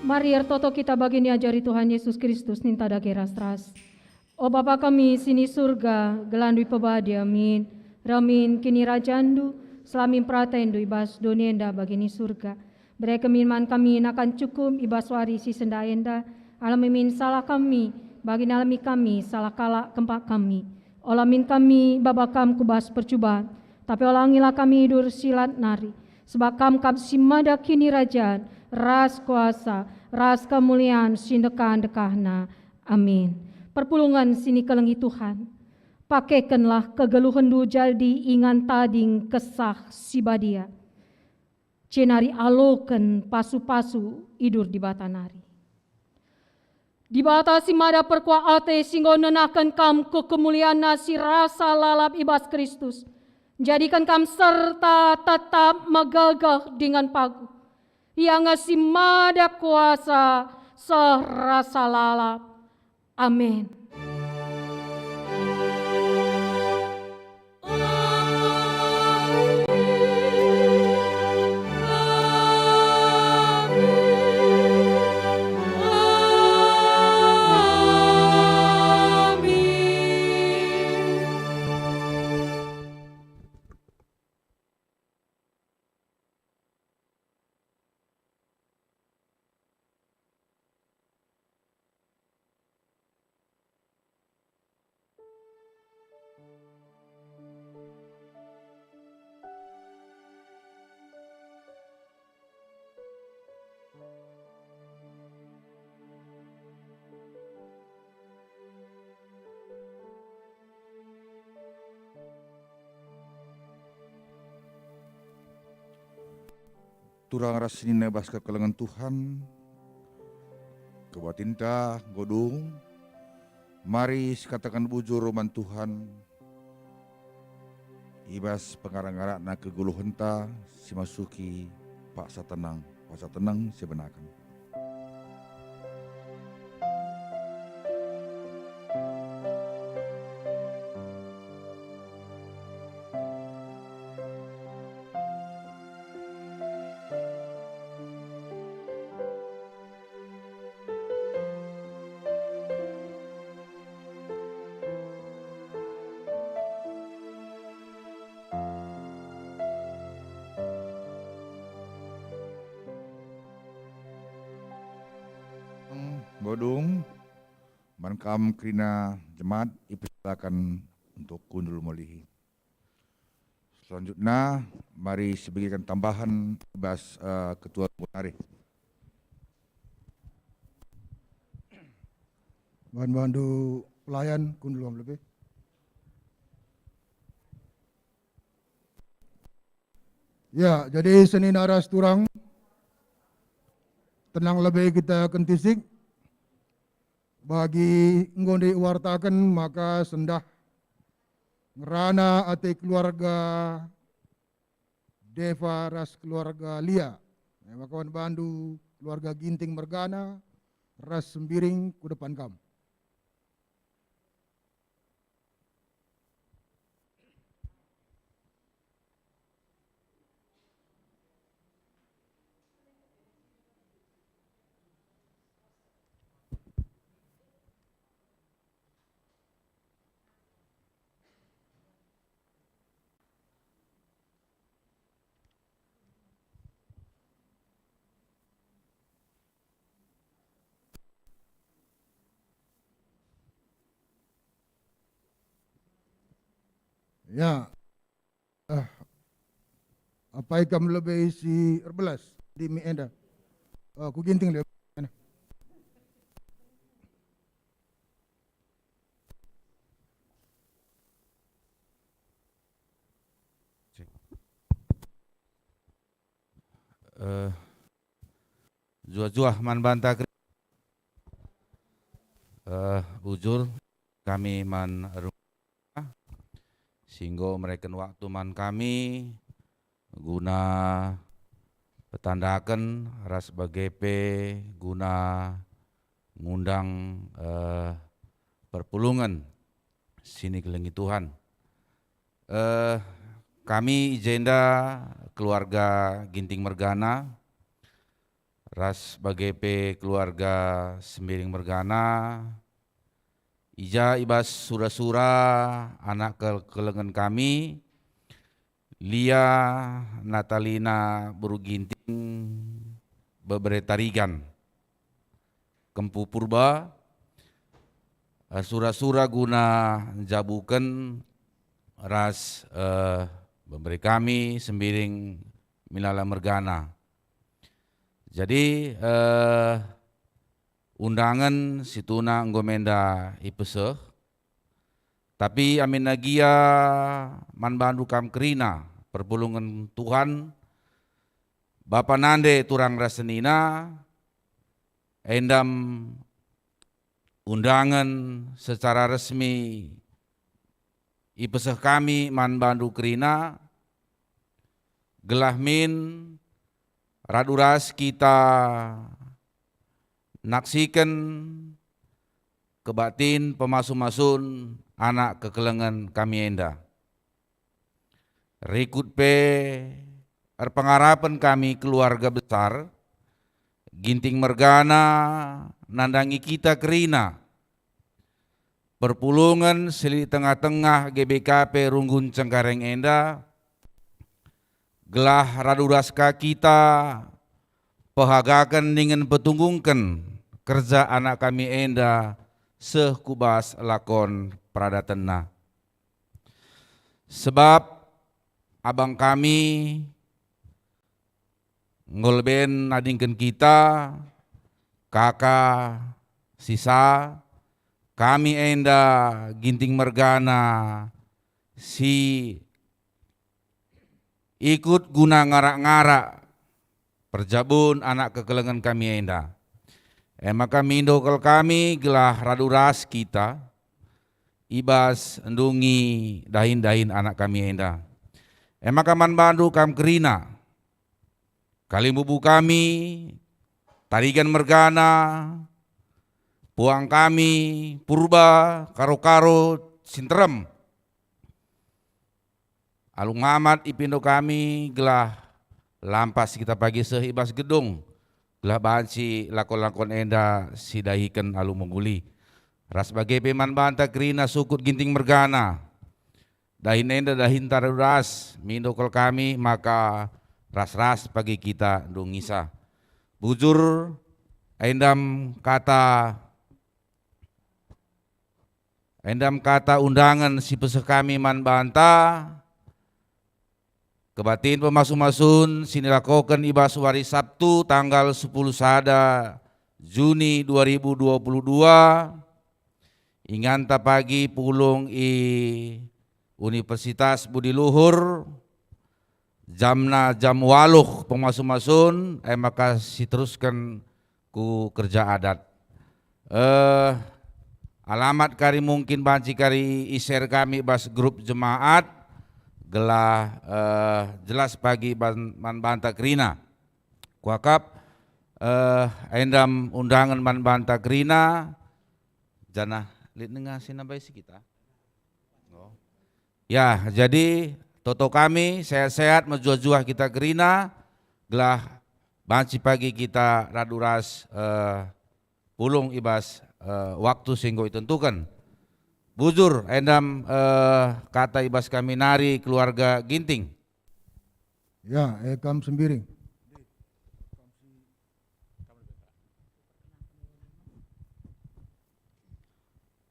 Mari ertoto kita bagi niajari Tuhan Yesus Kristus ninta dage ras-ras. O Bapa kami si ni Surga, gelarNdu ipebadia min, reh min kinirajanNdu, selamin peratenNdu i bas doni enda bagi ni Surga. Bereken min man kami nakan cukup i bas wari si sendah enda, alemi min salah kami, bagi nalemi kami salah kalak kempak kami. Ola min kami baba Kam ku bas percuban, tapi olangilah kami idur si lat nari, sebab Kam kap si mada kinirajan, ras kuasa, ras kemulian si ndekah-ndekahna. Amin. Perpulungen si nikelengi Tuhan, pakekenlah kegeluhenNdu jadi ingan tading Kesah Si Badia, jenari aloken pasu-pasu idur Dibata nari. Dibata si mada perkuah ate, si enggo nenahken kam ku kemulianNa si rasa lalap i bas Kristus, njadiken kam serta tetap megegeh dingen paguh. Ia nge si mada kuasa seh rasa lalap. Amin. Turang ras senina bas kekelengen Tuhan, kebatinta enggo dung, mari sikataken bujur man Tuhan, i bas pengarak-ngarakna kegeluhenta si masuki paksa tenang, paksa tenang si benaken. Bodung, man kam kerina jemaat ipersilakan untuk kundul mulihi. Selanjutna, mari sibegiken tambahan bas, eh, ketua nari. Bahan-bahan pelayan, kundul lebe. Ya, jadi senina ras turang, tenang lebe kita kentisik. Bagi enggo nde iwartaken maka sendah ngerana ate keluarga Deva ras keluarga Lia. E maka wan bandu keluarga Ginting mergana ras Sembiring ku depan kam. Ya. Eh, apai kam lebe isi erbelas di mi enda? Eh, ku Ginting lebe. Eh, juah-juah man banta keri-, eh, bujur kami man rumah si enggo mereken waktu man kami guna petandaken ras bage pe guna ngundang, eh, perpulungen si nikelengi Tuhan. Eh, kami i jenda keluarga Ginting mergana ras bage pe keluarga Sembiring mergana, i ja i bas sura-sura anak kekelengen kami, Lia, Natalina, Beru Ginting, Bebere Tarigan, Kempu Purba, eh, sura-sura guna njabuken ras, eh, Bebere kami Sembiring Milala mergana. Jadi, eh, undangen situhuna enggo menda ipeseh, tapi aminna gia man bandu kam kerina perpulungen Tuhan, bapa nande turang ras senina, endam undangen secara resmi ipeseh kami man bandu kerina, gelah min radu ras kita naksiken kebaktin pemasu-masun anak kekelengen kami enda. Rikut pe erpengarapen kami keluarga besar Ginting mergana nandangi kita kerina perpulungen si lit tengah-tengah G B K P Runggun Cengkareng enda, gelah radu ras ka kita pehagaken dingen petunggungken kerja anak kami enda seh ku bas lakon peradatenna. Sebab abang kami enggo leben nadingken kita, kaka, sisa, kami enda Ginting mergana si ikut guna ngarak-ngarak perjabun anak kekelengen kami enda. E maka mindo kal kami gelah radu ras kita i bas ndungi dahin-dahin anak kami enda. E maka man bandu kam kerina, kalimbubu kami, Tarigan mergana, puang kami, Purba, Karo-Karo, si nterem. Alu ngamat ipindo kami gelah lampas kita pagi seh i bas gedung, gelah banci lakon-lakon enda sidahiken alu mehuli. Ras bage pe man banta kerina sukut Ginting mergana. Dahin enda dahinta ras, mindo kal kami maka ras-ras pagi kita ndungisa. Bujur, endam kata Endam kata undangen si peseh kami man banta, kebaktin pemasu-masun si nilakoken i bas wari Sabtu tanggal sepuluh sada Juni dua ribu dua puluh dua, inganta pagi pulung i Universitas Budi Luhur, jamna jam waluh pemasu-masun, e maka siterusken ku kerja adat. Eh, alamat kari mungkin banci kari i-share kami bas grup jemaat, gelah, eh, jelas pagi ban-, man banta kerina. Kuakap, eh, endam undangen man banta kerina, janah lit nengah si nambai si kita. Oh. Ya, jadi toto kami sehat-sehat, mejuah-juah kita kerina, gelah banci pagi kita radu ras, eh, pulung i bas, eh, waktu si enggo itentuken. Bujur, endam, eh, kata i bas kami nari keluarga Ginting. Ya, eh, kam Sembiring.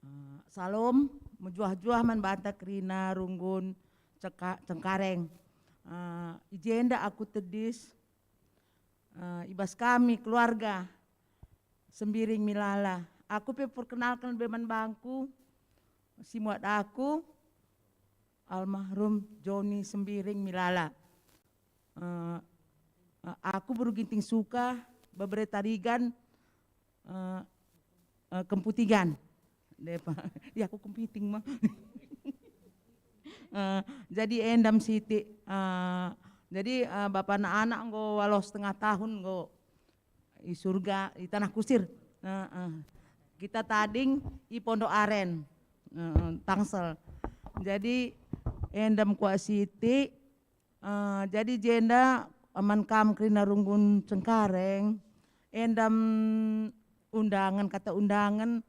Eh, Salom, mejuah-juah man banta kerina Runggun Ceka-, Cengkareng. Eh, i jenda aku tedis, eh, i bas kami keluarga Sembiring Milala. Aku pe perkenalken be man bangku, si muat aku, almarhum Joni Sembiring Milala. Eh, eh, aku Beru Ginting Suka, Bebere Tarigan, eh, eh, Kemputigan. Depa. Ya, aku Kempiting mah. Eh, jadi endam siti. Eh, jadi, eh, bapa anak-anak enggo waluh setengah tahun enggo i surga, i tanah kusir. Heeh. Kita tading i Pondok Aren, heeh, Tangsel. Jadi endam kuak siti, eh, jadi jenda man kam kerina Runggun Cengkareng, enda, mm, undangen, kata undangen,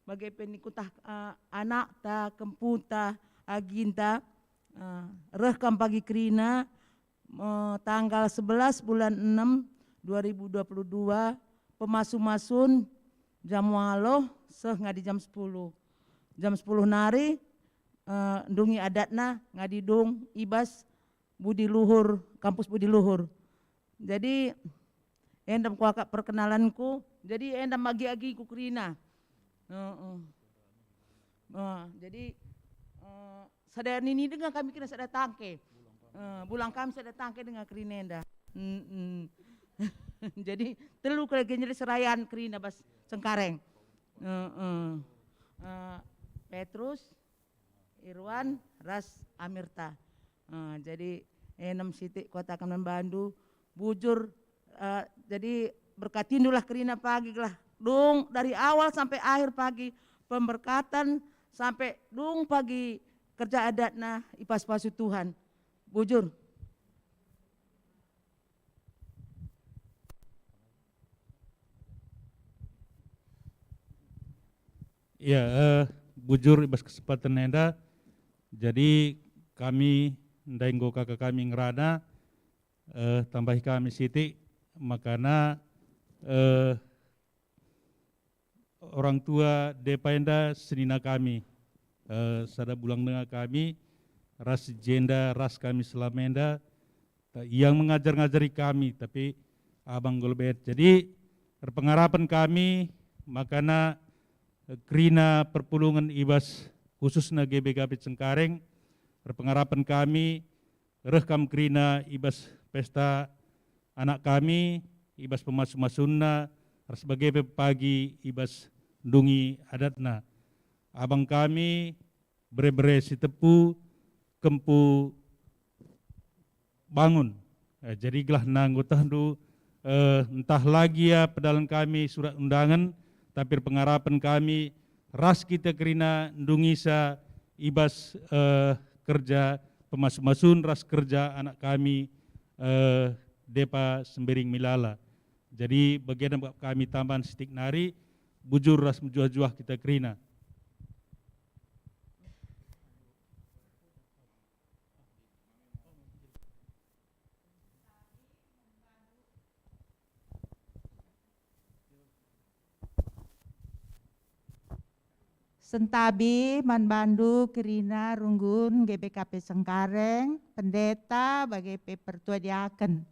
bage pe nikutah, eh, anakta, kemputa, aginta, eh, reh kam pagi kerina, eh, tanggal sebelas bulan enam dua ribu dua puluh dua, pemasu-masun jam waluh seh ngadi jam sepuluh. Jam sepuluh nari, eh, ndungi adatna ngadi dung i bas Budi Luhur, Kampus Budi Luhur. Jadi, enda me kuakap perkenalanku. Jadi, enda me agi-agiku kerina. Heeh. Nah, jadi, eh, sada nini denga kami kena sada tangke. Eh, bulang kami sada tangke denga kerina enda. Mm-mm. Jadi, telu kali genjeri serayan kerina bas Cengkareng. Heeh. Eh, Petrus, Irwan ras Amirta. Eh, jadi, enem sitik kuataken man bandu, bujur, eh, jadi berkatindulah kerina pagi gelah dung dari awal sampai akhir pagi pemberkatan sampai dung pagi kerja adatna ipas-pasu Tuhan. Bujur. Ya, eh, bujur i bas kesempatan enda, jadi kami ndai enggo kaka kami ngerana, eh, tambahi kami sitik, makana, eh, orang tua depa enda senina kami, eh, sada bulang denga kami, ras jenda ras kami selama enda, Ta-, yang mengajar-ngajari kami, tapi abang enggo lebet. Jadi, erpengarapen kami, makana, eh, kerina perpulungen i bas khususna G B K P Cengkareng, erpengarapen kami, reh kam kerina i bas pesta anak kami, i bas pemasu-masunna, ras bage pe pagi i bas ndungi adatna. Abang kami, bere-bere Sitepu, kempu bangun. Eh, jadi gelah nanggo tehndu, eh, ntah la gia pedalen kami surat undangen, tapi erpengarapen kami ras kita kerina ndungisa i bas, eh, kerja pemasu-masun ras kerja anak kami, eh, Depa Sembiring Milala. Jadi bagi enda kami tambahen sitik nari, bujur ras mejuah-juah kita kerina. Sentabi man bandu kerina runggun G B K P Cengkareng, pendeta bage pe pertua diaken.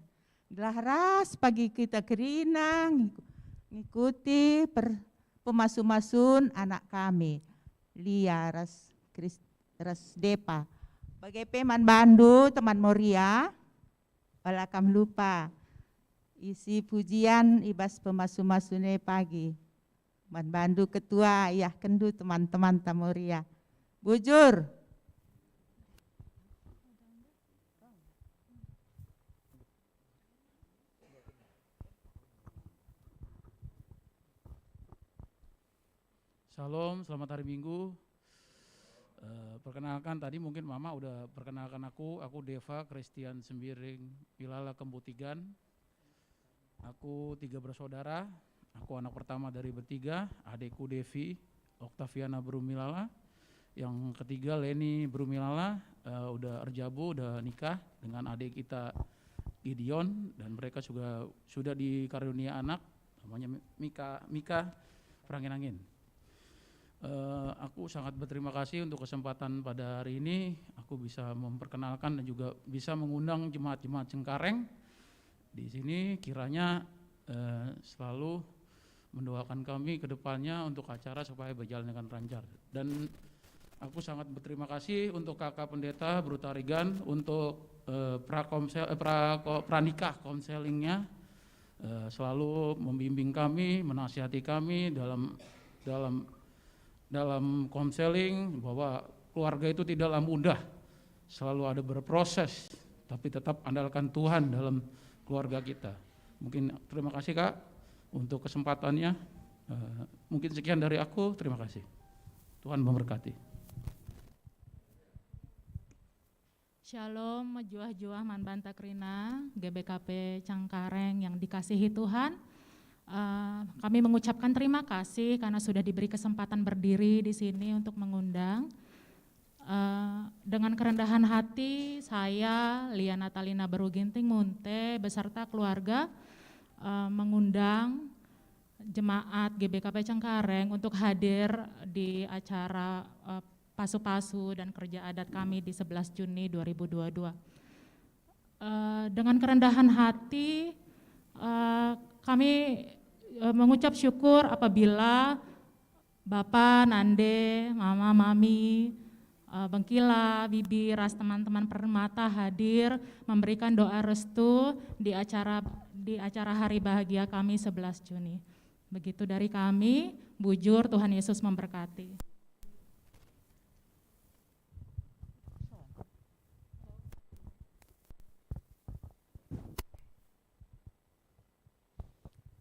Gelah ras pagi kita kerina ngiku-, ngikuti per-, pemasu-masun anak kami, Lia ras Kris-, ras Depa. Bage pe man bandu teman Moria, ola kam lupa isi pujian i bas pemasu-masun e pagi. Man bandu ketua, iahkenndu teman-temanta Moria. Bujur. Shalom, selamat hari Minggu. Eh, perkenalkan, tadi mungkin Mama udah perkenalkan aku, aku Deva Christian Sembiring Milala Kembutigan. Aku tiga bersaudara, aku anak pertama dari bertiga, adikku Devi Oktaviana Brumilala, yang ketiga Leni Brumilala, eh, udah erjabu, udah nikah dengan adik kita Gideon, dan mereka juga sudah dikaruniai anak, namanya Mi-, Mika, Mika Perangin-angin. Eh, aku sangat berterima kasih untuk kesempatan pada hari ini, aku bisa memperkenalkan dan juga bisa mengundang jemaat-jemaat Cengkareng di sini, kiranya, eh, selalu mendoakan kami ke depannya untuk acara supaya berjalan dengan lancar. Dan aku sangat berterima kasih untuk Kakak Pendeta Bro Tarigan untuk, eh, prakomsel-, eh, prako-, pranikah konselingnya, eh, selalu membimbing kami, menasihati kami dalam, dalam, dalam konseling, bahwa keluarga itu tidaklah mudah, selalu ada berproses, tapi tetap andalkan Tuhan dalam keluarga kita. Mungkin, terima kasih, Kak, untuk kesempatannya. Eh, mungkin sekian dari aku, terima kasih. Tuhan memberkati. Shalom, mejuah-juah man banta kerina, G B K P Cengkareng yang dikasihi Tuhan. Eh, kami mengucapkan terima kasih karena sudah diberi kesempatan berdiri di sini untuk mengundang. Eh, dengan kerendahan hati, saya, Lia Natalina Beru Ginting Munte, beserta keluarga, eh, mengundang jemaat G B K P Cengkareng untuk hadir di acara, eh, pasu-pasu dan kerja adat kami di sebelas Juni dua ribu dua dua. Eh, dengan kerendahan hati, eh, kami, eh, mengucap syukur apabila Bapa, Nande, Mama, Mami, eh, Bengkila, Bibi, ras teman-teman Permata hadir memberikan doa restu di acara, di acara hari bahagia kami sebelas Juni. Begitu dari kami, bujur, Tuhan Yesus memberkati.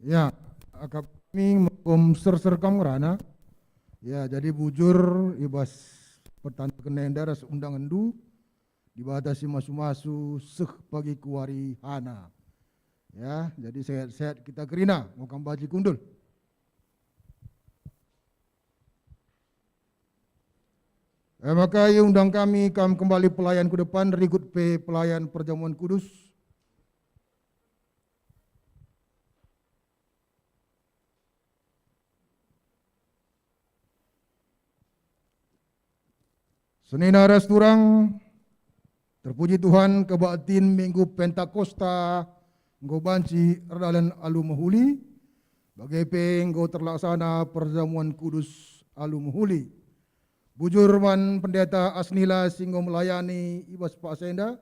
Ya, akap kami mengkom serser kam ngerana. Ya, jadi bujur i bas pertanda kena enda ras undangenndu, Dibata si masu-masu seh pagi kuari hana. Ya, jadi sehat-sehat kita kerina, mau kam banci kundul. Eh, maka iundang kami kam kembali pelayan ku depan, rikut pe pelayan perjamuan kudus. Senina ras turang, terpuji Tuhan, kebaktin Minggu Pentakosta enggo banci erdalan alu mehuli, bage pe enggo terlaksana perjamuan kudus alu mehuli. Bujur man Pendeta Asnila si enggo melayani i bas paksa enda,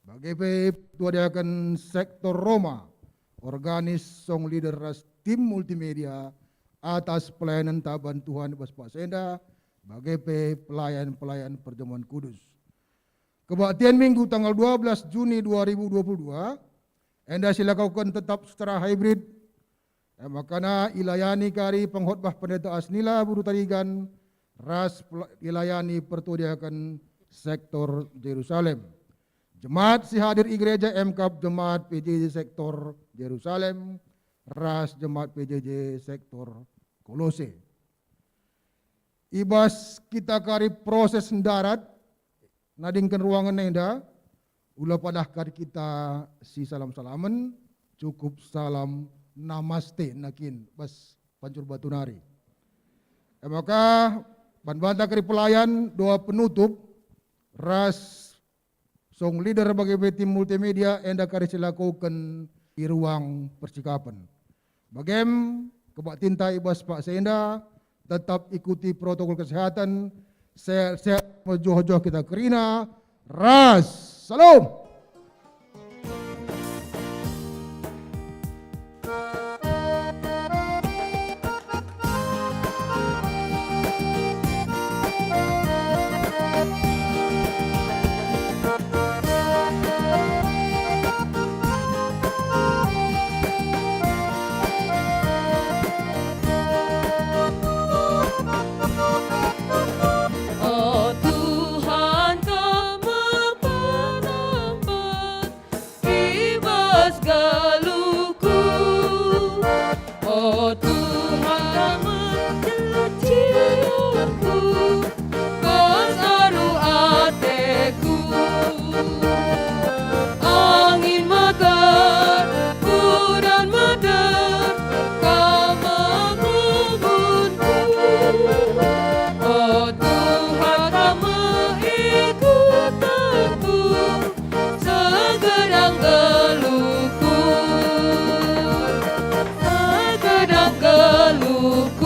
bage pe petua diaken sektor Roma, organis, song leader ras tim multimedia atas pelayanen taban Tuhan i bas paksa enda, bage pe pelayan-pelayan perjamuan kudus. Kebaktian Minggu tanggal dua belas Juni dua ribu dua puluh dua enda silakoken tetap secara hybrid. E maka ilayani kari pengkhotbah Pendeta Asnila Beru Tarigan ras pel-, ilayani petua diaken sektor Jerusalem. Jemaat si hadir i gereja e mekap jemaat P J J sektor Jerusalem ras jemaat P J J sektor Kolose. I bas kita kari proses ndarat, nadingken ruangen enda, ula padah kari kita si salam-salamen, cukup salam namaste nari kin bas pancur batu nari. E maka, ban banta kari pelayan, doa penutup, ras song leader bage pe tim multimedia enda kari silakoken i ruang persikapen. Bagem kebaktinta i bas paksa enda, tetap ikuti protokol kesehatan, sehat-sehat mejuah-juah kita kerina, ras, salam. O Tuhan, Kam me penampat i bas galuhku. O Tuhan, Kam me kesucianku, bas aru ateku. Angin meter, udan meter, Kam me mugunku. O Tuhan, Kam me ikutanku. Segedang geluhku, segedang geluhku.